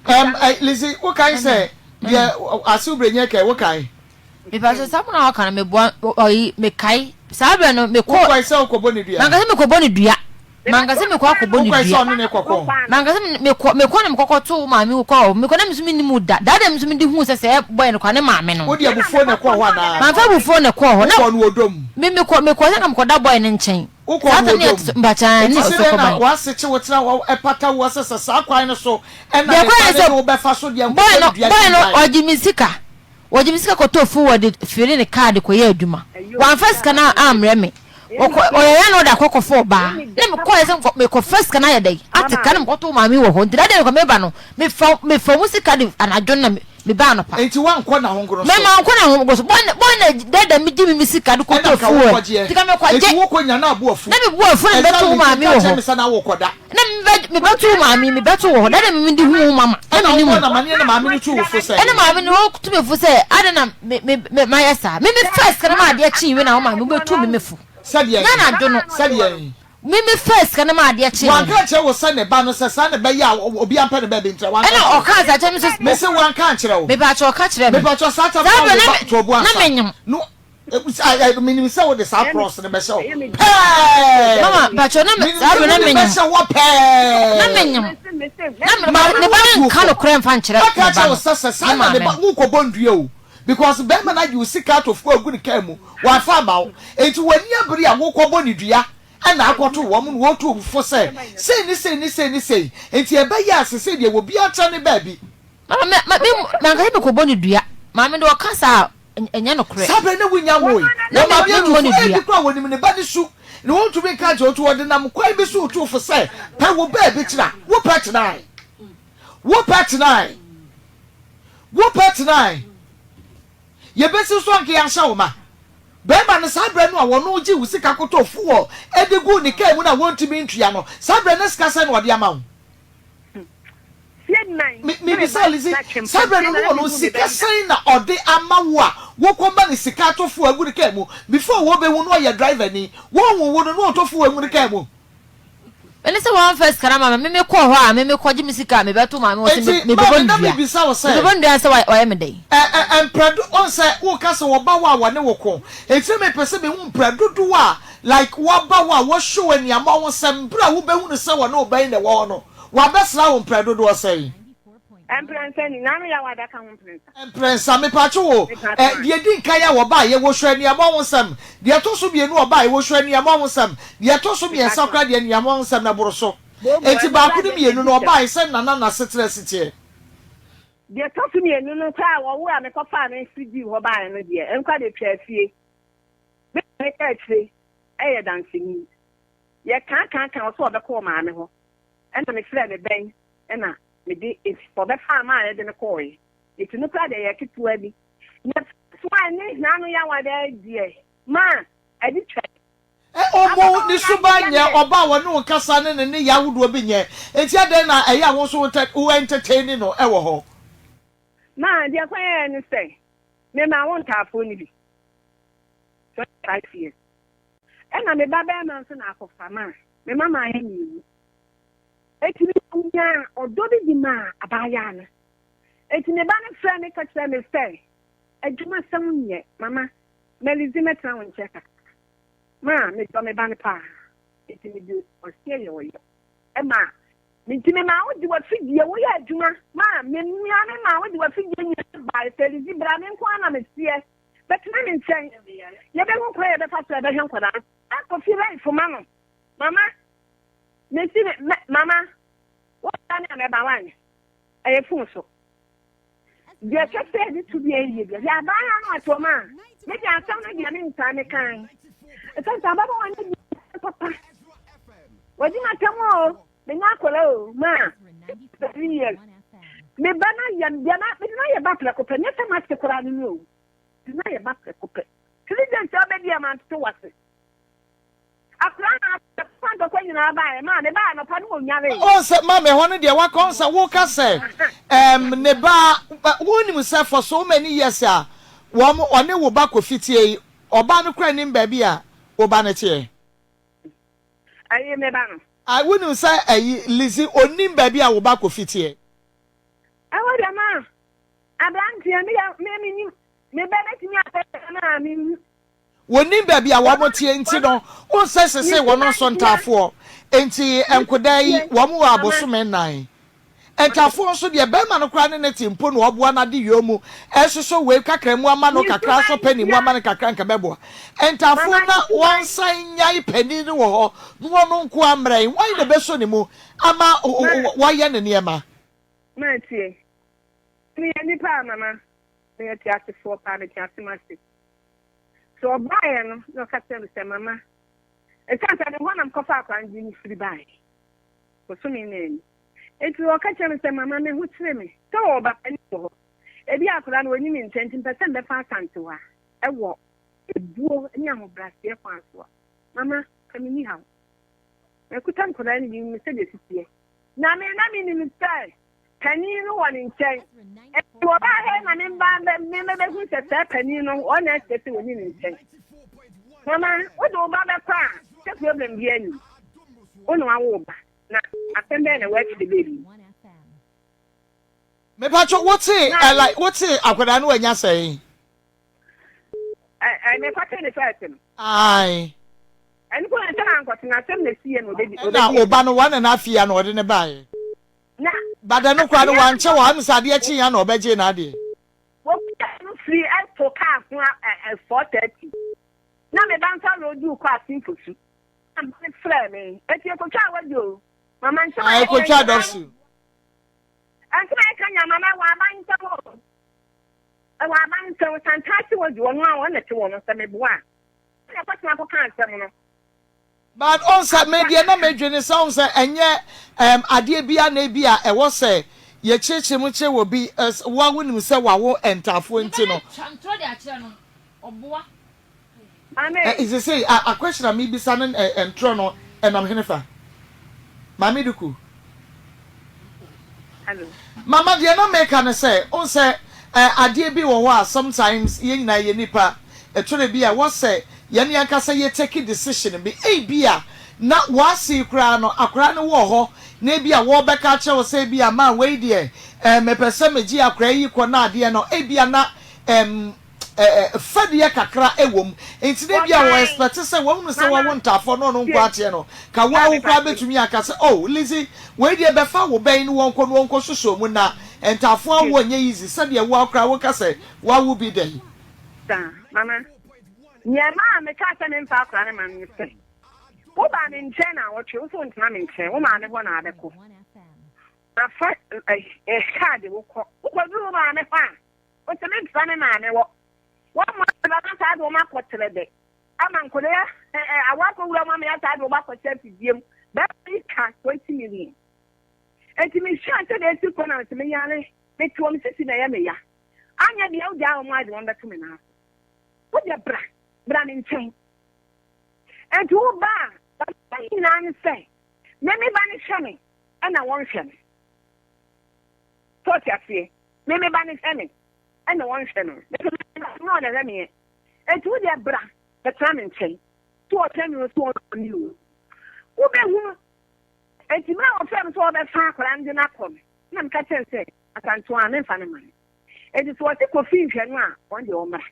Ɛm, ɛ, Lizzy, wo kae sɛ deɛ Asew Brenye kɛɛ, wo kae? Mepa sɛ saa na ɔka no meboa ɔyi mekae saa berɛ no mekɔ. Wokɔe sɛ wokɔbɔ ne dua? Manka sɛ mekɔbɔ ne dua. Manka sɛ mekɔ akɔbɔ ne dua. Wokɔe sɛ ɔne ne kɔkɔ? Manka sɛ mekɔ mekɔ na mekɔkɔ to wo maame wo kɔ mekɔ na me nso mennim wo da. Daa da me nso mede huu sɛ sɛ bɔyɛ no kwa ne maame no. Wode abufuo na ɛkɔɔ hɔ anaa? Mamfa abufuo na ɛkɔɔ hɔ. Wokɔɔ no wɔ dɔ mu? Me mekɔ mekɔ sɛ nka mekɔda bɔyɛ no nkyɛn. Wokɔ no wɔ dɔ mu. Enti sɛdɛn na w'ase kye wo tena hɔ pata woɔ sɛ sɛ saa kwan no so na ne ba no de wo bɛfa so deɛ nkɔbɔ no dua Boy no ɔgye me sika ɔgye me sika kɔtɔɔ fuel de fili ne car de kɔyɛ adwuma wamfa sika no ammrɛ me ɔkɔ ɔyɛyɛ na ɔde akɔ kɔfa ɔbaa ne mekɔɛ sɛ mekɔfa sika no ayɛ dɛn ate ka na mekɔtoo maame wɔ hɔ nti da deɛ mekɔ meba no mefa mefa mu sika de anadwo na Mebaa anɔpa. Enti woankɔ n'ahongono so? Me mankɔ n'ahongono so. Bɔn bɔn na dada me gye me me sika de kɔtɔ Ɛna nka fuel. wokɔgyeɛ. Nti ka mekɔgye. Enti wokɔ nya na abo afu. Na me bo afu na mebɛto wo Exactly, nti maame nka wɔ kyerɛ hɔ. me sɛ na wokɔda. Na mebɛ mebɛto wo maame mebɛto wɔ hɔ. Dada me mede hu wo mama. Na Ɛna menim wobɔɔ wo. no amaneɛ na maame no tuu wo fo sɛn? Ɛna maame no ɔtu me fo sɛ adɛn na me me me mayɛ saa. Me me faa sika no ma adeɛ kyee wie na wo maame wobɛtu me me fo. Sɛdeɛn? Nyɛ anadwo no. Sɛdeɛn? Me me faa sika no ma adeɛ kyee me. Wanka ankyerɛ wo sɛ ne ba no sɛ saa na ɛbɛyɛ a obiara mpɛ ne baabi ntra? Wanka Ɛna ankyerɛ wo? ɔkaa saa kyerɛ me sɛ. Mese wanka ankyerɛ wo? Mepaakyɛw ɔka kyerɛɛ me. Mepaakyɛw saa tam Saa no berɛ wo na ba me to obu na ansa menyem. no eh, menim sɛ wode saa cross no bɛhyɛ hɔ pɛɛ. Mama mpakyɛw na me Menim saa sɛ berɛ na wode menyem. bɛhyɛ hɔ pɛɛ. Na menyem. Na me Maame ne no ba no atu nka fo. nokorɛ mfa nkyerɛ Ɔka ne ba kyerɛ wo no sɛ sɛ saa ne na ne maame ba no. wokɔbɔ ndua o because bɛrima no agye wo sika ato fuo agu ne kaa mu wamfa amma wo enti w'ani abere a wokɔbɔ ne dua ɛna akɔto wɔn na wɔtu wo fo sɛ sei ne sei ne sei ne sei enti ɛbɛyɛ a sesei deɛ obiara ntra ne baabi. Mama me me me manka sɛ mekɔbɔ no dua maame de ɔka saa a ɛnyɛ nokorɛ. Saa berɛ na wonnya nwoe. Na Wɔn maame me atu memmɔ fo no dua. ebi koraa wɔnim ne ba no su na wɔntumi nka nkyerɛ wo nti wɔde nam kwan bi so retu wo fo sɛ pɛ wo baabi tena. Wopɛ tenae. Wopɛ tenae. Wopɛ tenae. Yɛbɛsi so anka yɛahyɛ wo ma. Barima no, saa berɛ no a wɔno gyee wo sika kɔtɔɔ fuel de guu ne kaa mu no a wɔntumi ntua no, saa berɛ no na sika sɛn na ɔde ama wo? Me, mebisa Lizzy, saa berɛ no na ɔno sika sɛn na ɔde ama wo a wokɔma no sika atɔ fuel agu ne kaa mu? Before wɔbɛhu no ɔyɛ driver ni, wɔnhu wo no na ɔtɔ fuel agu ne kaa mu. Ɛne sɛ wɔamfa sika no ama me, me mekɔɔ hɔ a me mekɔgye me sika a mebɛto maame hɔ sɛ Enti, mebɛbɔ maame, no na dua. mebisa wo sɛ. Mebɛbɔ no dua sɛ wayɛ me dɛn? Ɛ, ɛ, mprɛ do, wohu sɛ, woka sɛ wɔba hɔ a wɔne wo ko. Enti na mepɛ sɛ mehu mprɛ dodoɔ a, like, wɔaba hɔ a wɔshow aniammɔhosɛm, berɛ a wobɛhunu sɛ wɔne wo ba yi na ɛwɔ hɔ no. Wabɛsra wo mprɛ dodoɔ sɛn? Mprɛnsa ni, na ano yaw adaka ho mprɛnsa. Mprɛnsa, mepatwo wo, Mepatwo ɛ, deɛ ɛdi nkan a wɔbaeɛ, wɔhwɛ aniammɔ ho nsɛm, deɛ ɛtɔ so mmienu a wɔbaeɛ, wɔhwɛ aniammɔ ho nsɛm, deɛ ɛtɔ so mmiɛnsa Mepatwo. koraa deɛ aniammɔ ho nsɛm no ɛboro so. Booboo, Enti ɛno baako koraa ne deɛ mmienu medi no kyɛm. wɔbaeɛ sɛ na na n'asetena si teɛ. Deɛ ɛtɔ so mmienu no koraa a wɔwoo a mekɔfaa no firi dii hɔ baeɛ no deɛ, ɛno koraa deɛ twaa fie. Me maame ka akyire yɛ danseni. Yɛkaakaaka ɔsɛ ɔbɛkɔ ɔmaame hɔ. Ɛna mefrɛɛ me bɛn ɛna mede ɔbɛfaa maa yɛde no kɔɔe. Eti no koraa deɛ ɛyɛ ketewa bi. Na soa ne hena no yawa dɛ deɛ ma ɛde twa. Ɛ Ɔmo ne suban nyɛ ɔba a wɔne wo kasa ne ne nneyɛɛ ahodoɔ bi nyɛ. Enti adɛn na ɛyɛ a wo nso wo entertaini no wɔ hɔ? Ma deɛ kɔyɛɛ ne sɛ memaa wo ntaafoɔ no bi. 25 years. Ɛna me ba bɛrima nso na akɔfa ma me mama ayɛ mmienu. Eti me nyaa ɔdɔ bi di maa abaayaa no. Eti me ba no frɛ me ka kyerɛ me sɛ adwuma sɛm nyɛ mama mɛlizi mɛtena wo nkyɛn kakra. Ma medɔ me ba no paa. Eti me de ɔseɛ yɛ ɔyɔ. Ɛma me nti me maa wode w'afidie woyɛ adwuma ma me mmea me maa wode w'afidie nyinaa bae sɛ Lizzy bra me nko ara na meteɛ. Bɛtena ne nkyɛn. Yɛbɛhu kwan a yɛbɛfa so a yɛbɛhwɛ nkwadaa no. Kofi life ma no. Mama, mesi me, mɛ, mama, wo ba ne a mɛba wan? Ɛyɛ fon so. Deɛ ɛsɛ sɛ yɛde to bi ayie deɛ, hwɛ abaayewa no ato ma a, me deɛ asɛm no deɛ mentaa me kan. Ɛsɛ sɛ ababaawa no di papa. Wadi m'atɛm o, menya akwadaa o, ma, 3 years. Me ba no yɛ deɛ na mede no ayɛ ba prɛko pɛ, nyɛ sɛ mate koraa no ni o. Mede no ayɛ ba prɛko pɛ. 3 days a ɔbɛdi a mantoto wase. Akwadaa no akɔfa ntɔkwa nyinaa baeɛ, maa me baa anɔpa no ɔnwaree. Wohu sɛ maame ɛhɔ no deɛ waka wohu sɛ woka sɛ ɛɛm ne ba wonim sɛ for so many years a wɔn ɔne wo ba kɔ fitie yi ɔbaa no koraa nim baabi a wo ba no teɛ. Ɛyi me ba no. Ah wonim sɛ ɛyi Lizzy ɔnim baabi a wo ba Kofi teɛ. Ɛhɔ deɛ ma abranteɛ me yɛ me me nim me ba bɛtumi apɛ no a me hu. Wɔnim baabi a wɔn teɛ nti no wohu sɛ sesei wɔn nso ntaafoɔ nti nkodaa yi wɔn wɔ abosome nnan. Ntafoɔ nso deɛ bɛrima no koraa ne ne te mpo na ɔboa no ade yɔ mu ɛsosɔ wei kakra mu ama no kakra asɔ panin mu ama no kakra nka bɛboa ntafoɔ na wɔnsan nyae panin no wɔ hɔ na wɔn nko ara mmrɛ hwan na ɛbɛsɔ ne mu ama wayɛ ne nneɛma. Ma tie. Meyɛ nipa a mama meyɛ teasefoɔ paa mete asem ase. So ɔbaeɛ no na ɔka kyerɛ me sɛ mama ɛsiane sɛ me hɔ na mekɔfa akwadaa no de no firi baeɛ bosome no ani. Enti ɔka kyerɛɛ me sɛ, Mama, me ho kyere me sɛ ɔwɔ ba panin wɔ hɔ. Ebia akwadaa no ɔnni me nkyɛn nti mepɛ sɛ mebɛfa Asantewa wɔ ebuo ne ahobrɛaseɛ kwan so a. Mama, ka menni haw. Makuta nkwadaa no bi menim sɛdeɛ ɛsi teɛ. Na me na menim sɛ panin no wɔ ne nkyɛn. Enti wɔbaa ha yi na me mma me mebɛhu sɛ saa panin no ɔna ɛkyerɛ sɛ ɔnni ne nkyɛn. Mama, wode wo ba bɛkɔ a, sɛ problem biara nni mu. Wo na wawo wo ba. Na asɛm bɛn na ɛwɔ akyire baabi yi? Mepatwo wo tee ɛ like wo tee akwadaa no wanya sɛn? Ɛ ɛ mekɔtee ne first no. Ae. Ɛno kɔ ɛsɛ na ankɔte na asɛm na esi yɛ na obedi obedi. Ɛna oba no one and half year na ɔde ne baeɛ. Na. But ɛno koraa no wankyɛ wɔ ha ɛmu sɛ adeɛ kye ya na ɔbɛgye n'adeɛ. Wɔkura no firi ɛto kaa ho ɛ 4:30 na me ba nso arodu kɔ asimfosu. Na ba no frɛɛ me. Eti ekotwaa wadi o. Mama nsɛm a Ah, yɛka ekotwaa nyinaa. dɔsu. Nsɛm a yɛka nyinaa mama ɛwɔ aban nsɛm o. Ɛwɔ aban nsɛm. Santaase wadi ɔno a ɔna te wɔ no sɛ meboa a. Ɛna ɛkɔtena kɔka asɛm no. But ɔn sɛ me deɛ na medwene sɛ ɔn sɛ ɛnyɛ ɛɛm adeɛ bi a na ebi a ɛwɔ sɛ yɛkyerɛkyerɛ mu kyerɛ wɔ bi ɛs wo a wonim sɛ wawo ntaafoɔ nti no. Twa ntorɔ de akyerɛ no, ɔboa. Maame. Ɛ sesei a a question a mebisa no ɛ ntorɔ no ɛnam henefa? Maame Duku. Hello. Mama deɛ na meka ne sɛ wohu sɛ ɛ adeɛ bi wɔ hɔ a sometimes yɛn nyinaa yɛ nipa ɛtɔda bi a ɛwɔ sɛ yɛn ankasa yɛ take decision bi ebia na w'ase koraa no akwadaa no wɔ hɔ na ebia wɔbɛka akyerɛ wo sɛ ebia ma wei deɛ ɛ mepɛ sɛ megye akwadaa yi kɔ na adeɛ no ebia na ɛm. fɛdeɛ kakra wɔ mu. Nti na ebia wɔ expect sɛ wahunu sɛ wawo ntaafoɔ na ɔno nko ateɛ no, ka wo ara wo koraa bɛtumi aka sɛ oh Lizzy wei deɛ bɛfa wo bɛn no wɔnkɔ na wɔnkɔ sosɔ mu na ntaafoɔ awoɔ nyɛ easy sɛdeɛ wo ara koraa woka sɛ woawo bi da yi. Saa, mama. Nea ɛmaa mekaa sɛ memfa akwadaa no mma no ne sɛ, wobaa me nkyɛn naawɔtwe, wo nso wontena me nkyɛn, wo maame hɔ na abɛkɔ. Mafa kaade wokɔ. Wokɔduru wo maame hɔ a, wose mentena me maame hɔ. Wɔmmɔ me ba saa de wɔn akɔ trɛdɛ ama nkwadaa awɔ akɔwura mu ama yɛasaa de wɔn akɔhyɛ afidie mu. Bɛrima yi ka 20 million. Enti mehwɛɛ sɛdeɛ ɛsi kɔ na mese meyare, mete wɔn sisi na ɛyɛ me ya. Anyɛ deɛ wogyaa wɔn a de wɔn bɛto me nan so. Wo deɛ bra, bra me nkyɛn. Enti wo ba a, ɔyɛ ne nyinaa ne sɛ, me me ba no hwɛ me, ɛna wɔnhwɛ me. So ɔte aseɛ? Me me ba no hwɛ me, ɛna wɔnhwɛ no. Me me ba no ɔna hwɛ meɛ. Enti wo deɛ bra, bɛtena me nkyɛn. So ɔhwɛ me o, so ɔhwɛ me o. Wobɛhunu. Enti mmerɛ a wɔfrɛ me sɛ wɔbɛfa akwadaa no de no akɔ no, na meka kyerɛ no sɛ, Asantewa, memfa no ma no. Enti sɛ wɔse Kofi nhwɛ no a, wɔn deɛ wɔmmra.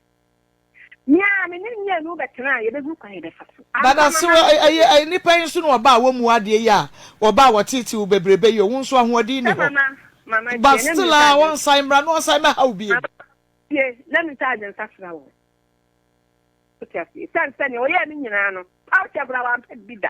Me ara me ne mmienu bɛtena a, yɛbɛhunu kwan a yɛbɛfa so. But Ansa ase na na. ɛyɛ ɛyɛ nipa yi nso na ɔba a wɔmmu adeɛ yi a ɔba a wɔteetee wo bebrebe yi o, wo nso ahoɔden Sɛ nni hɔ. mama, mama tie, But na still mensa a adwene. wɔnsan mmra na wɔnsan mmɛha wo bio. Mama tie, na mensa adwensakra wɔ. Wote aseɛ? Esiane sɛ nea ɔyɛɛ me nyinaa no, paw kyɛ koraa wampɛ bi da.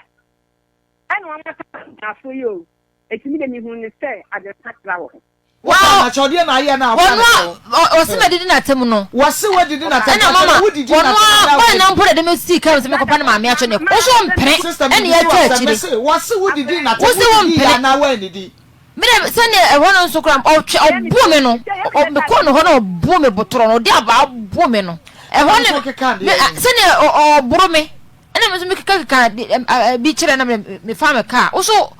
Ɛna wɔn asa ntaafo yi o. Enti me de mehuu no sɛ adwensakra wɔ hɔ. Wopa na kyɛw deɛ na ayɛ na afa Wɔn ne kyɛw. a ɔsi ma didi n'atam no. Wɔse wadidi n'atam Ɛna mama kyɛw wodidi wɔn n'atam a anaa bɔyɛ na wodidi. mpo na de me sii kaa mu sɛ mekɔpa ne maame akyɛ ne wo so mpene Sister ɛna medidi yɛatwa w'asɛm akyire. mese wɔse wodidi n'atam Wo se wo wodidi yɛ mpene. anaa woannidi. Me de sɛdeɛ ɛhɔ no nso koraa ɔtwe ɔbo me no ɔ mekɔɔ ne hɔ na ɔbo me botorɔ no ɔde abaa bo me no ɛhɔ Wo ne nso wokeka me adeɛ yi. sɛdeɛ ɔboro me ɛna me nso mekeka keka bi kyerɛ na me mefa me kaa wo so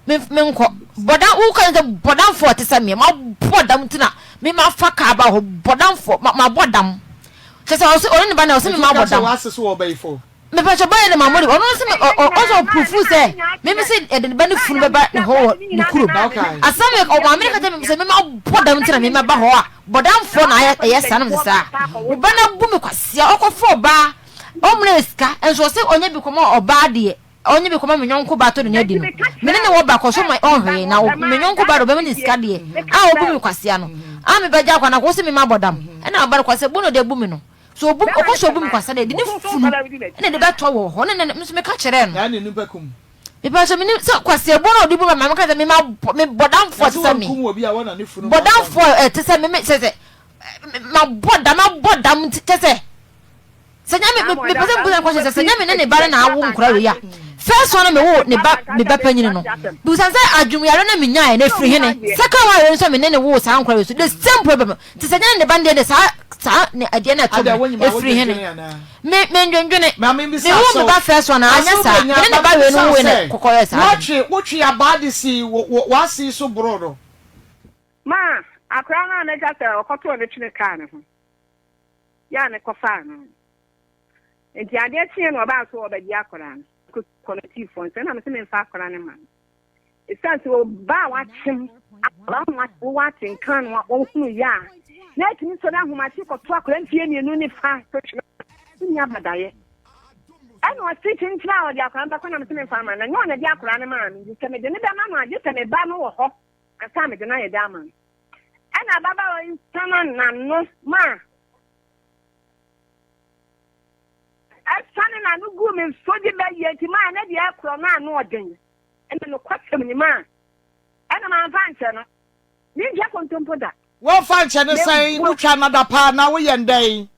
Me menkɔ. Bɔdam wo ka sɛ bɔdamfoɔ te sɛ meɛ mabɔ dam nti na me mafa kaa ba hɔ bɔdamfoɔ ma mabɔ dam kyɛ sɛ ɔsɛ ɔne ne ba na ɔsɛ me mabɔ dam mepɛkyɛ bɛyɛ ne mamɔ de ɔno sɛ ɔsɛ ɔpurufu sɛ me me sɛ ɛde ne ba ne funu bɛba ne hɔ wɔ ne kurom asɛm yɛ ɔmaame ne kata me sɛ me mabɔ dam nti na me maba hɔ a bɔdamfoɔ na ayɛ ɛyɛ saa na me sɛ saa wo ba no abu me kwasia ɔkɔfɔ ɔbaa ɔmuna sika nso ɔsɛ ɔnyɛ bi kɔma ɔbaa deɛ Ɔnye me kɔma me nyɔnko ba tɔ ne adi no, me ne no wɔ ba kɔ so ma ɔnhwee, na me nyɔnko ba de ɔbɛma no sika deɛ, a ɔbu me kwasea no, a mebɛgya akɔ anaa ɔse me mabɔ dam, ɛna aba no kwasea bu na ɔde abu me no, so ɔbu ɔkɔ so ɔbu me kwasea deɛ, ɛde ne funu ɛna ɛde bɛtɔ wɔ hɔ, ɛna me nso meka kyerɛɛ no. Mepa sɛ menim sɛ kwasea bu na ɔde bu me ma meka sɛ me mabɔ me bɔdamfoɔ te sɛ me, bɔdamfoɔ ɛte sɛ me me sɛ sɛ mabɔ dam mabɔ dam kyɛ sɛ. Sɛ nyɛ me me mepɛ sɛ mebisa no question sɛ sɛ nyɛ me ne ne ba no na awo nkora wei a first one no mewo ne ba me ba panyini no bisa sɛ adwumyare na menyaeɛ no ɛfiri hene second one wei nso me ne ne woo saa nkora wei so the same problem nti sɛ nyɛ ne ba no deɛ de saa saa ne adeɛ no ɛto me ɛfiri hene me me ndwendwene mewo me ba first one anyɛ saa me ne ne ba wei no woe ne kɔkɔyɛ saa wotwe wotwe abaa de si w'ase so borɔ no Ma akora no a mɛka sɛ ɔkɔtoo ne twene kaa ne ho yɛ a mekɔfaa no no. Nti adeɛ kyeeɛ na ɔbaa so ɔbɛgye akwadaa no kɔ kɔmitiifoɔ nsɛm na mese memfa akwadaa no ma no. Ɛsiane sɛ ɔbaa a wakyem akwadaa ho wowɔ atenka no wɔhunu yɛ a na atumi sɔre ahomakye kɔto akwadaa mfie mmienu ne fa so twene nni abadaeɛ. Ɛna ɔse kyenkyene a ɔde akwadaa no bɛkɔ na mese memfa ma no. Ɛnyɛ ɔna de akwadaa no maa me nti sɛ mede no bɛma no a gye sɛ me ba no wɔ hɔ ansa mede no ayɛ de ama no. Ɛnna ababaawa yi san n'ano maa ɛsane n'ano guu me so de bɛyɛ nti maa ne deɛ ɛkorɔ no ano ɔden. Ɛnna nokwasɛm ni maa ɛnna mamfa ankyɛ no. Mentwa kontompo da. Woamfa ankyɛ no sɛn? Wotwa no adapaa anaa woyɛ no dɛn?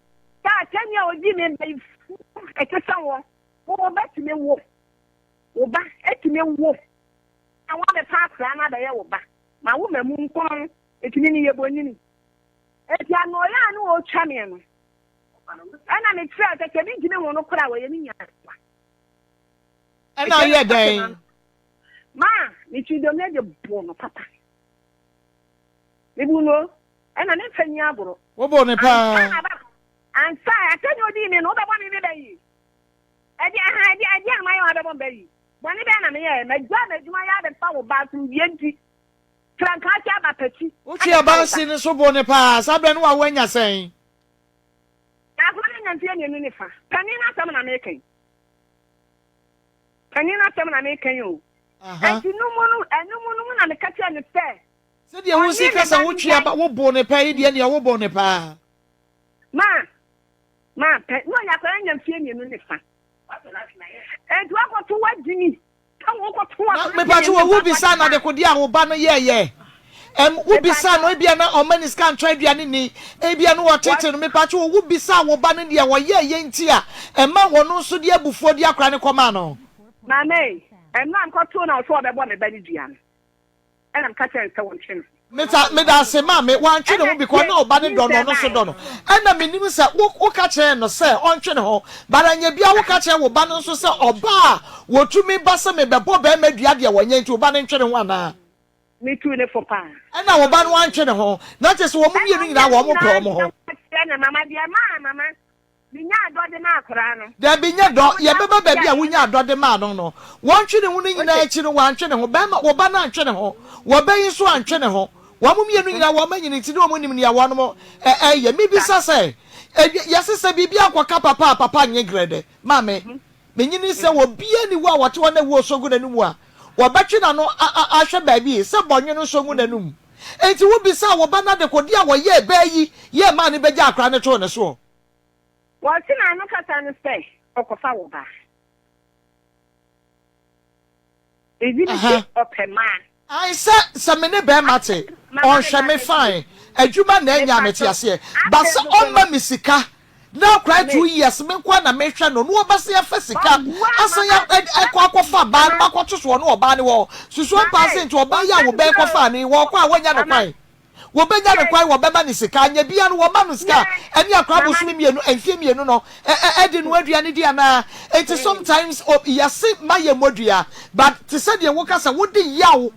Sɛ atɛnni a ɔdii me ba yi ɛte sɛ wo, wo ba tumi wo, wo ba tumi wo, na woabɛfa akwadaa no abɛyɛ wo ba. Ma wo mma mu nko no, ɛtumi ne yɛ bonini. Enti anoɔyɛ a ne ɔretwa me no, ɛna mekyerɛɛ sɛ sɛ mentumi nwo no koraa a wɔyɛ me nua ketewa. Ɛna ɔyɛ dɛn? Ma metwi domire de boo no papa. Mebu no, ɛna memfa nni agorɔ. Woboo no paa? Ansa, asɛnni odii me no, wobɛbɔ me me bɛ yi. Ɛdeɛ, aha, ɛdeɛ, ɛdeɛ na mayɛ wabɛbɔ me bɛ yi. Bɔne bɛn na meyɛɛ? Magyaa m'adwuma yɛ abɛfa wo ba asomdwoeɛ nti. Frankaa aba pati. Wotwe abansi no so bo no paa. Saa berɛ no wawo anya sɛn? Akwadaa no anya mfeɛ mmienu ne fa. Panin no asɛm na meka yi. Panin no asɛm na meka yi o. Enti no mu no, ɛno mu no mu na meka kyerɛ no sɛ. Sɛdeɛ wosi ka sɛ wotwe aba woboo ne paa yi deɛ nea woboo ne paa. Ma, ma pɛ, na ɔyɛ akwadaa anya mfeɛ mmienu ne fa. Enti wakɔto w'agyini. Na mepatwo wɔ wo bisa no adekodeɛ a wo ba no yɛɛyɛ ɛm wo bisa no ebia na ɔma ne sika ntɔ aduane ni ebia no wɔtete no mepatwo wɔ wo bisa wo ba no deɛ wɔyɛɛyɛ nti a ɛma wɔn nso de abufuo de akora no kɔmaa no. Maame, ɛno a mekɔtoo no a ɔsɛ ɔbɛbɔ me ba no dua no. Ɛna meka kyerɛɛ no sɛ wɔntwe ne ho. Meta medase maame wantwe ne ho because na ɔba no dɔ no ɔno nso dɔ no ɛna menim sɛ wo woka kyerɛɛ no sɛ ɔntwe ne ho but anyɛ bia woka kyerɛ wo ba no nso sɛ ɔbaa a wɔtumi ba sɛ mebɛbɔ bɛrima dua deɛ wɔnyɛ nti wo ba no ntwe ne ho anaa? Metuu ne fo paa. Ɛna wo ba no antwe ne ho na kyerɛ sɛ wɔn mmienu nyinaa wɔn pɛ wɔn ho. Ɛna wɔn mmienu nyinaa mama deɛ maa mama Minyaa dɔ de maa akwadaa no. Dabi, nyɛ dɔ. Yɛbɛba baabi a wonyaa dɔ de maa no no. Wɔntwe ne ho no nyinaa akyi no, wantwe ne ho. Barima, wo ba no antwe ne ho. Wɔ ba yi nso antwe ne ho. Wɔn mmienu nyinaa wɔn anyini nti ne wɔn nim nea wɔnom ɛyɛ. Mebisa sɛ, yɛse sɛ biribi ankɔka papa a, papa nye grɛdɛ. Maame, menyini sɛ obiara nni hɔ a ɔte hɔ na wuo sɔ gu n'anum a, wɔbɛtwe n'ano ahwɛ baabi sɛ bɔnwono nsɔ ngu n'anum. Enti wobisaa wo ba no adekodeɛ a wɔyɛɛ baa yi yɛɛ maa no bɛgyaa akwadaa no too ne soɔ. Wɔse n'ano kasa no sɛ ɔkɔfa wo ba. Ebi ne se ɔpɛ maa. Ae sɛ sɛ me ne bɛɛma te ɔnhwɛ me fine adwuma na anya a mete aseɛ but sɛ ɔmma me sika na akora 2 years me nkoa na mehwɛ no na ɔbɛsan afa sika asan akɔ akɔfa baa no makɔto so ɔne ɔbaa no wɔ susu ampa ase nti ɔbaa yi a wo bɛn kɔfaa no yi wɔkɔ a wɔnya no kwan Wɔbɛnya no kwan, wɔbɛma no sika, anyɛ biara no wɔma no sika a, ɛne akwadaa bosome mmienu, mfeɛ mmienu no de noa aduane di anaa? Enti sometimes yɛse ma yɛ mmɔdua, but te sɛ deɛ woka sɛ wode yaw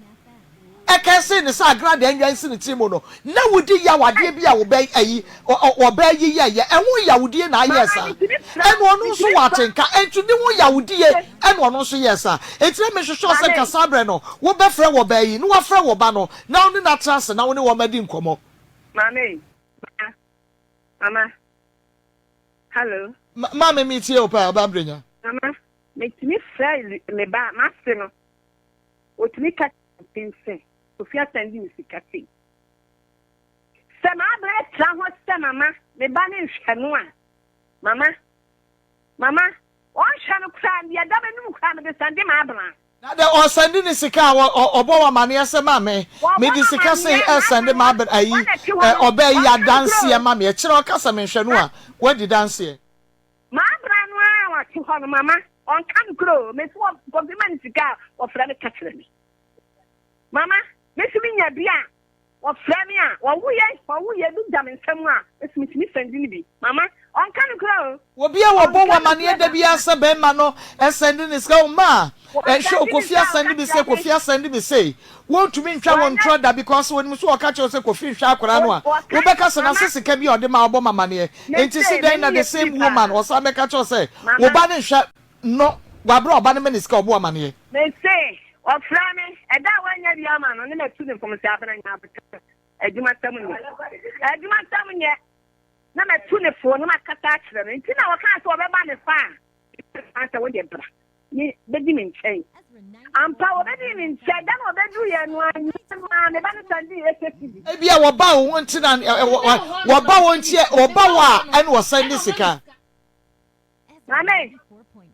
ɛkɛsee ne sɛ agradaa nnwan si ne tiri mu no, na wodi yaw adeɛ bi a wobɛ ayi ɔbaa yi yɛɛyɛ, ɛho yawdie na ayɛɛ saa, ɛna ɔno nso wɔ atenka, enti ne ho yawdie ɛna ɔno nso yɛɛ saa. Enti na mehwehwɛ wo sɛ nka saa berɛ no wobɛfrɛ wɔ baa yi na wafrɛ wɔ ba no na wo ne no atena ase na wo ne wɔn adi nkɔmmɔ. Maame, ma, mama, hello. Ma, maame metie wo paa, Ɔbaa Brenya. Mama, metumi frɛ me ba, m'ase no, otumi ka kyerɛ me sɛ, Kofi asan di me sika sei. Sɛ m'abrɛ tra hɔ sɛ mama, me ba no nhwɛ no a, mama, mama, ɔnhwɛ no koraa, deɛ ɛda m'anim koraa mede sɛnde m'abena. Na dɛ ɔsɛnde ne sika a ɔbɔ wo amaneɛ sɛ ma me mede sika sei ɛsɛnde ma abɛ ayi ɔbaa yi adanseɛ ma me ɛkyerɛ ɔka sɛ menhwɛ no a wadi danseɛ. M'abra no ara ɔte hɔ no mama ɔnka nokorɛ o mese wɔkɔfi ma no sika a ɔfrɛ me ka kyerɛ me mama mese menya bi a Wɔfrɛ me a, wɔwo yɛ, wɔwo yɛ bi gya me nsa mu a, mese metumi sɛnde no bi. Mama, ɔnka nokorɛ o. Obi a wɔbɔ wo amaneɛ da biara sɛ bɛrima no sɛnde ne sika, o ma hwɛ o Kofi asɛnde me sei, Kofi asɛnde me sei, wɔntumi ntwa wo ntorɔ da because wɔnim sɛ wɔka kyerɛ wo sɛ Kofi nhwɛ akwadaa no a, wobɛka sɛ nase sika bi a ɔde ma wobɔ me amaneɛ. Enti se dɛn na the same woman ɔsan bɛka kyerɛ wo sɛ wo ba no nhwɛ no wɔ aberɛ a ɔba no ma ne sika ɔbɔ wo amaneɛ. Mese, ɔfrɛ me, ɛda a wannya bi ama no, ne matu ne fam sɛ abena nya aboterɛ, adwumasɛm nyɛ, adwumasɛm nyɛ, na matu ne fo na makasa akyerɛ no, nti na ɔkaa sɛ ɔbɛba me fa a, meka sɛ wode bra, ne bɛdi me nkyɛn. Ampa, wɔbɛdii me nkyɛn, da na ɔbɛduruiɛ no ara, no ara, me ba no san dii SSD. Ebia wɔba wo ho nti na wɔba wo nti wɔba wo a ɛna wɔsan de sika. Maame,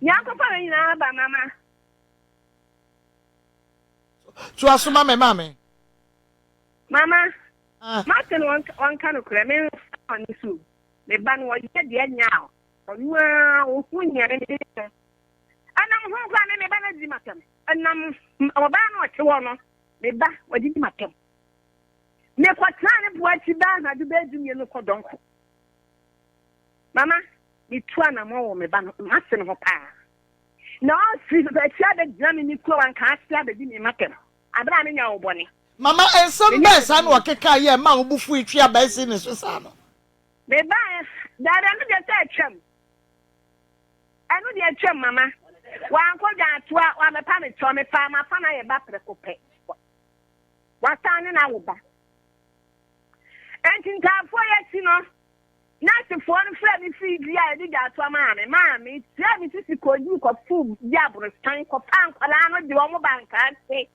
Nyankopɔn no nyinaa ba mama. Toa so ma me maame. Mama, ah. Mate no ɔnka nokorɛ, me nfa ɔne so. Me ba no ɔyɛ deɛ nya a, ɔno ara ɔhu nea me mede no. Ɛnam ho koraa me me ba no adidi m'atɛm. Ɛnam ɔbaa no ɔte hɔ no, me ba ɔdidi m'atɛm. Mekɔtena ne boa akyi bɛɛ anadwo bɛɛ du mmienu kɔ dɔnko. Mama, metu anamɔ wɔ me ba no, m'ase no ho paa. Na ɔfiri akyi abɛgyina me me kurom anka ase abɛdi me matɛm abere a menya wo bɔne. Mama, nsɛm bɛn saa na ɔkeka yɛɛ maa wo bo fuui twe abaa sii ne so saa no? Me ba, daabi ɛno deɛ sɛ atwam. Ɛno deɛ atwam mama. Wankɔ dwaatoa, wamɛpa me kyɛw, mefaa mafa no ayɛ ba prɛko pɛ. Wasan ne no awo ba. Enti ntaafoɔ yi akyi no. Nɛɛsefoɔ no frɛɛ me firii dua a yɛde dwaatoa maa me maa metuaa me sisi kɔdii kɔfoo di aborosan kɔfaa nkwadaa no de wɔn baa Nkaase.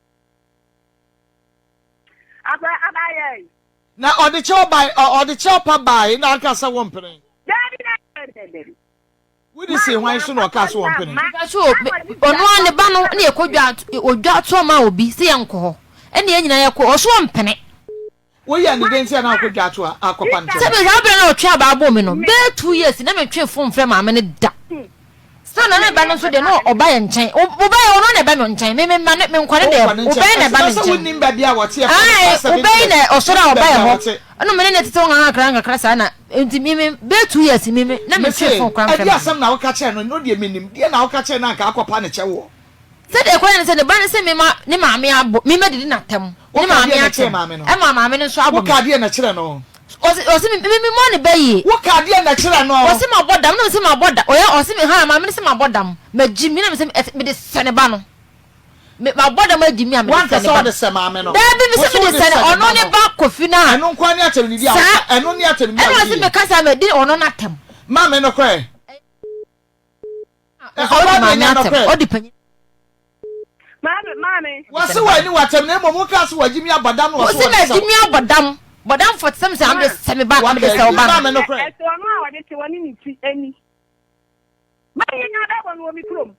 Akwadaa abaayɛ yi. Na ɔde kyɛw bae, ɔde kyɛw pa bae na anka sɛ wompene. Dabi, dabi, dabi, dabi. Wode sii hwan so na ɔkaa sɛ wɔmpene? Mpakyɛ o, me, ɔno ara ne ba no na yɛkɔ dwa, ɔdwa toɔ maa obi sɛ yɛnkɔ hɔ, ɛna yɛn nyinaa yɛkɔ, ɔso ɔmpene. Woyɛɛ no dɛn nti a na wokɔ dwa toɔ akɔpa no kyɛw? Sɛbi saa berɛ no a ɔtwe abaa bɔɔ me no, bɛyɛ 2 years na mentwee phone mfrɛ maame no da. Still na ne ba no nso deɛ na ɔba yɛn nkyɛn, wo ba yɛ ɔno na ɛba me nkyɛn, me me ma ne, me nkwa ne deɛ, Wonkɔ ne wo ba nkyɛn, yi na ɛba ɛsɛ me sɛ nkyɛn. wonim baabi a wɔte ɛfa no Ae, past wo 7 ba yi years, na ɔsɔre a wonim ɔba baabi yɛn a hɔ, wɔte. ɛna me ne no tete hɔ nkakrankakra nkakra saa na, nti me me, bɛyɛ 2 years me me, na Mese, mentwee phone koraa mfrɛ ɛdeɛ maame. asɛm na woka kyerɛɛ no, no deɛ mennim, deɛ na woka kyerɛɛ no a anka akɔpa ne kyɛw wɔ? Sɛdeɛ ɛkɔyɛ ne sɛ ne ba no se mema ne maame abɔ me mɛdidi n'atɛm ne Woka maame deɛ na kyerɛ atɛm maame no? ɛma maame no nso abɔ me. Woka deɛ na kyerɛ no? Ɔse ɔse me me memmɔ ne ba yie. Woka deɛ na kyerɛ no? Ɔse mabɔ dam na mese mabɔ dam ɔyɛ ɔse me haa maame no se mabɔ dam magyi me na mese ɛte mede sɛ ne ba no me mabɔ dam agyi me a mede Woanka sɛ ne sɛ ba wode no sɛ maame no? daabi Wo mese se mede wode sɛ ne sɛ ne ɔno ba ne no? ba Kofi no a Ɛno nkoa ne atɛmdidi a saa woka ɛno ne atɛmdidi a ɛna ɔse wodie? meka saa madi ɔno n'atɛm. Maame no kɔɛ? Ɔdi Ɔbaa maame deɛ nyɛ atɛm nɔkorɛ. ɔdi panyin. Maame, maame. Wɔse wɔanni w'atɛm na mmom wokaa se wɔagye me abɔ dam na wɔse Wose wɔde magye sɛ me abɔ dam bɔ dam fo te sɛ me sɛ mede sɛ me ba mede sɛ wo ba no. Maame nokorɛ. Ɛsɛ ɔno a ɔde te ɔne ne ti ani. Maame nya bɛbɔ no wɔ me kurom.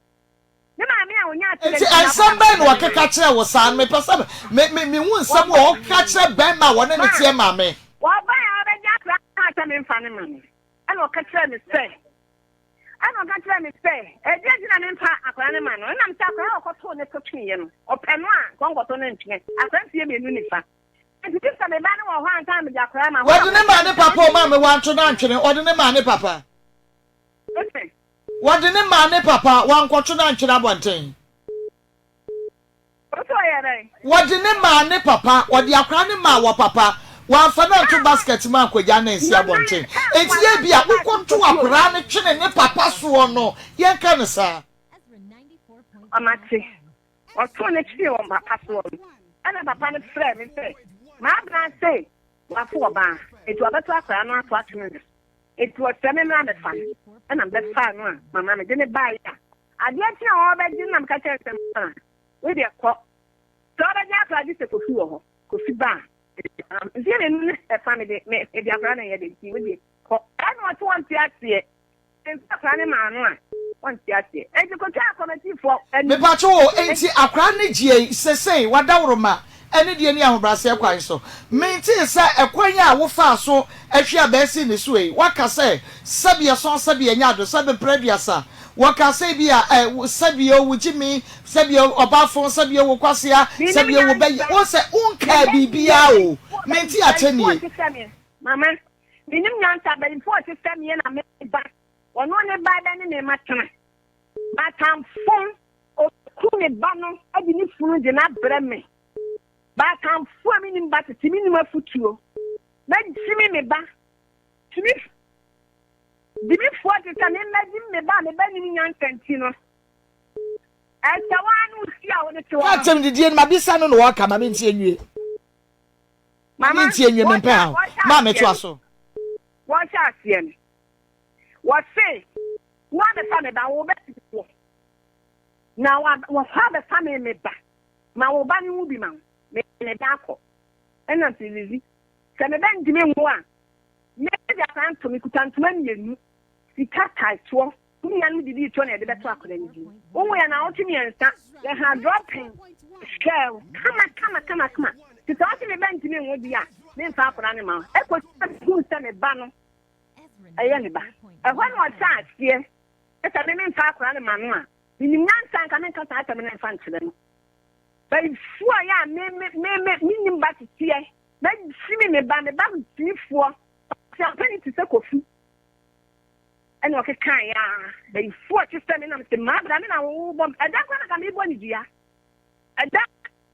Ne maame a ɔnya Nti nsɛm bɛn na wɔkeka kyerɛ wo saa no? Mepɛ sɛ me me mehu nsɛm a wɔkeka kyerɛ bɛrima a wɔne no teɛ maame. Wɔbae a wɔbɛgye akora no kaa sɛ memfa no ma no. Ɛna ɔka kyerɛɛ me sɛ Ɛnna ɔka kyerɛɛ me sɛ, Ɛdeɛn nti na memfa akwadaa no mma no? Ɛnam sɛ akwadaa a ɔkɔtoo ne to tweeɛ no, ɔpɛ no a, nka ɔnkɔto no ntwene. Akwadaa mfeɛ mmienu ne fa. Enti gye sɛ me ba no wɔ hɔ ansa na mede akwadaa ma. Wɔde ne maa ne papa o, maame wanto no antwene, wɔde ne maa ne papa. Ose. Wɔde ne maa ne papa, wankɔto no antwene abɔnten. Ose ɔyɛ dɛn? Wɔde no maa ne papa, wɔde akwadaa no maa wɔ papa, wɔamfa no anto basket mu ankɔgya no ansi abɔnten. Enti ebia wokɔto akwadaa no twene ne papa soɔ no, yɛnka no saa. Ɔmate, wɔtoo no twenee wɔn papa soɔ no, ɛna papa no frɛɛ me sɛ, M'abena se wafo ɔbaa, enti wabɛto akwadaa no ato atwene ne so. Enti ɔsrɛ me mmra mmɛfa no. Ɛna mebɛfaa no a mama mede no baeɛ a, adeɛ kye a ɔrebɛgye no na meka kyerɛɛ no sɛ, Mama, Wo deɛ kɔ. Sɛ wobɛgye akwadaa gye sɛ Kofi wɔ hɔ. Kofi ba a, mfeɛ mmienu ne ɛfa mede me mede akwadaa no yɛ de nti wo deɛ kɔ. Ɛna ɔte wɔnte aseɛ. Mfa akwadaa no maa no a, wɔnte aseɛ. Enti kotwaa kɔmɛtifoɔ anim. Mepatwo o, enti akwadaa no gyeɛ yi sesei wadaworoma ɛne deɛ ni ahobraseɛ kwan so. Mentee sɛ ɛkwan a wofaa so hwe abaa sii ne so ei, woaka sɛ sɛbi ɛsɔn sɛbi ɛnyɛ ado sɛbi mprɛ aduasa Wɔka sɛ ebia ɛ, sɛbi o, wogye me, sɛbi o, ɔbafo, sɛbi o, wo kwasea, Mennim sɛbi o, wo bɛyɛ. nyansa. Wohu sɛ wonkaa Meyɛ biribiara o. Mpanimfoɔ Mente mpanimfoɔ akyɛnnie. te sɛ me. Mama, mennim nyansa. Mpanimfoɔ te sɛ me na me ba. Ɔno ne ba bɛ ne me ma tena. Batamfo, ɔku me ba no de ne funu de no abrɛ me. Batamfo a mennim ba tete, mennim afutuo. Mɛgye me me ba. Tumi Gyimifoɔ te sɛ me mma gyim me ba a me ba nnim nyansa nti no, ɛsɛ wo ara ne wo fie a wode te hɔ Ka no. kyɛm didie no mabisa no na ɔka ma mentie nwie. Ma Mama, mentie nwie mempɛ wɔhyɛ ha o. wɔhyɛ Ma aseɛ metoa no, so. wɔhyɛ aseɛ no, wɔse, Wo abɛfa me ba, wo ba ti wɔ, na wa wɔ hɔ abɛfa me me ba, ma wo ba no nwu bi ma wo, me me ba akɔ. Ɛna nti Lizzy, sɛ me ba ntumi nwo a, Me de akwadaa nto, mekuta ntoma mmienu, sika taetoɔ, wo nuanom de bi retɔ na yɛde bɛto akwadaa no din. Wohu yɛ naawɔtwe mmiɛnsa, yɛha drɔpen, hwɛ wo kama kama kama kama. Nti sɛ ɔse me ba ntumi nwo deɛ a, memfa akwadaa no ma wo. Ɛkɔsi sɛ mehuu sɛ me ba no ɛyɛ me ba. Ɛhɔ na ɔhyɛ aseɛ sɛ me memfa akwadaa no ma no a, menim nyansa nka menka saa asɛm no mfa nkyerɛ no. Bayifoɔ yɛ a me me me me menim ba teteɛ. Mɛgyimi me ba, me ba diifoɔ, ɔsiampani te sɛ Kofi. Ɛna ɔkekaeɛ ara, bayifoɔ te sɛ me na mese mabra me na wobɔ me. Ɛda koraa na nka mebɔ ne dua. Ɛda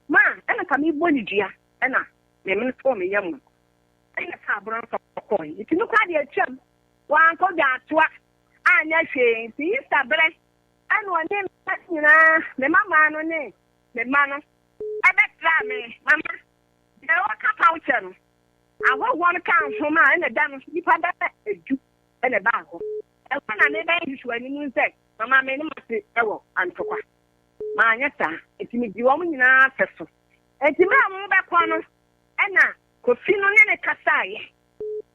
ma ɛna nka mebɔ ne dua. Ɛna me mene tɔɔ me yam. Ɛna fa aboro nso kɔe. Nti no koraa deɛ atwam. Wankɔ dwaatoa anyɛ hwee. Nti Easter berɛ ɛna ɔne me mma nyinaa, me mmammaa no ne me mma no ɛbɛsraa me. Mama, Deɛ ɔka paw kyɛ no. Ahɔhoɔ no kaa nhoma a ɛna da no nnipa bɛyɛ du na ɛbaa hɔ. Ɛhɔ na mebɛyɛ nhwehwɛanimu sɛ mama me ne m'ase wɔ ntɔkwa. Manyɛ saa, enti medii wɔn nyinaa fɛ so. Enti berɛ a wɔrebɛkɔ no, ɛna Kofi no ne me kasaeɛ,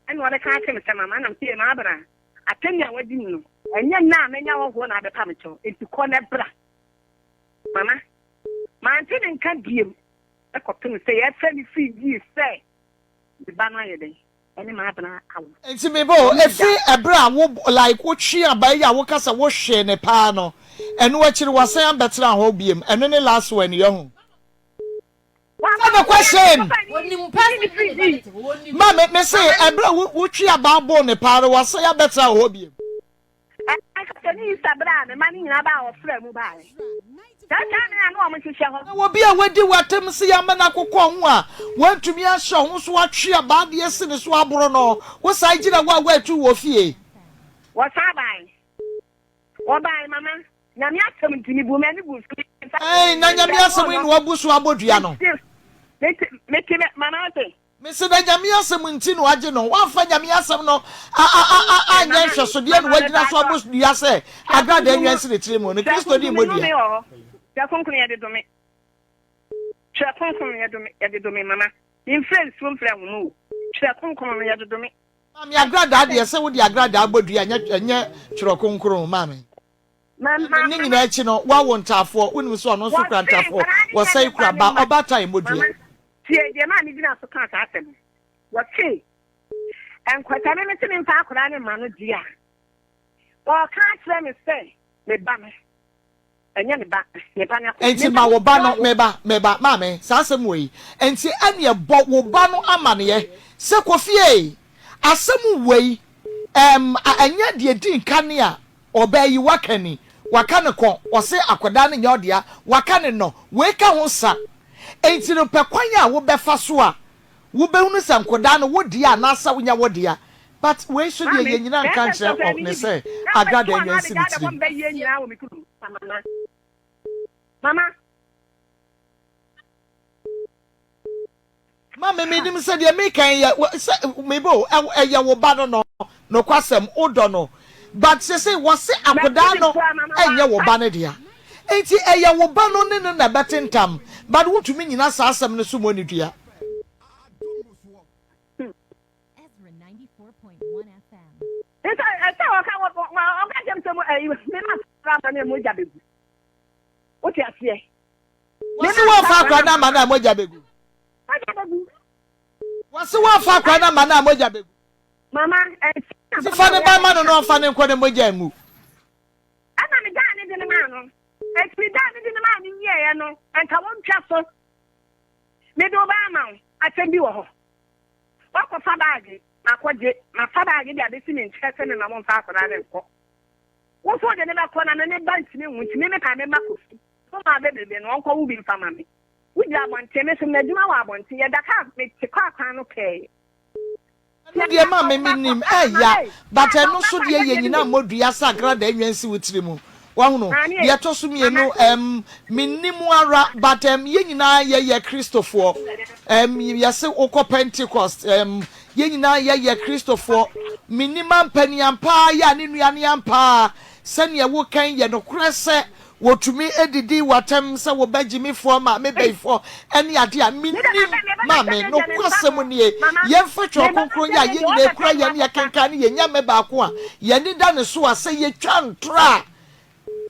ɛna ɔbɛka akyerɛ me sɛ mama, na mese Maabena, atɛnni a wadi me no, ɛnyɛ nnɛ a manya hɔhoɔ na abɛpa me kyɛw, enti kɔ na bra. Mama, mante ne nka biom kɔpem sɛ yɛfrɛ me firi yie sɛ me ba no ayɛ dɛn ɛne m'abena awo. Nti me ba o, ɛfiri ɛberɛ a wo like wo twee abaa yi a wo ka sɛ wo hwee no paa no, ɛno akyiri wasan abɛtena hɔ biom, ɛno ne last one yɛhu? Sɛ the question. Ma me me se ɛberɛ a wo twe abaa boo no paa no wasan abɛtena hɔ biom. Ankasa ne Easter bere a me mma no nyinaa baa ɔfrɛ mu bae. Saa saa no na na wɔhyehyɛ hɔ. Na obi a wadi w'atam sɛ yɛama no akokɔ ho a wantumi ahyɛ ho so atwe abaa de asi ne so aboro no, wosan gyina hɔ a woatu wɔ fie. Wɔsan bae. Wɔbae, Mama, Nyame asɛm nti mebuu m'ani guu so. Ɛɛ, na Nyame asɛm yi na wabu so abɔ dua no. Mete, mete, mama wote. Mese na Nyame asɛm nti na wagye no, wamfa Nyame asɛm no anyɛ nhwɛsodeɛ na wagyina so abɔ dua sɛ agradaa nnwan si ne tiri mu no, Kristoni mmɔ dua. Twerɛ kronkron yɛde dome Twerɛ kronkron no yɛde dome mama Memfrɛ nsuo mfrɛ nhoma o Twerɛ kronkron no yɛde dome. Maame agradaa deɛ sɛ wode agradaa bɔ dua ɛnyɛ twerɛ kronkron maame. Ne nyinaa akyi no woawo ntaafoɔ wonim sɛ ɔno nso kura ntaafoɔ wɔsɛe kura ba ɔbaatan mmɔ dua. Tie deɛ maa megyina so kaa saa asɛm no. Wɔse, Nkwata me mese memfa akwadaa no mma no deɛ a, ɔreka akyerɛ me sɛ me ba no, ɛnyɛ me ba, me ba no akwadaa. Enti ma wo ba no, me ba, me ba, maame, saa asɛm wei, enti ɛneɛ bɔ wo ba no amaneɛ sɛ Kofi ei, asɛm wei, ɛɛm, ɛnyɛ deɛ ɛdi nka ne a ɔbaa yi waka ni, waka no kɔ, ɔse akwadaa no nyɛ ɔdea, waka no nnɔ, wei ka ho sa. Enti no pɛ kwan a wobɛfa so a wobɛhunu sɛ nkodaa no wo dea anaasɛ wonyɛ wo dea. But wei nso deɛ Maame, yɛnyina nka bɛɛma nkyerɛ ntɔkwa ɔ menni ne bi. sɛ Na agradaa mɛto nnwa anaa nsi ne megyaa dɛ tirim. wɔmbɛ yie nyinaa wɔ me kurom. Mama, mama. Maame menim sɛ deɛ meka yi yɛ sɛ mebɛ o ɛyɛ wo ba no no nokwasɛm wodɔ no but sese wɔse akodaa no ɛnyɛ wo ba no dea nti ɛyɛ wo ba no ne no na ɛbɛtentam but wontumi nyina saa asɛm no so mmɔ ne dua. Ezra 94.1 FM. Nti ɛsɛ ɔka ɔka kyɛm sɛ ɛyi me ma sra ma ne mogya bɛgu wote aseɛ. Wɔse wɔmfa akora no ama no a mogya bɛgu. Mogya bɛgu. Wɔse wɔmfa akora no ama no a mogya bɛgu. Mama, ɛnti Nti fa ne ba ma no na ɔmfa no nkɔ ne mogya ngu. Ɛna me daa ne de no maa no. Ɛnti me daa ne de no maa no wieɛ no, ɛnka wɔntwa so. Mede wo ba ama wo, asɛm bi wɔ hɔ. Woakɔfa baage, makɔgye, mafa baage de abɛsi me nkyɛn sɛ mema momfa akwadaa no nkɔ. Wo nso wode no bɛkɔ na me me ba ntumi nwo nti me mepɛ a mema Kofi. Wo maa bebrebe no ɔnkɔ wo bi mfa ma me. Wo gyina abɔnten, me nso m'adwuma wɔ abɔnten, yɛda kaa, mete kaa kwan no pɛɛ. Ɛno deɛ ma me menim ɛya but ɛno so deɛ yɛ nyina mmɔ dua sɛ agradaa nnwa nsi wo tiri mu wahunu deɛ ɛtɔ so mienu ɛm menim ara but ɛm yɛ nyinaa yɛ yɛ kristofoɔ ɛm yɛse wokɔ pentecost ɛm yɛ nyinaa yɛ yɛ kristofoɔ menim ampani ampaa yɛ a ne nua ne ampaa sɛdeɛ wokan yɛ nokorɛ sɛ Wɔtumi didi w'atɛm sɛ wo ba gyimifoɔ, maame bayifoɔ ne adeɛ a mennim. Maame, nokwasɛm nie, yɛmfa Twerɛ Kronkron yi a yɛn nyinaa kura yɛn ne yɛkenkan ne yɛn Nyame baako a yɛn ani da ne so a sɛ yɛtwa ntorɔ a,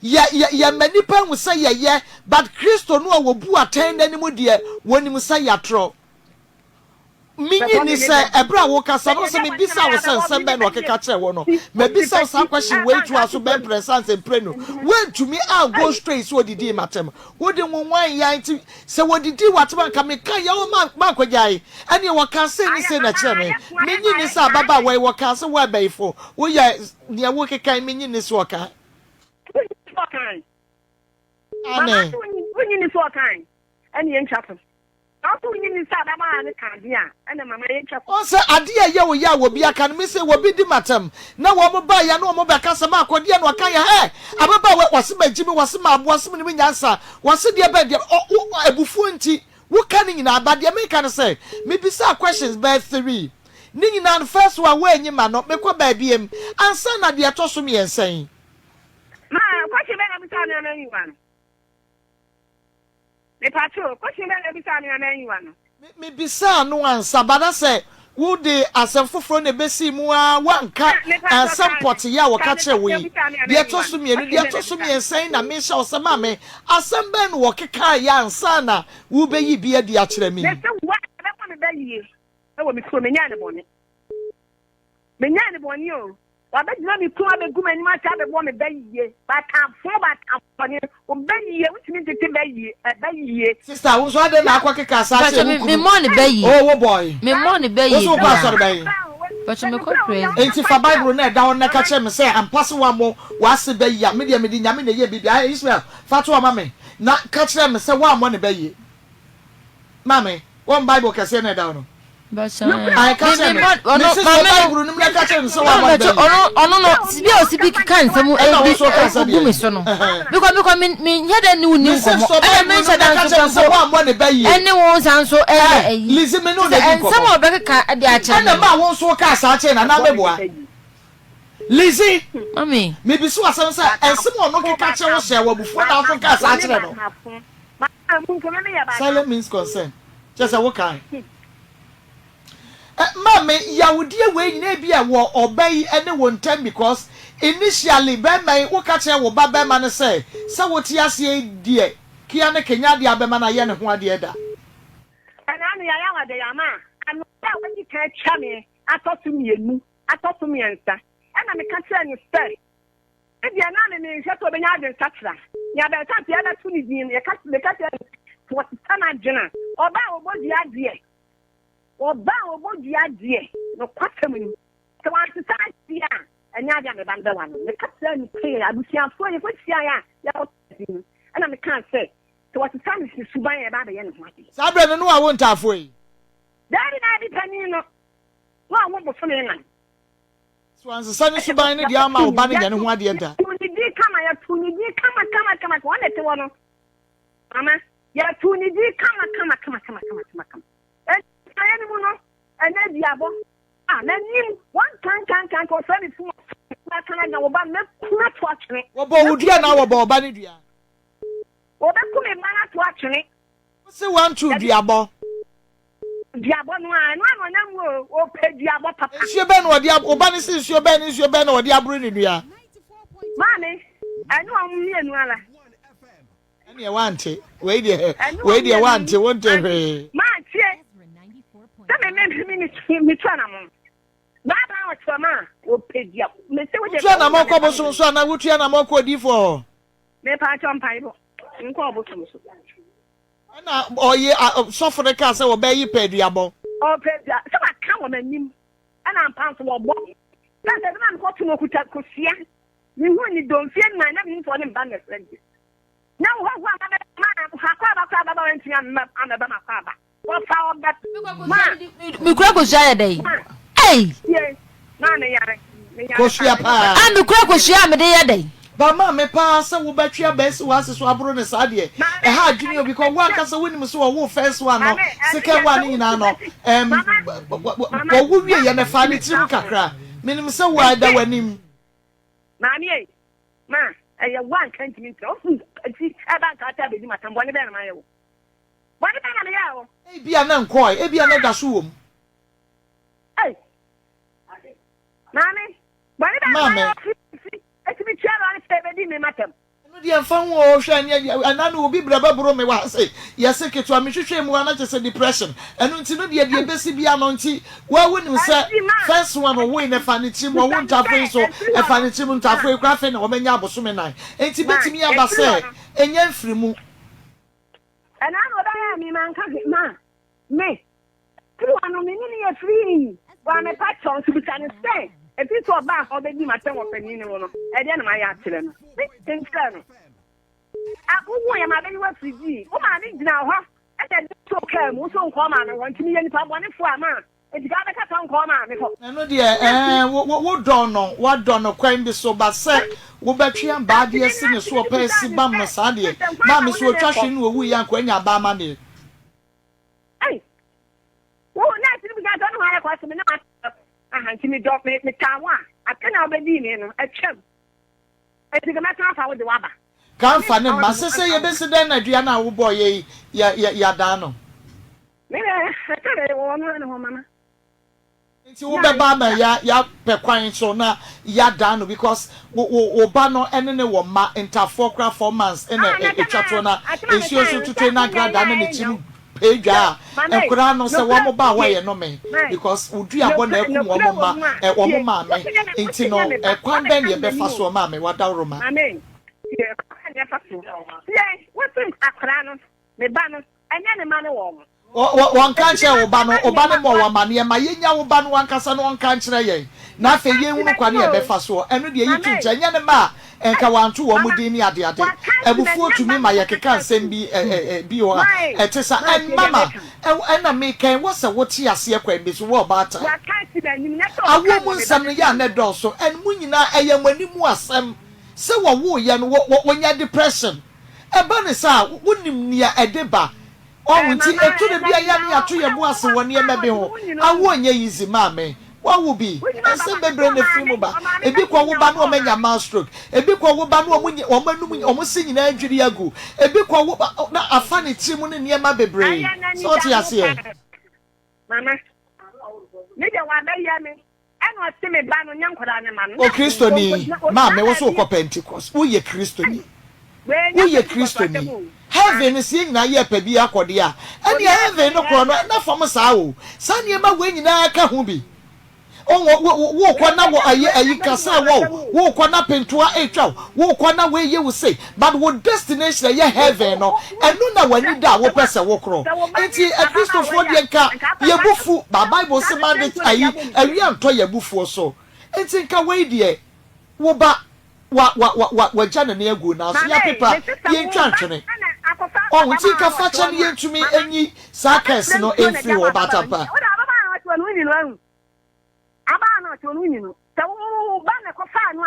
yɛ, yɛ, yɛma nnipa hu sɛ yɛyɛ, but Kristo no a wɔbu atɛn no anim deɛ, wɔnim sɛ yɛatorɔ. Minnye nni sɛ ɛberɛ a wokasa no, sɛ mebisa wo sɛ nsɛm bɛn na ɔkeka kyerɛɛ wo no, mabisa wo saa question wei toaa so bɛn mprɛnsa ansa mprenu. Woantumi an go straight sɛ ɔdidii m'atɛm. Wode nwonwan yɛn nti sɛ wɔdidii w'atɛm a anka meka yɛ wo ma mankɔgyae. Ɛneɛ wɔkaa sei ne sei na ɛkyerɛɛ me. Minnye nni sɛ ababaawa yi wɔkaa sɛ wo abayifo, woyɛ nea wokeka yi, minnye nni sɛ ɔkae. Aane. Wonnye nni sɛ ɔkae? Ɛneɛ ntwa so. Nanso wonnye nni sɛ ababaa no ka ade a, ɛnna mama yɛatwa so. Ɔn sɛ adeɛ a ɛyɛ wo ya a obi aka no, me se obi di m'atɛm na wɔn baeɛ a na wɔn bɛka sɛ maakɔ deɛ na ɔka yɛ hɛ ababaawa wɔse magyi me wɔse maboa wɔse menim nyansa wɔse deɛ bɛn deɛ ɔ wo abufuo nti. Woka ne nyinaa but deɛ meka ne sɛ mebisaa questions bɛyɛ three ne nyinaa no first one woanyi ma no mekɔ baa biem ansa na deɛ ɛtɔ so mmiɛnsa yi. Ma question bɛn na wobisaa me a manyi wo ano? Mepatwo, question bɛn na wobisaa me a manyi wo ano? Me mebisaa no ansa but na sɛ wode asɛm foforɔ na ɛbɛsii mu ara woanka ansɛm pɔtee a wɔka kyerɛɛ wo yi. Deɛ ɛtɔ so mmienu, deɛ ɛtɔ so mmiɛnsa yi na mehyɛ wo sɛ ma me asɛm bɛn na wɔkekaeɛ ansa na worebɛyi bi adi akyerɛ me yi? Mese wo a ɛbɛma me ba yie wɔ me kurom, menyɛɛ no bɔne. Menyɛɛ no bɔne o. Wabɛgyina me kurom abɛgu m'anim ase abɛbɔ me ba yie. Batamfo, batamfo, wo ba yie, wontumi ntete ba yie, ɛba yie. Sister, wo nso adɛn na akɔ keka saa kyerɛ wo kunu? Memmɔɔ ne ba yie. Oh, wo boy. Memmɔɔ ne ba yie Wo nso wokɔ asɔre bɛn? Mpakyɛ mekɔ praise. Enti fa Bible no a ɛda hɔ no na ka kyerɛ me sɛ ampa sɛ woammɔ w'ase ba yie a, me deɛ mede Nyame na ɛyɛ biribiara. Ishmael, fa to hɔ ma me na ka kyerɛ me sɛ woammɔ ne ba yie. Maame, wɔn Bible kɛseɛ na ɛda hɔ no. Ae, ka kyerɛ me. Mese sɔ Bible no mu na ka kyerɛ no sɛ woabɔ no bɛ yie. Ɔno no, bi a ɔsi bi keka nsɛm egu me so no. Bikɔ bikɔ me me nyɛ dɛ ne wo ni nkɔmɔ. Ɛna me nhyɛ da nso kɛ mpo. Ɛne wo nsa nso ɛyɛ ɛyi. Lizzy me ne wo na di nkɔmɔ. Nsɛm a ɔbɛkeka de akyerɛ me. Ɛna maa wo nso kaa saa kyerɛ no anaa meboa? Lizzy, Mami. Mebisa wo asɛm sɛ, nsɛm a ɔno keka kyerɛ wo hyɛɛ wo abufuo na wo nso kaa saa kyerɛ no? Silent means consent. Kyerɛ sɛ wokae. Eh, maame, yawdeɛ wei nyinaa ebi a wɔ ɔba yi ne wo ntam because initially bɛrima yi woka kyerɛ wo ba bɛrima no sɛ sɛ wote aseɛ yi deɛ kia ne kenya adeɛ abɛma no ayɛ ne ho adeɛ da. Ɛna ano yaya wa de yama ano a wadi kan atwa me atɔ so mmienu atɔ so mmiɛnsa ɛna meka kyerɛ no sɛ Me deɛ, na me menhwɛ sɛ ɔbɛnya adwensakyera. Nea Belsat yɛ bɛto ne din no, yɛka, meka kyerɛ no sɛ, sɛ ɔsesa n'adwene a, ɔba a ɔbɔ dua deɛ, ɔba a ɔbɔ dua deɛ, nokwasɛm ni, sɛ wansesa n'adwene a, ɛnyɛ adeɛ a me ba no bɛwa no. Meka kyerɛɛ no pɛɛ, abusuafoɔ, yɛkɔhyiaeɛ a yɛkɔto din no, ɛna mekaa sɛ, sɛ ɔsesa ne suban a, yɛba abɛyɛ ne ho adeɛ. Saa berɛ no, na wawo ntaafoɔ yi? Daabi, daabi, panin no, na wawo bosome nnan. So wansesa ne suban no deɛ amma wo ba no nyɛ ne ho adeɛ da? Yɛtoo ne din kama, yɛtoo ne din kama kama kama, wɔn na ɛte hɔ no. Mama, yɛtoo ne din kama kama kama kama kama kama kama. Ɛnna no mu no, ɛnna aduabɔ. Ah, n'anim, wɔn kan kan kan kan, ɔfrɛ me fun, ɔfrɛ me kan wo ba mɛku ato atwene. Wɔbɔ wo dua na wɔbɔ ɔba no dua. Wɔbɛku me ba no ato atwene. Wo se wanto duabɔ. Duabɔ no ara, ɛno ara na ɔnam mu o, ɔpɛ duabɔ papa. Nsuo bɛn na ɔde ab, wo ba no se nsuo bɛn ne nsuo bɛn na ɔde aboro ne dua? Maame, ɛne wɔn mmienu ara. Ɛneɛ wante, wei deɛ, wei deɛ wante, wonte hwee. Mantie, sɛ me me me me me tu anamɔn. Baaba a ɔkyerɛ ma a, ɔpɛ dua. Mese wo deɛ. Wotu anamɔn kɔ bosom so anaa wotu anamɔn kɔ odiifoɔ hɔ? Mepa akyɛw mpaebɔ, nkɔ ɔbosom so. Ɛna ɔye sɔfo no kaa sɛ wɔbɛye pɛ aduabɔ. Ɔpɛ dua sɛ waka wɔ m'anim ɛna ampa nso wɔbɔ. Sɛ sɛ na mekɔto no ɔkuta kosua. Mehu ne domfie nnan na mehu sɛ ɔne mba mmɛfra bi. Na wo hɔhoɔ a mabɛ ma akɔ aba kɔ aba ba wantumi ammɛba makɔ aba. Wɔfa ɔbɛ ma. Mekura kosua yɛ dɛn? Ei! Tie, maa me yare. Me yare Kosua paa. A mekura kosua a mede yɛ dɛn? Ba maame paa sɛ wo bɛtwe aba asi w'ase so aboro no saa deɛ ɛha adwene o because wo ankasa wonim sɛ ɔwoo first one no second one no nyinaa no ɛm ɔwo wie yɛ no ɛfaa ne tirim kakra menim sɛ wo a ɛda w'anim. Maame ei, ma ɛyɛ wo a nka ntumi ntra wo firi akyi ɛba nka ata abɛdi m'atam bɔne bɛn na mayɛ wo bɔne bɛn na meyɛɛ wo. Ebia na nkɔɔe ebia na ɛda so wɔ mu. Ei maame bɔne bɛn na mayɛ wo firi akyi Eti me tua lɔre fɛ bɛdi me matam. Ɛno deɛ ɛmfa ho oo hwɛ ɛneɛ ɛna no obi brɛ bɛboro me wɔ ha sei yɛse ketewa me hwehwɛ mu a na kyesɛ depression ɛno nti no deɛ deɛ ɛbɛsi bia no nti woa wonim sɛ first one ɔwoe no ɛfa ne tirim ɔwo ntafo yi nso ɛfa ne tirim ntafo yi koraa afei na wɔanya abosome nan nti bɛtumi aba sɛ ɛnya mfiri mu. Ɛna na ɔbɛyɛɛ me manka hwee ma me Firi hɔ no, me ne no yɛ firii. Waa mepa kyɛw nso bisa no sɛ, ɛfiri sɛ ɔbaa ha ɔbɛdi m'atɛm wɔ panin no ho no, ɛdeɛn na mayɛ akyerɛ no? Menka nkyerɛɛ no. A Wohuu yɛ maame no wafiri dii. Wo maame gyina hɔ na ɛde wo too kaa mu, wo nso nkɔɔ maame hɔ. Nti meyɛ nipa bɔnefoɔ a ma enti kaa bɛka sɛ ɔnkɔɔ maame hɔ. Ɛno deɛ ɛɛ wo wo wodɔ no, woadɔ no kwan bi so, but sɛ wobɛtwe abaa de asi ne so ɔpɛ asi bam no saa deɛ, maame sɛ ɔtwa hwe na ɔwuiɛ a anka wanya abaa amaneɛ. Wo nurse no bisa sɛ ɔne hwan rekɔ ɔse me ne m'asɛm. Aha nti medɔ me metaa wo a atɛn a wobɛdii me no atwam nti nka mɛsan afa wo de wo aba. Ka mfa ne mma. Sese yɛbɛsi dɛn na dua no a wobɔeɛ yi yɛ yɛ yɛadan no? Me deɛ ɛsɛ deɛ wɔ ɔno ara ne hɔ mama. Nti wo bɛba ama ya ya pɛ kwan so na ya dan no because wo wo wo ba no ɛne ne wɔ mma ntafoɔ koraa 4 months ɛna ɛtwa toɔ na nsuo nso tutue na agradaa na ne tirim pee dwa a nkoraa no sɛ wɔn ba a wɔyɛ nome because wo duabɔ na akum wɔn mma ɛ wɔn maame nti no ɛkwan bɛn na yɛbɛfa soɔ maame wadaworoma. Maame tie kwan yɛfa so tie wosi akwaraa no me ba no ɛnyɛ ne ma ne wɔn. Wɔnka nkyerɛ wo ba no, wo ba no mmɔɔ wo amanneɛ, ma yɛnya wo ba no ankasa na ɔnka nkyerɛ yɛn, na afei yɛnhunu kwan a yɛbɛfa soɔ. Ɛno deɛ, yi to nkyɛn. Ɛnyɛ ne mma a nka wɔanto wɔn din ne adeade. Abufuo tumi ma yɛkeka nsɛm bi bi wɔ hɔ a ɛte saa. And mama, ɛna meka yi, wɔ sɛ wote aseɛ kwan bi so, wo ɔbaatan. Awoɔ mu nsɛm no yɛ a na ɛdɔɔso, and mo nyinaa ɛyɛ mo anim asɛm sɛ wɔwoeɛ no, wɔnya depression. Ɛba no saa a, wonim nea ɛde ba. Wahu? Nti ɛtɔ da bi a yɛ a na yɛato yɛn bo ase wɔ nneɛma bi ho. Awoɔ nyɛ easy, maame. Woawo bi? Nsɛm bebree na ɛfiri mu ba. Ebi kɔ wo ba na wɔanya mild stroke. Ebi kɔ wo ba na wɔn nyi wɔn anum wɔn se nyinaa adwiri agu. Ebi kɔ wo ba na afa ne tiri mu ne nneɛma bebree. Ɛyɛ So wote n'anidaho aseɛ? paa. Mama, me deɛ wabɛyɛ me. Ɛna ɔse me ba no nyɛ nkwadaa no ma no. O Kristoni, maame wo so wokɔ Pentecost, woyɛ Kristoni, woyɛ Kristoni. Heaven no sɛ yɛn nyinaa yɛ pɛ bi akɔ deɛ a, ɛneɛ heaven no korɔ no ɛna fam saa o. Saa nneɛma wei nyinaa ka ho bi. Wo wo wokɔ na wɔ ayi ayi kasa wɔ wo, wokɔ na pentoa etwa wo, wokɔ na wei yɛ wo sei, but wo destination ɛyɛ heaven no, ɛno na w'ani da a wopɛ sɛ wokorɔ. Nti Akristofoɔ deɛ nka yɛn bo fu, but Bible se ma ade ayi awia ntɔ yɛn abufuo so. Nti nka wei deɛ wo ba wa wa wa wa wagya ne nan agu nanso yɛapepa yɛntwa ntwene. Ɔho nti nka fakyɛ no yɛntumi nyi saa curse no mfiri hɔ ɔbaatan pa. Abaa no ɔte ɔno nyi no sɛ wo ba na ɛkɔfaa no a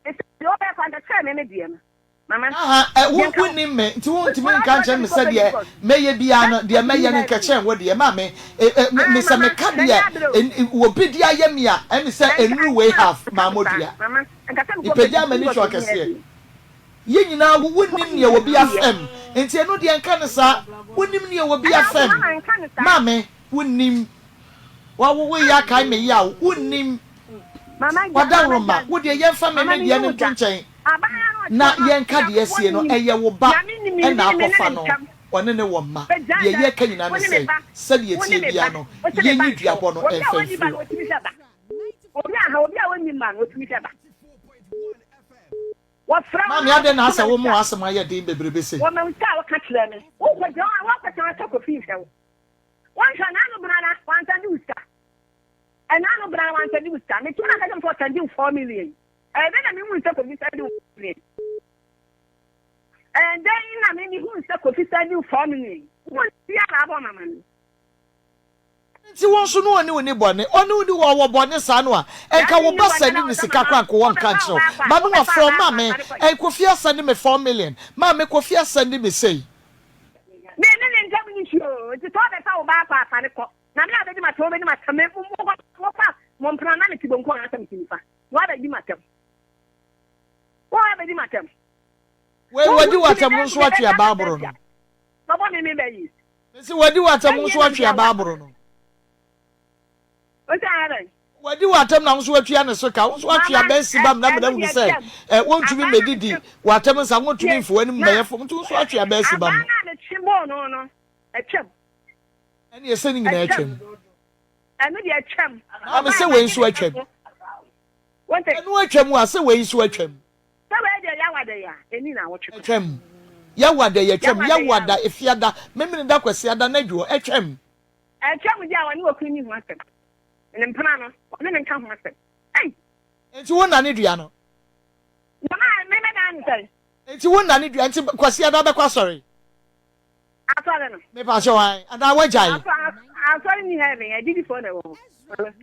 ɛsɛ deɛ ɔbɛyɛ kwan kyerɛ me me deɛ no mama. Aha ɛ wo wonnim me nti wontumi nka nkyerɛ me sɛ deɛ mɛyɛ biara no deɛ mɛyɛ no nkɛkyɛn wo deɛ ma me ɛ ɛ me me sɛ meka deɛ ɛ obi de ayɛ me a ɛne sɛ ɛnnuru wei half maa mɔdua mepagyaa m'ani hwɛ ɔkɛseɛ yɛn nyinaa wo wonnim deɛ obi afam nti ɛno deɛ nka no saa wonnim deɛ obi afam ma me wonnim Wawo wo yɛ akae me yaw wonnim Wadaworoma wo deɛ yɛmfa me me deɛ no nto nkyɛn na yɛnka deɛ asie no ɛyɛ wo ba na akɔfa no ɔne ne wɔ mma deɛ yɛka nyinaa ne sɛ sɛdeɛ ɛteɛ biara no yɛnyi duabɔ no mfa mfiri hɔ. Maame adɛn na asɛ wo mo asɛm ayɛ den bebrebe sei. Wɔnhwɛ n'ano bena na wansan de wo sika. Ɛn'ano bena na wansan de wo sika. Meto na kɛkyɛ me sɛ ɔsan de wo 4 million. Ɛyɛ dɛn na mehu sɛ Kofi san de wo 4 million? Ɛyɛ dɛn na me mehu sɛ Kofi san de wo 4 million? Wo nti a na abɔ mama no. Nti wo nso no ɔne wo ni bɔne ɔne wo ni wɔ wɔ bɔne saa no a nka wo ba sɛne ne sika koraa nka wɔ nka nkyerɛ wo ba no wafrɛ wo maame ɛn Kofi asɛnde me 4 million maame Kofi asɛnde me sei. Me ne ne ntam ni hwee o, nti sɛ ɔbɛfa wo ba akɔ a, fa no kɔ. Na me a bɛdi m'atɛm, wobɛdi m'atɛm. Me, wofa mo mpena na mete bonkum anaasɛ mete nifa, na woabɛdi m'atɛm. Woabɛdi m'atɛm. Wei wadi w'atɛm wo nso atwe aba aboro no. Bɔbɔ me me bɛyi. Mesi wadi w'atɛm wo nso atwe aba aboro no. Ose ayɛ dɛn? Wadi w'atɛm na wo nso watua ne so ka. Wo nso watwe aba asi bam na mena hunu sɛ ɛ wontumi mmɛdidi w'atɛm nsa, wontumi mfa w'anim mmɛyɛ fam nti wo nso watwe aba asi bam no. Abaa no a metwe bɔɔ no no, atwam. Ɛne ɛsɛ ne nyinaa atwam. Ɛno deɛ atwam. Maame sɛ wei nso atwam. Ɛno atwam a sɛ wei nso atwam. Sɛ wei deɛ Yawa da yi a, ɛni na awɔtwe. Atwam. Yawa da yi atwam. Yawa da, Efiada, Memeneda, Kwasiada, N'adwo, atwam. Atwam deɛ a wɔne okunu nni ho asɛm. Ne mpena no, ɔne no nka ho asɛm. Ei! Enti wo nna ne dua no? Na ma me mɛdan no sɛn? Enti wo nna ne dua, nti Kwasiada bɛkɔ asɔre? Asɔre no. Mepa kyɛw ae, anaa wagyae? Asɔre nni heaven, agyidifoɔ na ɛwɔ hɔ.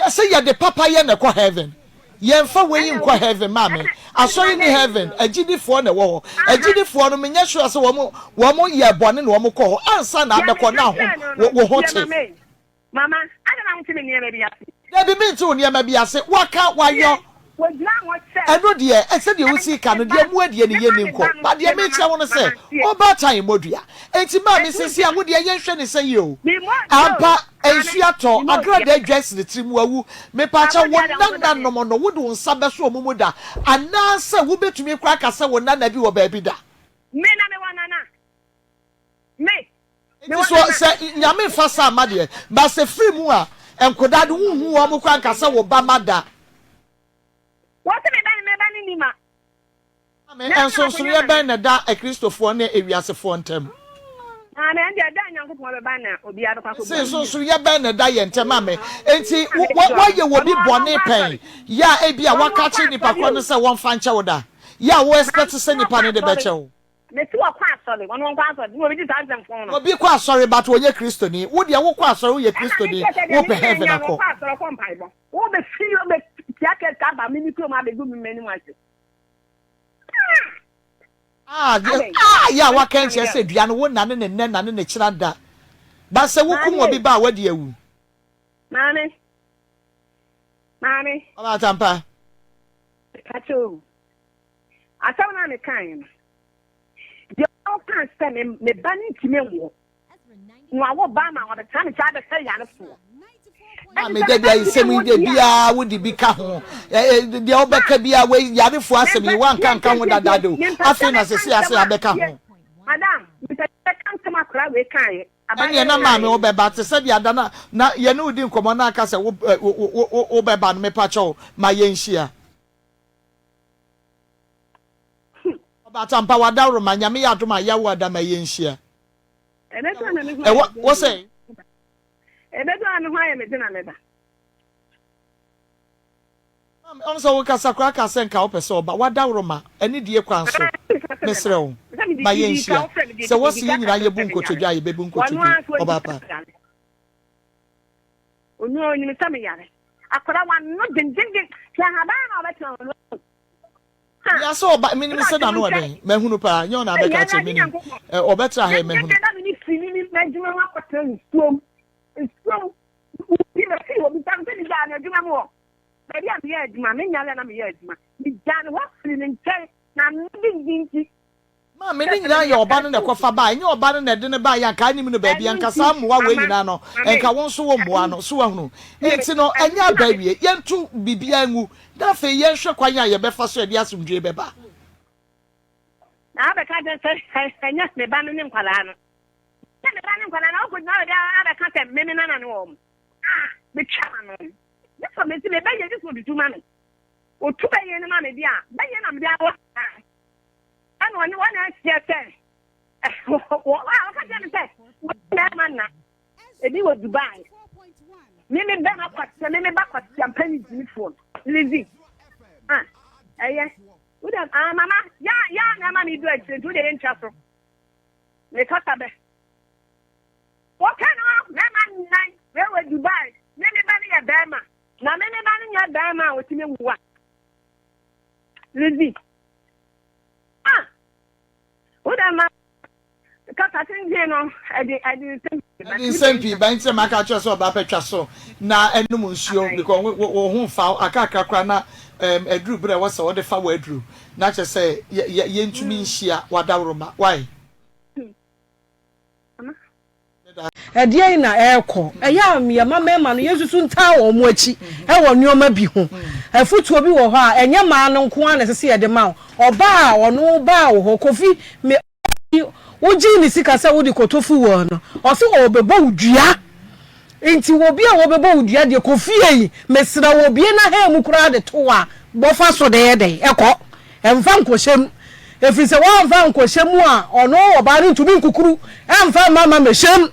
Sɛ yɛde papa yɛ na ɛkɔ heaven. Yɛnfa wei nkɔ heaven maame. Asɔre nni heaven, agyidifoɔ na ɛwɔ hɔ. Agyidifoɔ no menyɛ sure sɛ wɔn wɔn yɛ bɔne na wɔn kɔ hɔ ansa na abɛkɔ na ho wo ho te. Mama, adɛn na wonte me nneɛma bi ase? Dabi, mente wo nneɛma bi ase. Woaka, woayɔ. Wogyina hɔ sɛ. Ɛno deɛ, sɛdeɛ wosi ka no, deɛ mmoa deɛ no yɛnni nkɔ. But deɛ mekyerɛ wo no sɛ, ɔbaatan mmɔ dua. Enti maame, seesei a wo deɛ yɛnhwɛ no sɛ yie o. Ampa, nsuo atɔ, agradaa adwa asi ne tirim, wawu. Mepaakyɛw, wo nananom no, wode wo nsa bɛso wɔn mu da? Anaasɛ wobɛtumi koraa aka sɛ wo nana bi wɔ baabi da? Me na mewɔ nana. Me. Nti so sɛ Nyame nfa saa mma deɛ, but sɛ firi mu a, nkodaa de wonhu wɔn koraa nka sɛ wo ba ma da. Wɔse me ba ne me ba ne ni ma. Maame, nsonsonoeɛ bɛn na ɛda Akristofoɔ ne ewiasefoɔ ntam? Maame, ɛnde ɛda a Nyankopɔn bɛba na obiara bɛkɔ akɔbu Se nsonsonoeɛ bɛn na ɛda yɛn ntam? Maame, enti woayɛ obi bɔne pɛn, yɛ a ebia woaka akyerɛ nipa korɔ no sɛ wɔmfa nkyɛ wo da, yɛ a wo expect sɛ nipa no de bɛkyɛ wo? Mese wɔkɔ asɔre, wɔne wɔn kɔ asɔre, na obi gye saa nsɛm fon no. Obi kɔ asɔre but ɔnyɛ Kristoni. Wo deɛ wokɔ asɔre woyɛ Kristoni, wopɛ heaven akɔ. Wɔkɔ asɔre kɔ mpaebɔ. Wobɛfiri wobɛtua kɛse aba me me kurom abɛgu me m'anim ase. Ah, ah, yɛ a waka nkyerɛ sɛ dua no wo nane ne nnɛ nane ne kyena da. Ba sɛ wokum obi ba a wadi awu. Maame. Maame. Ɔba Atampa. Kakyɛ o. Asɛm no a mekaeɛ no, deɛ ɔkaa sɛ me me ba no ntumi nwo, na wawo ba ama ɔbɛtena me nkyɛn abɛhwɛ yarefoɔ. Maame da bi nsɛm yi de biara wode bi ka ho deɛ wobɛka biara wei yarefoɔ asɛm yi woanka nka ho dadaada o afei na sɛsi ase abɛka ho. Madam, mepɛ sɛ mɛka nsɛm akwadaa wei kaeɛ. Ɛnneɛ na maame wobɛba te sɛ deɛ ada na na yɛne wo di nkɔmmɔ na aka sɛ wo wo wobɛba no mepa kyɛw ma yɛnhyia. Ɔbaatan pa w'adaworoma Nyame yɛ adom a yawo ada ma yɛnhyia. Ɛwɔ wo sɛ. Ɛbɛdu a me ho ayɛ me den a mɛba. Ɔm sɛ wo kasa koraa ka sɛ nka wopɛ sɛ ɔba w'adaworoma ɛne die kwan so mesrɛ wo ma yɛnhyia sɛ wɔse yɛn nyinaa yɛbu nkotodwe a yɛbɛbu nkotodwe ɔbaa pa. Onua onyim sɛ meyare. Akwadaa wano dendenden. Hwɛ ahaban na ɔbɛtena hɔ no. Ha. Mia sɛ ɔba menim sɛ n'ano ɔden mahunu paa nyɛ ɔna abɛka kyerɛ menim ɔbɛtra ha yi mahunu. Ɛda me ne firi ne m'adwuma mu akɔtena nsuom nsuom bi na firi hɔ bisa me sɛ megyaa no adwuma mu hɔ baabi a meyɛ adwuma menyare a na meyɛ adwuma megyaa no hɔ firi ne nkyɛn na ano denden nti Maame, ne nyinaa yɛ ɔba no na ɛkɔfa bae, ɛnyɛ ɔba no na ɛde no baeɛ anka anim no baabi, anka saa mmoa wei nyinaa no, nka wo nso wo mmoa no, so wahunu? Enti no, ɛnyɛ aba awie, yɛnto biribiara ngu, na afei yɛnhwɛ kwan a yɛbɛfa so a ɛde asomdwoeɛ bɛba. Na abɛka kyerɛ sɛ ɛnyɛ me ba no ne nkwadaa no. Sɛ me ba ne nkwadaa no, wokɔgyina baabi abɛka sɛ me me nana ne wɔn. Ah, metwa m'ano. Gye sɛ mesi me bɛyɛ gye sɛ otutu ma me. Otu bɛyɛ no ma me deɛ a, bɛyɛ na mede awɔ saa. Ɛna ɔne wɔn ahyia sɛ wɔ a ɔka kyerɛ me sɛ wɔn mmarima nna ebi wɔ Dubai. Me me bɛma kwasia me me ba kwasia mpanyin gyimifoɔ Lizzy ah ɛyɛ wode ah mama ya ya na ama me du akyire nti wode yɛ ntwa so me kasa bɛ wɔka no mmarima nnan wei wɔ Dubai me me ba no yɛ bɛrima na me me ba no nyɛ bɛrima a ɔtumi wuwa Lizzy Ah! Wo dɛ ma kasa tenten no ɛde ɛde nsɛm pii ba. Ɛde nsɛm pii ba nti na maka akyerɛ sɛ ɔbaa pɛ twa so na ɛnom nsuo because wo wo ho nfa wo akakra koraa na ɛm aduru berɛ ɛwɔ sɛ wɔde fa wɔ aduru na kyerɛ sɛ yɛ yɛ yɛntumi nhyia wadaworoma why? Ɛdeɛn na ɛrekɔ? Ɛyɛ a yɛn mma mmarima no, yɛnsusu ntaa wɔn akyi wɔ nneɛma bi ho. Afotuo bi wɔ hɔ a, ɛnyɛ mmaa no nko ara na ɛsɛ sɛ yɛde ma wo. Ɔbaa a ɔno baa wo hɔ, Kofi, me wogyee ne sika sɛ wode kɔtɔ fuel no, ɔse ɔrebɛbɔ wo dua. Nti obi a wɔbɛbɔ wo dua deɛ, kɔ fie yi, mesrɛ wo, bue n'ahan mu koraa de to wo a, bɔ fa so de yɛ dɛn? Kɔ. Mfa nkɔhyɛ mu, ɛfiri sɛ woamfa ankɔhyɛ mu a, ɔno ɔbaa no ntumi nkukuru mfa mma mma mmɛhyɛ mu.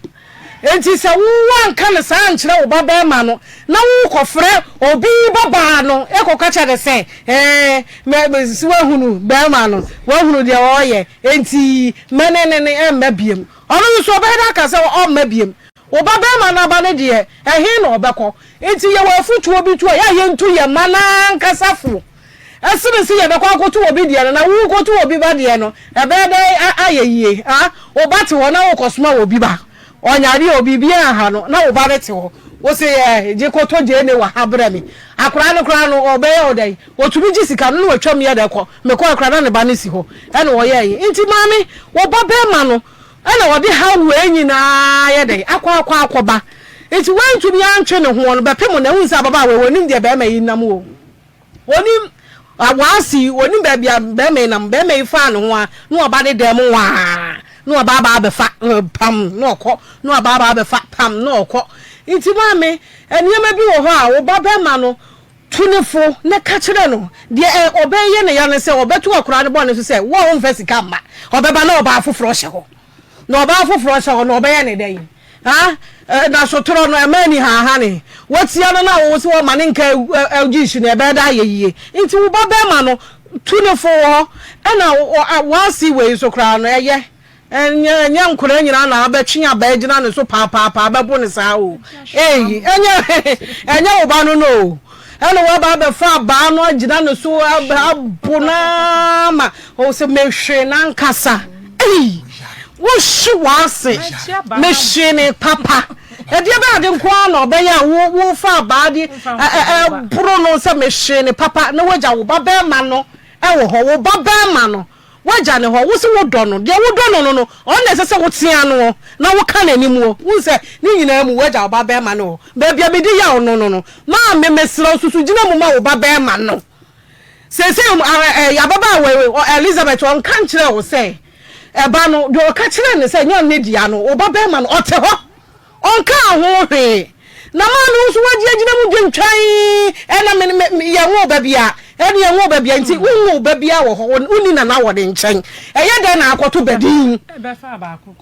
Enti sɛ wo woanka no saa ankyerɛ wo babarima no, na wokɔfrɛ obi babaa no kɔka kyerɛ no sɛ, Ɛɛ, mɛ, mɛ, woahunu barima no, woahunu deɛ ɔreyɛ, enti mɛne ne no mma biom. Ɔno nso ɔbɛyɛ dɛ aka sɛ ɔmma biom. Wo babarima no aba no deɛ, ɛhe na ɔbɛkɔ? Enti yɛwɔ afotuo bi to a, yɛ a yɛntu yɛn mma no ankasa fo. Ɛsene sɛ yɛbɛkɔ akɔto obi deɛ no, na worekɔto obi ba deɛ no, ɛbɛyɛ dɛn ayɛ yie? Ah, wo ba te hɔ na worekɔsoma obi ba. Ɔnyare o, biribiara nha no, na wo ba no te hɔ. Wo se yɛ gye kɔtɔ gyeene wɔ ha brɛ me. Akwadaa no koraa no ɔbɛyɛ wo dɛn? Ɔtumi gye sika no na watwam yɛ dɛ kɔ. Mekɔɛ koraa na ne ba no si hɔ ɛna ɔyɛɛye. Nti maame wo ba bɛɛma no ɛna ɔde haw wei nyinaa yɛ dɛn akɔ akɔ akɔba. Nti wantumi antwe ne ho no bɛpem no. Wohu sɛ ababaawa yi ɔnim deɛ bɛɛma yi nam o. Onim waasi, onim baabi a bɛrima yi nam. Bɛrima yi faa ne ho a, na waba ne dan mu waa, na waba aba abɛfa pam, na ɔkɔ, na waba aba abɛfa pam, na ɔkɔ. Nti maame, nneɛma bi wɔ hɔ a, wo ba bɛrima no, tu no fo na ka kyerɛ no. Deɛ ɔbɛyɛ ne ya ne sɛ, ɔbɛto akwadaa no bɔne so sɛ, wo a womfa sika mma, ɔbɛba na ɔbaa foforɔ hyɛ hɔ. Na ɔbaa foforɔ hyɛ hɔ no, ɔbɛyɛ ne dɛn? Ha? Na sotorɔ no, ɛma ani haahane. Wotia no na wo se wɔma ne nka LG no, ɛbɛyɛ dɛ ayɛ yie. Nti wo ba bɛrima no, tu no fo wɔ hɔ. Ɛna w'ase wei nso koraa no, ɛyɛ. Ɛnyɛ ɛnyɛ nkwadaa nyinaa na abɛtwe aba agyina ne so paapaapaa bɛbo no saa o. Ei, ɛnyɛ ɛnyɛ wo ba no no o. Ɛna waba abɛfa abaa no agyina ne so abo no ara ma ɔwɔ sɛ mehwe n'ankasa. Ei, wohye w'ase, mehwe ne papa. Ɛdeɛ bɛyɛ ade nko ara na ɔbɛyɛ a wo wofa abaa de ɛboro no sɛ mehwe ne papa na wagya wo ba bɛrima no ɛwɔ hɔ, wo ba bɛrima no. W'agya ne hɔ, wo se wodɔ no, deɛ wodɔ no no no, ɔno na ɛsɛ sɛ wotea noɔ na woka n'anim o. Wohu sɛ ne nyinaa mu w'agya wo ba barima ne hɔ. Baabi a medi yaw no no no, maame mesrɛ wo susu gyina mu ma wo ba barima no. Seesei ababaawa yi, Elizabeth, ɔnka nkyerɛɛ wo sɛ ɛba no, deɛ ɔka kyerɛɛ no sɛ nyɛ ɔno ne dea no, wo ba barima no, ɔte hɔ. Ɔnkaa ho hwee. Na maame wo nso woagye agyina mu dwentwɛn ɛna me me yɛnwoo ba bia ɛne yɛnwoo ba bia nti wonwoo ba bia wɔ hɔ wonni nana wɔ ne nkyɛn ɛyɛ dɛn na akɔto badin ɛbɛfa baako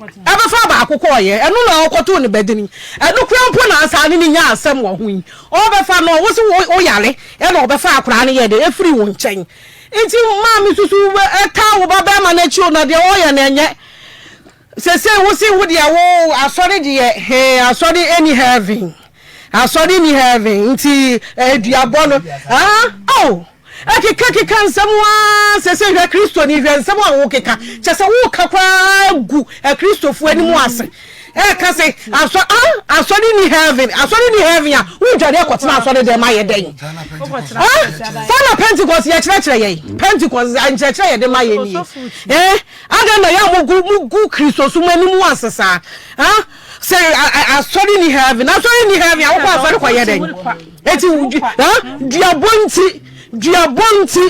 kɔɔyɛ ɛno na ɔkɔtoo ne badin ɛno kura mpo na ansa ne ne nya asɛm wɔ ho yi ɔbɛfa no wo se wo yare ɛna ɔbɛfa akoraa no yɛ dɛ ɛfiri wo nkyɛn nti maame susu ɛtaa wo ba bɛrima no akyi o na deɛ ɔyɛ no ɛnyɛ Sesei wo se wo deɛ wo asɔre deɛ hee asɔre ɛni heaven asɔre ni heaven nti aduabɔ no ah oh ɛkeka keka nsɛm aa sesei hwɛ kristoni hwɛ nsɛm a wo keka kyɛ sɛ wo ka koraa gu akristofoɔ anim ase ɛka se asɔ ah asɔre ni heaven asɔre ni heaven a wo dwane akɔtena asɔre dɛm ayɛ dɛn ah saa na pentecost yɛkyerɛkyerɛ yɛn pentecost nkyerɛkyerɛ yɛde ma yɛn nie eh Adɛn na ɛyɛ a mogu mogu Kristosom anim ase saa? Ha? Sɛ asɔre ni heaven, asɔre ni heaven a wokɔ asɔre kɔyɛ dɛn? Eti ha duabɔ nti, duabɔ nti,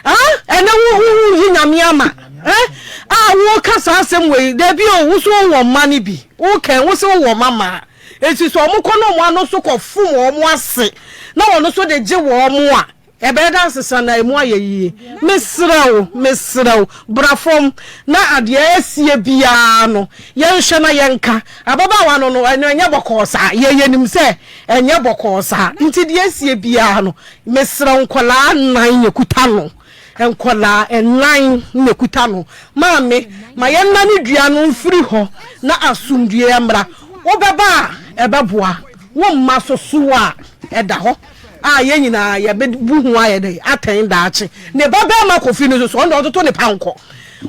ha ɛnɛ wo wo yi nyame ama, eh? A woka saa asɛm wei, dabi o, wo so wowɔ mma no bi, wokɛn wo se wowɔ mma maa. Eti sɛ wɔn kɔ na wɔn ano so kɔ fom wɔn ase na wɔn nso de gye wɔn a, Ɛbɛyɛ dɛ asesa na emu ayɛ yie. Mesrɛ wo, mesrɛ wo, bra fam na adeɛ asie biara no, yɛnhwɛ na yɛnka. Ababaawa no no, ɛno ɛnyɛ bɔkɔɔ saa. Yɛn yɛnim sɛ ɛnyɛ bɔkɔɔ saa. Nti deɛ asie biara no, mesrɛ wo, nkwadaa nnan na ɛkuta no. Nkwadaa nnan na ɛkuta no. Maame, ma yɛnnane dua no mfiri hɔ na asomdwoeɛ mmra. Wobɛba a, ɛbɛboa. Wo mma so so a, ɛda hɔ. a yɛn nyinaa yɛbɛbu ho ayɛ dɛn atɛn daakye. Ne ba barima Kofi no nso so, ɔno deɛ ɔntoto ne pankɔ.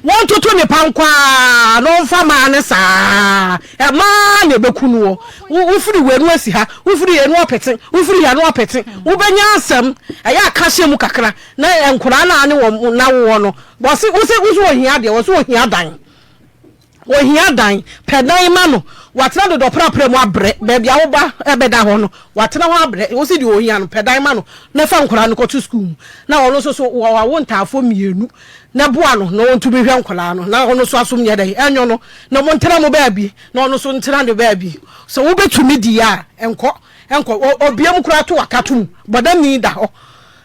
Wɔntoto ne pankɔ ara na ɔmfa maa no saa. Ɛmaa na ɛbɛku noɔ. Wofiri wei no asi ha, wofiri yei no apete, wofiri ha no apete. Wobɛnya asɛm. Ɛyɛ a ka hyɛ mu kakra na nkwadaa no a ne wɔn na wowɔ no, wɔse wose wose ohia deɛ, wɔse ohia dan. Ohia dan, pɛ dan ma no. Watena dodɔ prapra mu abrɛ. Baabi a wo ba bɛda hɔ no, watena hɔ abrɛ. Wo se deɛ ohia no, pɛ dan ma no na fa nkwadaa no kɔto sukuu mu. Na ɔno nso so, wawo ntaafoɔ mmienu na boa no na ɔntumi nhwɛ nkwadaa no. Na ɔno nso asom nyɛ dɛn? Ɛnyɔ no. Na montena mo baabi na ɔno nso ntena ne baabi. Sɛ wobɛtumi deɛ a, nkɔ. Nkɔ. Obia mu koraa to waka to mu. Bɔdamni da hɔ.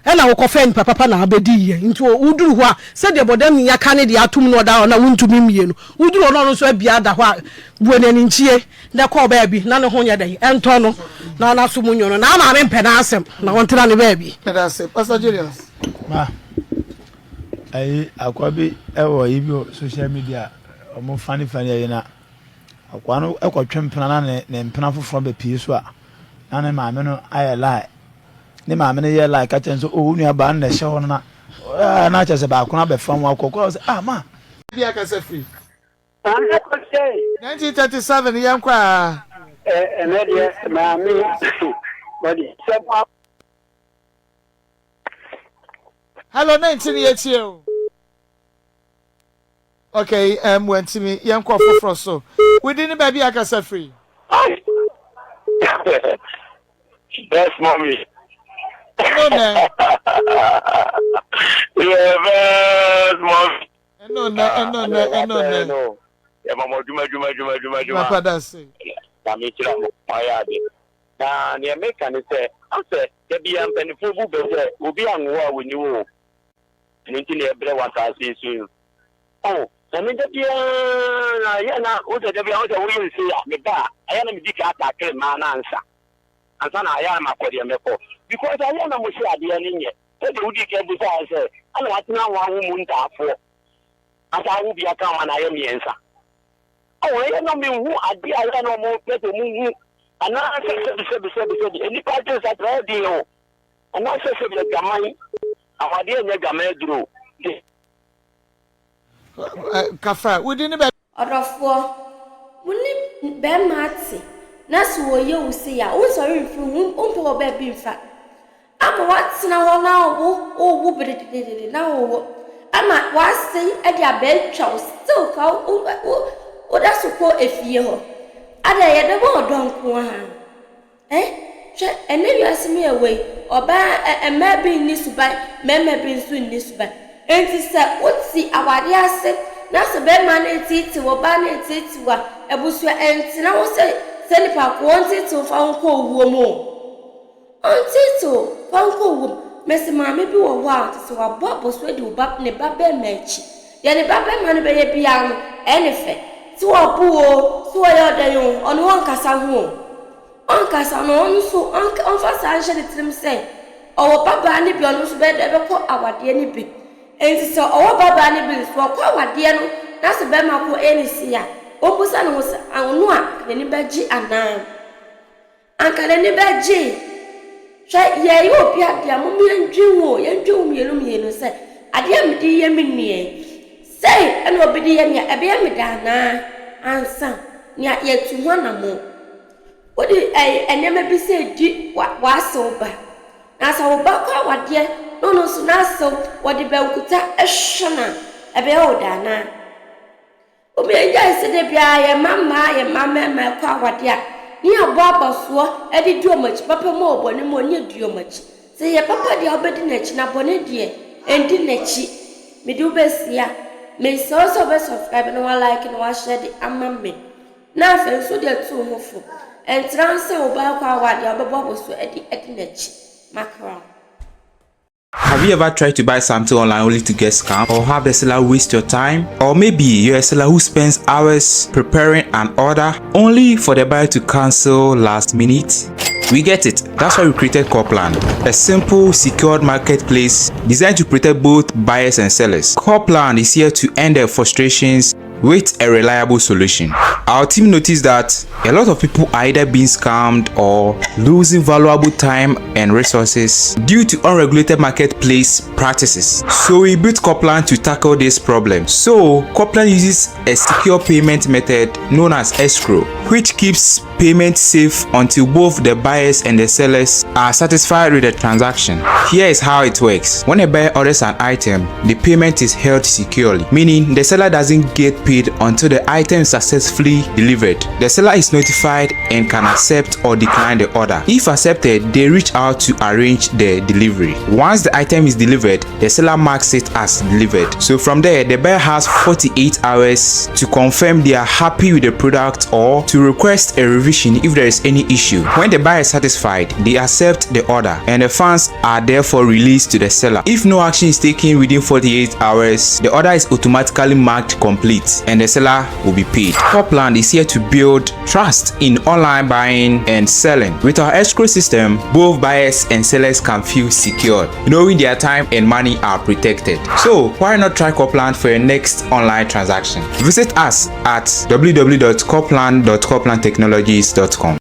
Ɛna wokɔfɛɛ nipa papa na abɛdi yɛ nti woduru hɔ a sɛdeɛ bɔdamni aka ne deɛ atom na ɔda hɔ na wontumi mmie no woduru hɔ na ɔno nso abie ada hɔ a bue n'ani nkyie na kɔ baabi na ne ho nyɛ dɛn ɛntɔ no na n'aso mu nwo no na maame mpɛ n'asɛm na ɔntena ne baabi. Meda ase Pastor Julius. Ma ayi akwa bi ɛwɔ ayi bi wɔ social media ɔmo fani fani ayi na akwa no ɛkɔ twe mpena na ne ne mpena foforɔ bɛ pie so a na ne maame no ayɛ lie. Ne maame no yɛ like ka kyerɛ no sɛ, oh, wo nua baa no na ɛhyɛ hɔ no na ah, na kyerɛ sɛ baako no abɛfa mu akɔ kora sɛ ah ma. Bi akasa firi. 1937 yɛn kɔ aa. Ɛnɛ deɛ maame wɔde sɛ mo. Hello, ne nti ne yɛtie o. Okay, um, wantimi yɛnkɔ foforɔ so. Wodi ne baabi akasa firi. Best mommy. Ɛno nɛ. Yeah, best mommy. Ɛno nɛ, ɛno nɛ, ɛno nɛ. Yɛma mo adwuma adwuma adwuma adwuma adwuma. Papa da se. Na mekyira mo, moayɛ ade. Na nea meka ne sɛ, asɛ da biara mpanimfoɔ bu bɛ sɛ obi anwo a ɔnni wo o. Ɛno nti na yɛbrɛ wɔ asase yi so yi. Oh, na me da biara yɛ na wo sɛ da biara wo sɛ woyɛ nse a meba a ɛyɛ na medi ka atakere mmaa no ansa. Ansa na ayɛ a makɔ deɛ mɛkɔ. Because ayɛ na mo se adeɛ no nyɛ. Sɛdeɛ wodii kan bisaeɛ sɛ, Ana watena ho awo mu ntaafoɔ, asa awo bi aka ho anaa ayɛ mmiɛnsa? Oh, ɛyɛ na menhu adeɛ a ɛyɛ na wɔn pɛ sɛ wɔn hu, anaasɛ sɛbi sɛbi sɛbi sɛbi, nnipa adwene sakyera yɛ den o, anaasɛ sɛbi adwaman, awadeɛ nyɛ adwaman aduro o. Kafra, wodi ne bɛ. Ɔdɔfoɔ, wo ne barima ate na sɛ ɔyɛ wo sei a, wonsɔre mfiri ho, wompɛ wɔ baabi mfa. Ama woatena hɔ na wo wowo brededede na wowo. Ama w'ase de aba atwa wo still ka wo wo woda so kɔ efie hɔ. Adɛn yɛbɛbɔ ɔdɔ nko ara. Eh, hwɛ, ɛnnɛ wiase mu yɛ wei, ɔbaa, ɛ, mmaa bi nni suban, mmarima bi nso nni suban. Enti sɛ wote awadeɛ ase na sɛ barima no reteetee wo, ɔbaa no reteetee wo a, abusua, ɛntena hɔ sɛ, sɛ nipa ko, ɔnteetee wo fa wo nkɔ owuo mu o. Ɔnteetee wo fa wo nkɔ owuo mu. Mese maame bi wɔ hɔ a, kyerɛ sɛ wabɔ abɔsoɔ adi wo ba, ne ba barima akyi. Deɛ ne ba barima no bɛyɛ biara no, ɛyɛ ne fɛ. Sɛ ɔbo o, sɛ ɔyɛ ɔdɛn o, ɔno ɔnkasa ho o. Ɔnkasa no, ɔno nso ɔnka ɔmfa saa nhyɛ ne tirim sɛ ɔwɔ babaa no bi a ɔno nso bɛyɛ dɛ bɛkɔ awadeɛ no bi. Enti sɛ ɔwɔ babaa no bi nso ɔkɔ awadeɛ no na sɛ bɛrima ko ɛyɛ ne sei a, ɔmmisa ne ho sɛ ɔno a anka n'ani bɛgye anaa? Anka n'ani bɛgye? Hwɛ, yɛreyɛ obi adeɛ a, mom yɛndwen ho o, yɛndwen ho mmienu mmienu sɛ adeɛ a mede reyɛ me nua yi, sei na obi de yɛ me a, ɛbɛyɛ me dɛ anaa? Ansa nea yɛatu ho anammɔn. Wode ɛɛ nneɛma bi sɛ di w'asew ba. Na sɛ wo ba kɔ awadeɛ na ɔno nso n'asew wɔde bankuta hwɛ no a, ɛbɛyɛ wo dɛ anaa? Obi ngyae sɛ da biara yɛn mma mmaa, yɛn mma mmarima ɛkɔ awadeɛ a, ne yɛabɔ abasoɔ de di wɔn akyi, papa mu o, bɔne mu o, ne yɛdi wɔn akyi. Sɛ ɛyɛ papa deɛ a, wobɛdi n'akyi, na bɔne deɛ, ɛndi n'akyi. Mede wo bɛsia. Mesrɛ wo sɛ wobɛ subscribe na wa like na wa share de ama me. Na afei nso wode atu wo ho fo. Ɛntra ho sɛ wo ba rekɔ awadeɛ a wobɛbɔ abɔsoɔ de adi n'akyi. Makra. Have you ever tried to buy something online only to get scammed or have the seller waste your time? Or maybe you're a seller who spends hours preparing an order only for the buyer to cancel last minute? We get it. That's why we created Corplan, a simple, secured marketplace designed to protect both buyers and sellers. Corplan is here to end their frustrations with a reliable solution. Our team noticed that a lot of people are either being scammed or losing valuable time and resources due to unregulated marketplace practices. So we built Corplan to tackle this problem. So Corplan uses a secure payment method known as escrow, which keeps payment safe until both the buyers and the sellers are satisfied with the transaction. Here is how it works. When a buyer orders an item, the payment is held securely, meaning the seller doesn't get paid until the item is successfully delivered. The seller is notified and can accept or decline the order. If accepted, they reach out to arrange the delivery. Once the item is delivered, the seller marks it as delivered. So from there, the buyer has 48 hours to confirm they are happy with the product or to request a revision if there is any issue. When the buyer is satisfied, they accept the order and the funds are therefore released to the seller. If no action is taken within 48 hours, the order is automatically marked complete and the seller will be paid. Corplan is here to build trust in online buying and selling. With our escrow system, both buyers and sellers can feel secure, knowing their time and money are protected. So why not try Corplan for your next online transaction? Visit us at www.corplan.corplantechnologies.com.